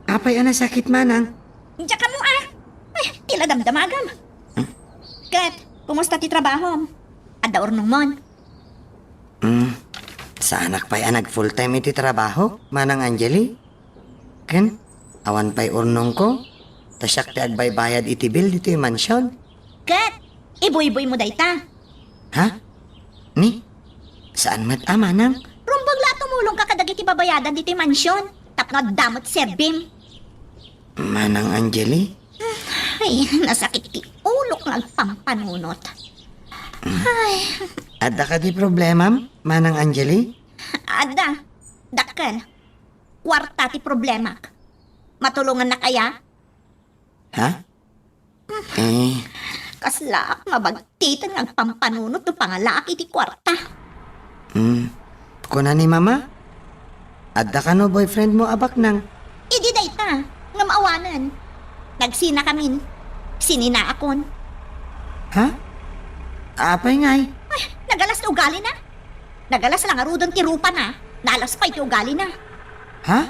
Apay a nasakit, Manang? Diak ammo, a. Ay, ti la damdamagam. Hmm? Ket, kumusta ti trabahom? Adda urnongmon? Hmm, saanak pay a nag-full time iti trabaho, Manang Angeli. Ken, awan pay urnongko, ta siak ti agbaybayad iti bill ditoy mansion. Ket, ibuyboymo dayta. Ha? Ni? Saan met a, Manang? Rumbeng la a tumulongka kadagiti babayadan ditoy mansion, tapno adda met serbim. Manang Angeli? Ay, nasakit ti ulok nga agpampanunot. Ay. Adda kadi problemam, Manang Angeli? Adda. Dakkel. Kuarta ti problemak. Matulongannak aya? Ha? Eh. Kaslaak mabagtiten nga agpampanunot no pangalaak iti kuarta. Hmm. Kuna ni Mama, adda kano boyfriendmo a baknang? Idi dayta, ngem awanen. Nagsinakamin. Sininaakon. Ha? Apay ngay? Ay, nagalas ti ugalina. Nagalas la ngaruden ti rupana, naalas pay ti ugalina. Ha?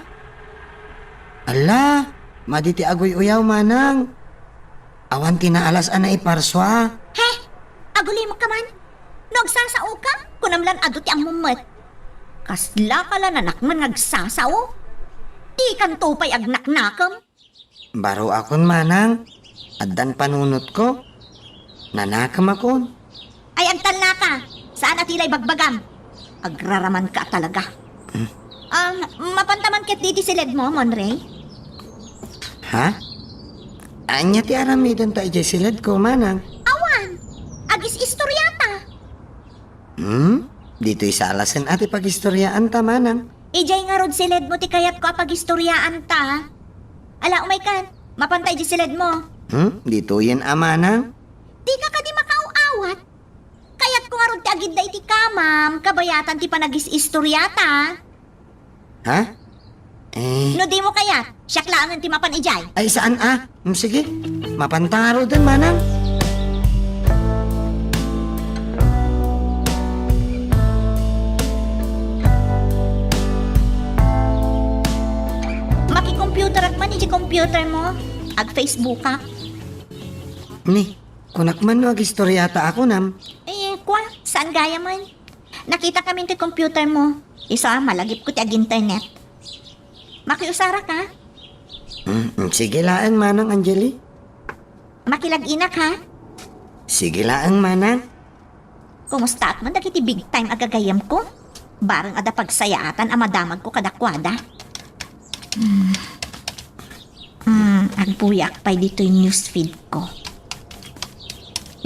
Ala, madi ti aguy-uyaw, Manang. Awan ti naalas a naiparsua. He? Agulimekka man? No agsasaoka, kunam lan adu ti ammom met. Kaslaka la nanakman nga agsasao? Dikanto pay agnaknakem? Baroakon, Manang. Addan panunotko. Nanakemakon. Ay, agtalnaka. Saan a ti la ibagbagam. Agraramanka a talaga. Hmm. Ah, mapanta man ketdi ti siledmo, Monray? Ha? Ania ti aramidenta idiay siledko, Manang? Awan. Agis-istoriata. Hmm? Ditoy salasen a ti pagistoriaanta, Manang. Idiay ngarud siledmo ti kayatko a pagistoriaanta. Ala, umaykan. Mapanta idiay siledmo. Hmm? Ditoyen a, Manang? Dika kadi makaaw-awat? Kayatko ngarud ti agidda iti kamam, kabayatan ti panagis-istoriata. Ha? Eh. No dimo kayat, siak laengen ti mapan idiay. Ay, saan a? Hmm, sige. Mapanta ngaruden, Manang. Makicomputerak man iti computermo. Ag-Facebookak. Ni, Kunak man no agistoriata a kunam. Eh, kwa, saan gayam? Nakitakamin ti computer mo. Isu a, malagipko ti ag-internet. Makiusarak, ha? Mm, mm, sige laeng, Manang Angeli. Makilag-inak, ha? Sige laeng, Manang. Kumustaak man dagiti big time a gagayamko? Bareng adda pagsayaatan a madamagko kadakuada. Hmm. Hmm, agbuyaak pay ditoy newsfeed ko.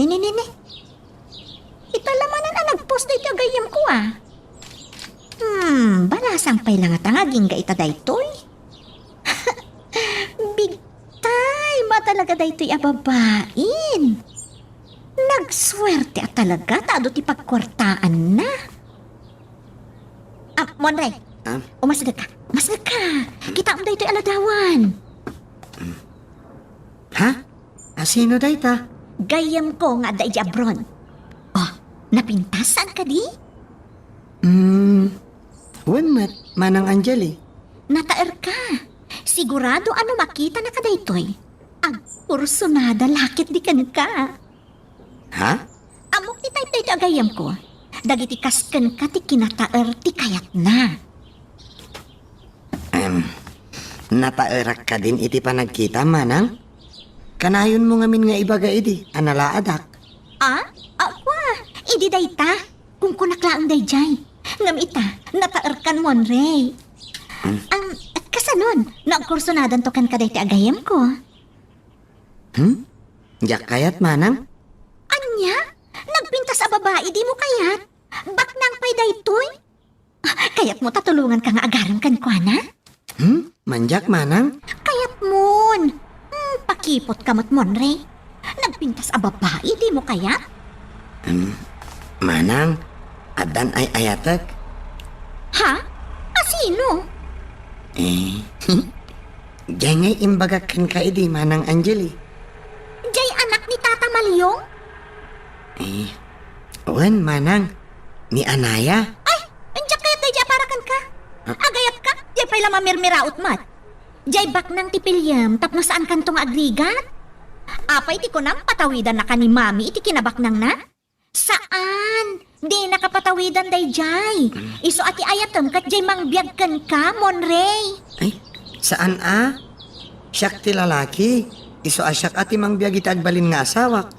Nini, nini. Ita la manen a nag-post daytoy a gayyemko, a. Hmm, balasang pay la ngata nga agingga ita daytoy. Big time a talaga daytoy a babain. Nagsuerte a talaga ta adu ti pagkuartaanna. Ah, Monre. Ah? Umasdek ka. Umasdek ka. Kitaem daytoy a ladawan. Ha? A, sino dayta? Gayyemko nga adda idiay abroad. Oh, napintas, saan kadi? Hmm, wen met, Manang Angeli. Nataerka. Sigurado a no makitanaka daytoy, agkursunada la ketdi kenka. Ha? Ammok ti type daytoy a gayyemko. Dagiti kas kenka ti kinataer ti kayatna. Em, nataerak kadin iti panagkita, Manang? Kanayonmo ngamin nga ibaga idi a nalaadak. Ah? Ah, kwa, idi dayta. Kunkunak laeng daydiay. Ngem ita, nataerkan, Monre. Hmm? Ang, kasanon, no agkursunadanto kenka daytoy a gayyemko. Hmm? Diak kayat, Manang? Ania? Nagpintas a babai, dimo kayat? Baknang pay daytoy? Ah, kayatmo ta tulonganka nga agarem kenkuana? Hmm? Mandiak, Manang? Kayatmon. Hmm, pakiputka met, Monre. Nagpintas a babai, dimo kayat? Hmm, Manang, addan ay-ayatek. Ha? A sino? Eh, Diay ngay imbagak kenka idi, Manang Angeli. Diay anak ni Tata Maliong? Eh, wen, Manang, ni Anaya. Ay, diak kayat daydiay a para kenka. Ah? Agayapka, diay pay la mamirmiraot met. Diay baknang ti piliem tapno saankanto nga agrigat. Apay ti kunam patawidannaka ni Mami iti kinabaknangna? Saan! Dinaka patawidan daydiay. Isu a ti ayatem ket diay mangbiag kenka, Monre. Ay, saan a? Siak ti lalaki. Isu a siak a ti mangbiag iti agbalin nga asawak.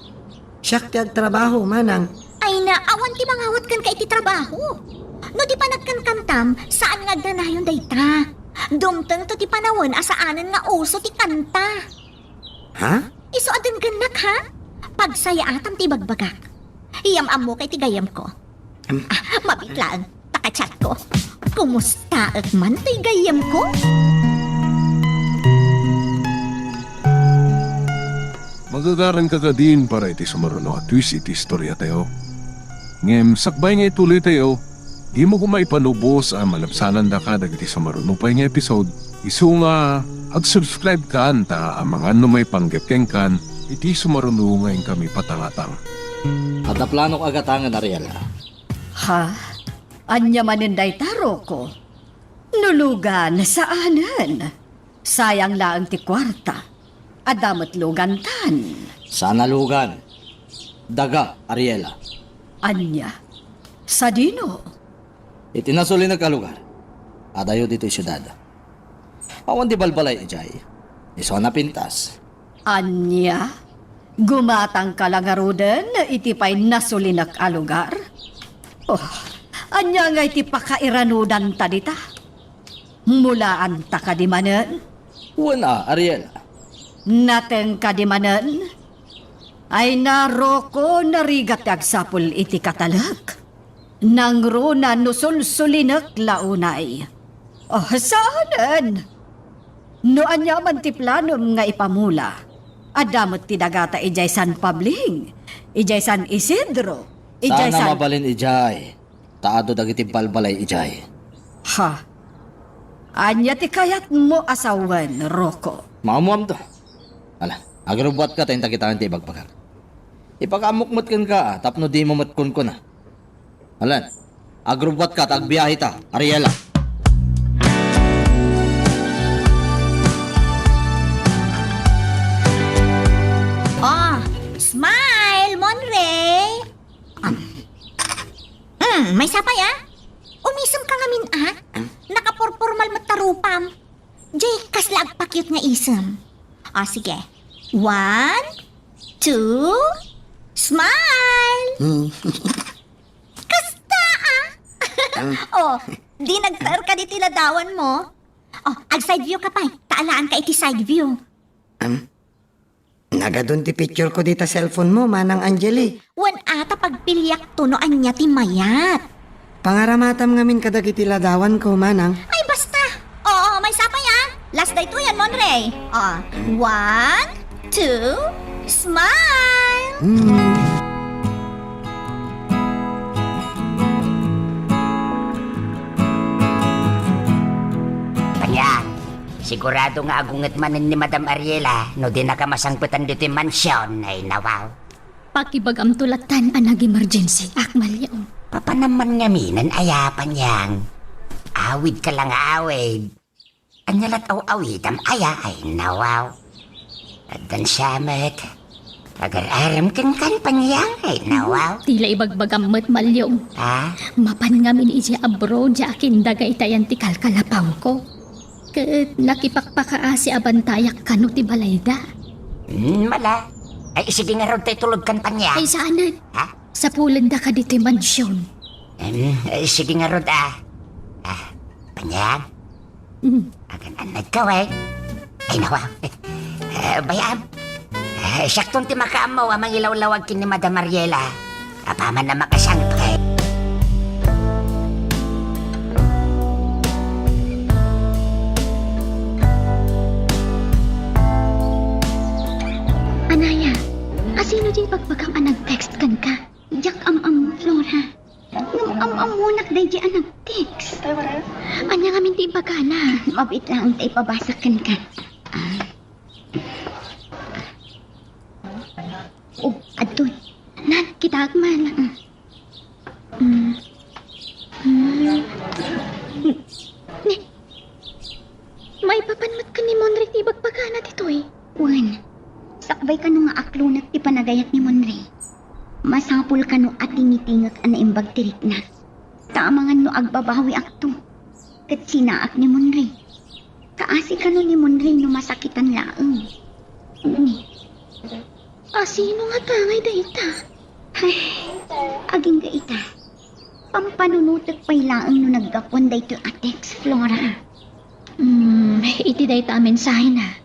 Siak ti agtrabaho, Manang. Ay na, awan ti mangawat kenka iti trabaho. No di panagkankantam, saan nga agnanayon dayta. Dumtengto ti panawen a saanen nga uso ti kanta. Ha? Isu a denggennak, ha? Pagsayaatam ti ibagbagak. Iyam-ammok iti gayyemko. Em. Ah, mabiit laeng. Takachatko. Kumustaek man toy gayyemko? Magagaranka kadin para iti sumaruno a twist iti istoriatayo. Ngem sakbay nga ituloytayo, dimo koma ipanubos a malabsanandaka dagiti sumaruno pay nga episode, isu nga ag-subscribe kan ta amangan no maipanggep kenkan iti sumaruno nga inkami patangatang. Adda planok a gatangen, Ariela. Ha? Ania manen dayta, Rocco? Nulugan, saanen? Sayang laeng ti kuarta. Adda met lugantan. Saan a lugan. Daga, Ariela. Ania? Sadino? Iti nasulinek a lugar. Adayo ditoy siudad. Awan ti balbalay idiay. Isu a napintas. Ania? Gumatangka la ngaruden iti pay nasulinek a lugar? Oh, ania ngay ti pakairanudanta dita? Mulaanta kadi manen? Wen a, Ariela. Nateng kadi manen? Ay na, Rocco, narigat ti agsapul iti katalek. Nangruna no sulsulinek la unay. Oh, saanen? No ania man ti planom nga ipamula, adda met ti dagata idiay San Pabling, idiay San Isidro, idiay Saan a San mabalin idiay? Ta adu dagiti balbalay idiay. Ha? Ania ti kayatmo a sawen, Rocco? Maammoamto. Ala, agrubbuatka ta inta kitaen ti ibagbagak. Ipakaammok met kenka tapno dimo met kunkuna. Alan, agrubbuatka ta agbiaheta, Ariela. Oh, smile! Maysa pay, a? Umisem ka ngamin, a? Nakapurpurmal met ta rupam. Jay, kasla agpa-cute nga isem. O, sige. One, two, smile! Hmm. Kasta, a? O, di nagtaer ka ditoy ladawan mo? O, ag-side view ka pay, ta alaanka iti side view. Am? Nagadun ti picture ko dita cellphone mo, Manang Angeli. Wen a ta pagpiliakto no ania ti mayat. Pangaramatam ngamin kadagiti ladawan ko, Manang. Ay, basta! Oo, maysa pay, a. Last daytoy, a, Monray. O, one, two, smile! Hmm. Panyang, sigurado nga agunget manen ni Madam Ariela no dinaka masangpetan ditoy mansion, ay nawaw. Pakibagamto lattan a nag-emergency, Akmalyo. Papanam man ngaminen aya, Panyang. Awid ka lang nga awid. Ania lat aw-awitam aya, ay nawaw. Addan siya met. Agar-arem kenkan, Panyang, ay nawaw. Ti la ibagbagam met, Malyong. Ha? Mapan ngamin idiay abroad, diay akin dagaytayan ti kalkalapawko. Ket nakipakpakaasi a bantayak kano ti balayda. Hmm, mala. Ay, sige ngarud ta itulodkan, Panyang. Ay, saanen. Ha? Sapulendaka ditoy mansion. Em, eh, sige ngarud, a. A, Panyang? Mm. Agan-annadka, we. Ay, nawa. Eh, bay-am. Eh, siakton ti makaammo a mangilawlawag ken ni Madam Ariela. Apaman a makasangpet. Anaya, asino diay ibagbagam a nag-text kenka? Diak am-ammo, Flora. Ngem am-ammonak daydiay a nag-text. Ania ngamin ti ibagana? Mabiit laeng ta ipabasa kenka. Ah. Oh, adtoy. Nan, kitaek man. Mm. Mm. Ni, maipapan met ken ni Monray ti ibagbagana ditoy. Wen, sakbay kano nga aklonek ti panagayat ni Monray, masapul kano a tingitingek a naimbag ti rikna. Ta amangan no agbabawiakto ket sinaak ni Monray. Kaasi kano ni Monray no masakitan laeng. Ni, asino ngata ngay dayta? Ay, agingga ita. Pampanunotek pay laeng no naggapuan daytoy a text, Flora. Hmm, iti dayta a mensahena,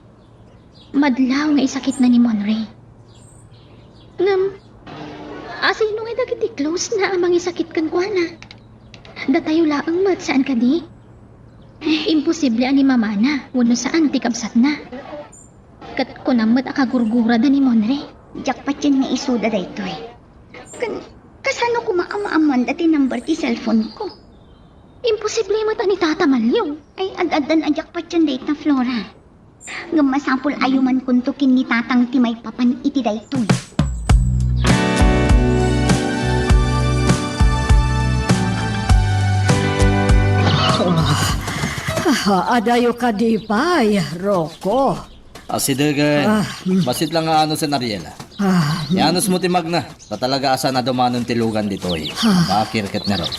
madlaw nga isakitna ni Monray. Ngem, asino ngay dagiti close na a mangisakit kenkuana? Datayo laeng met, saan kadi? Imposible a ni mamana wenno saan ti kabsatna. Ket kunam met a kagurgurada ni Monray. Diak patien nga isuda daytoy. Ken, kasano koma a maammoanda ti number ti cellphone ko? Imposible met a ni Tata Malyong. Ay, ad-addan a diak patien dayta, Flora. Ngem masapul a yumankonto ken ni Tatang ti maipapan iti daytoy. Ah, adayo kadi pay, Rocco. Asidegen, ah, mm, bassit lang nga anusen, Ariela. Ah, mm. Ianusmo ti magna, ta talaga a saan a dumanon ti lugan ditoy. Ah. Bakir ket ngarud.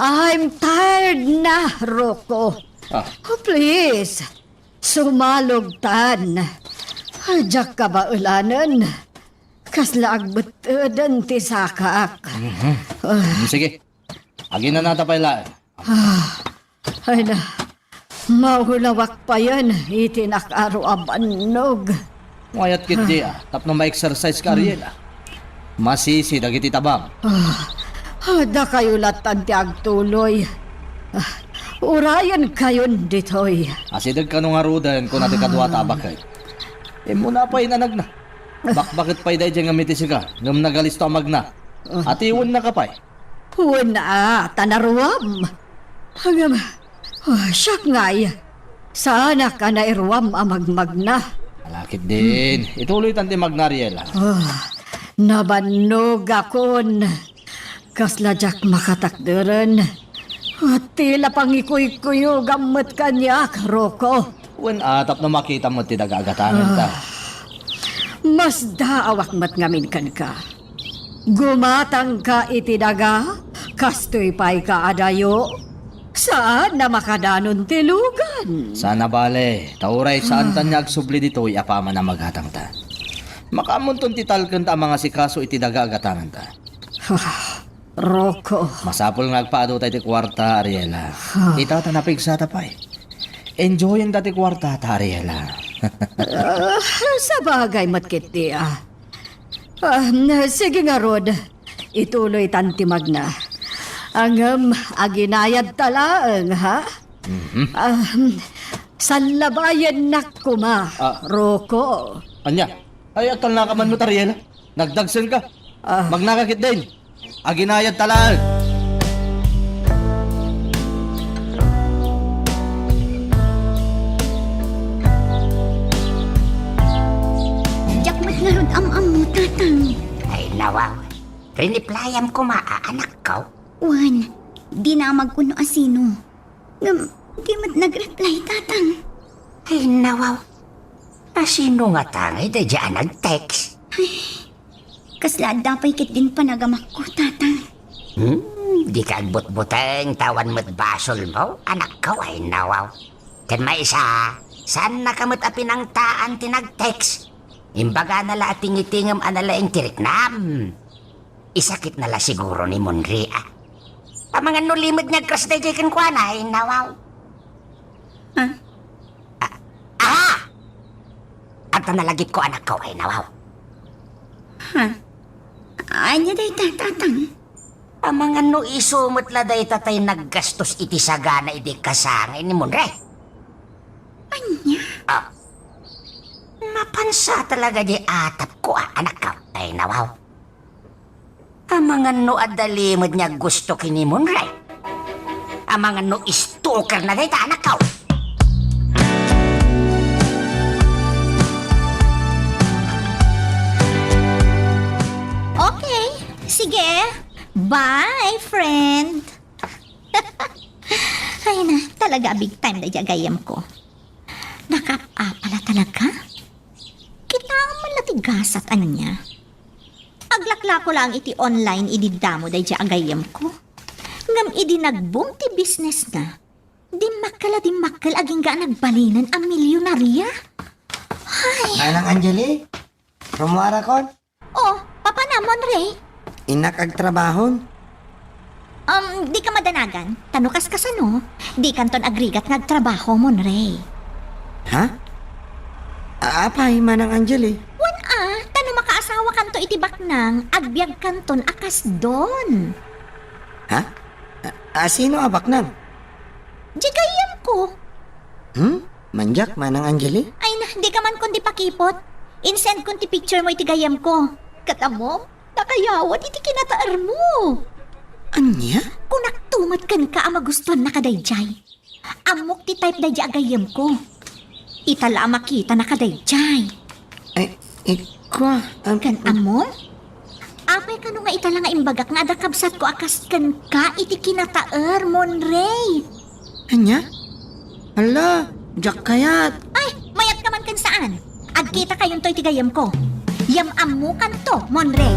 I'm tired na, Rocco. Ah. Oh, please, sumalogtan. Diak kabaelanen. Kasla agbetteden ti sakak. Mhm. Ah. Mm, sige. Aginanata pay laeng. Ah, ay na, maulawak payen iti nakaro a bannog. Mayat ketdi, ah, tapno ma-exercise ka, Ariela. Masisi dagiti tabang. Ah, ah, dakayo lattan ti agtuloy. Ah, urayenkayon ditoy. Asideg kano ngaruden, kuna ti kadua a baket. Immuna pay nanagna. Bakbaket pay daydiay nga mitisika, ngem nagalisto a magna. Ah. Atiwennaka pay. Wen a, ta naruam. Ngem, ah, siak ngay, saanak a nairuam a magmagna. Ala ketdin, ituloytan ti magna, Ariela. Ah, nabannogakon. Kasla diak makatakderen. Ti la pangikuykuyogam met kaniak, Rocco. Wen a, tapno makitam met ti daga a gatangenta. Ah, masdaawak met ngamin kenka. Gumatangka iti daga, Kastoy pay kaadayo? Saan a makadanon ti lugan? Saan a bale, ta uray saantan nga agsubli ditoy apaman a magatangta. Makaammonton ti talkenta a mangasikaso iti daga a gatanganta. Rocco. Masapul nga agpaadutay ti kuarta, Ariela. Huh. Ita ta napigsata pay. Enjoyenta ti kuartata, Ariela. Ah, sabagay met ketdi, ah. Ah, sige ngarud. Ituloytan ti magna. Ngem, aginayadta laeng, ha? Mhm. Ah, sallabayennak koma, Ah. Rocco. Ania? Ay, atalnaka man met, Ariela. Nagdagsenka. Ah. Magnaka ketdin. Aginayadta laeng. Diak met ngarud am-ammo, Tatang. Ay, nawaw. Riniplayam koma a anakko? Wen, dinamagko no asino. Ngem, di met nag-reply, Tatang. Ay, nawaw. Asino ngata ngay daydiay a nag-text? Ay, kasla adda pay ketdin panagamakko, Tatang. Hmm, dika agbutbuteng, ta awan met basolmo, anakko, ay nawaw. Ken maysa, saannaka met a pinangtaan ti nag-text. Imbagana la a tingitingem a nalaing ti riknam. Isakitna la siguro ni Monre, a. Amangan no limed nga agkras daydiay kenkuana, ay nawaw. Huh? Ah, aha! Adda nalagipko, anakko, ay nawaw. Huh? Ania dayta, Tatang? Amangan no isu met la dayta tay naggastos iti sagana idi kasangay ni Monre. Ania? Ah. Mapansa talaga di atapko, a, anakko, ay nawaw. Amangan no adda limed nga gusto ken ni Monre. Amangan no stalker na dayta, anakko. Okay, sige. Bye, friend. Ay na, talaga a big time daydiay a gayyemko. Nakaap-apa la talaga? Kitaem man la ti gasat, ania? Aglaklako laeng iti online idi damo daydiay a gayyemko. Ngem idi nag-boom ti businessna, dimmakkel a dimmakkel agingga a nagbalinen a milionaria. Ay. Manang Angeli, rummuarakon? Oh, papanam, Monre? Innak agtrabahon? Um, dika madanagan, ta no kaskasano, dikanton agrigat nga agtrabaho, Monre. Ha? A-, apay, Manang Angeli? Wen a, ta no makaasawakanto iti baknang, agbiagkanton a kasdon. Ha? A-, asino a baknang? Di gayyemko. Hmm? Mandiak, Manang Angeli? Ay na, dika man kundi pakipot. Insendkon ti picture mo iti gayyemko. Ket ammom, nakayawat iti kinataermo. Ania? Kunakto met kenka a magustuannaka daydiay. Ammok ti type daydiay a gayyemko. Ita la a makitanaka daydiay. Ay, ikwa, am- Ken ammom? Apay kano nga ita la nga imbagak nga adda kabsatko a kas kenka iti kinataer, Monre? Ania? Hala, diak kayat. Ay, mayat ka man ken saan. Agkitakayonto iti gayyemko. Yam-ammokanto, Monre.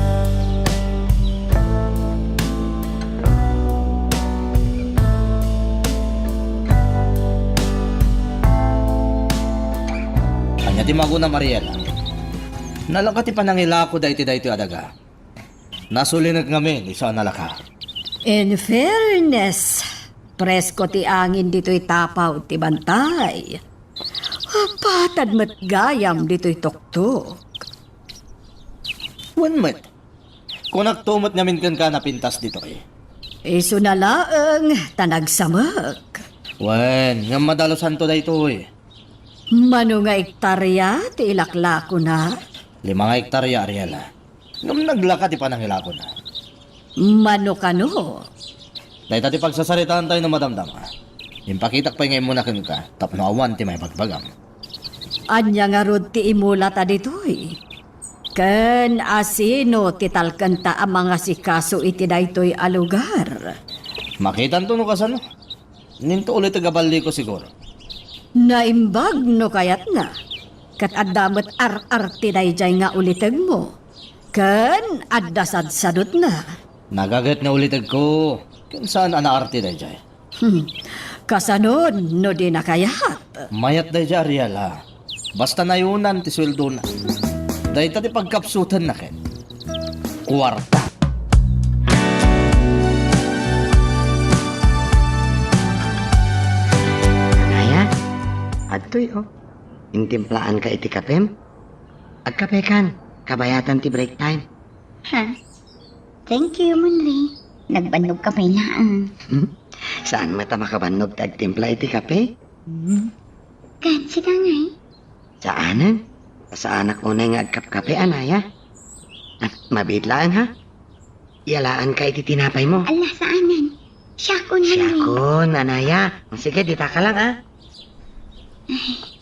Ania ti maguna, Mariela? Nalaka ti panangilako daytoy, daytoy a daga. Nasulinek ngamin isu a nalaka. In fairness, presko ti angin ditoy tapaw ti bantay. Patad met gayam ditoy tuktok. Wen met, kunakto met ngamin kenka napintas ditoy. Isuna laeng ta nagsamek. Wen, ngem madalusanto daytoy. Mano nga ektarya ti ilaklakona? Lima nga ektarya, Ariela. Ngem naglaka ti panangilakona. Mano kano? Dayta ti pagsasaritaantay no madamdama. Impakitak pay nga immuna kenka tapno awan ti maibagbagam. Ania ngarud ti imulata ditoy? Ken asino ti talkenta a mangasikaso iti daytoy a lugar? Makitanto no kasano. Ninto uliteg a balliko siguro. Naimbag no kayatna. Ket adda met ar-arti daydiay nga ulitegmo. Ken adda sadsadutna. Nagaget nga ulitegko. Saan a naarte daydiay? Hmm. Kasano no di nakayat? Mayat daydiay, Ariel, a. Basta nayonan ti sueldona. Dayta ti pagkapsutenna ket kuarta. Anaya, adtoy, o. Intimplaanka iti kapem? Agkapekan, kabayatan ti break time. Ha? Thank you, Monre. Nagbannogka pay laeng. Hmm? Saan met a makabannog ti agtimpla iti kape? Hmm. Ket sika ngay? Saanen. Saanak unay nga agkapkape, Anaya. Ah, mabiit laeng, ha? Iyalaanka iti tinapaymo. Ala, saanen. Siakon, Monre. Siakon, Anaya. Sige, ditaka lang, a. Ay.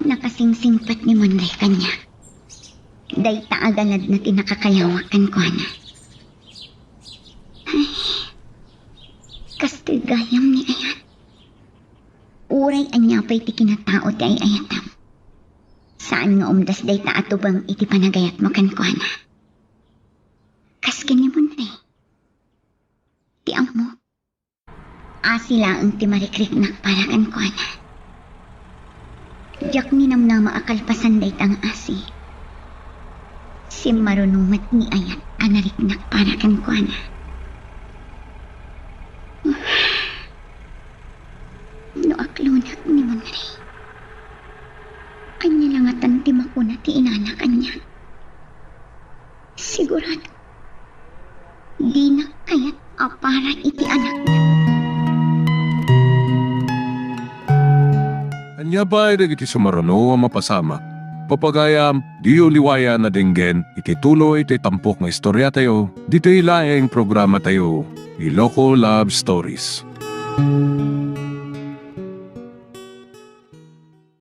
Nakasingsingpet ni Monre kaniak. Dayta a galadna ti nakakayawak kenkuana. Ay, kastoy gayam ni Ayat. Uray ania pay ti kinatao ti ay-ayatam, saan nga umdas dayta a tubeng iti panagayatmo kenkuana. Kas ken ni Monre. Ti ammok, asi laeng ti marikriknak para kenkuana. Diak ninamnama a kalpasan dayta nga asi, simmaruno met ni Ayat a nariknak para kenkuana. No aklonak ni Monre, ania la ngatan ti makuna ti inana kaniak? Sigurado, dina kayat a para iti anakna. Ania pay dagiti sumaruno a mapasamak? Papagayam, diyo liwayan a denggen iti tuloy ti tampok nga istoriatayo, ditoy laeng programatayo, Iloko Love Stories.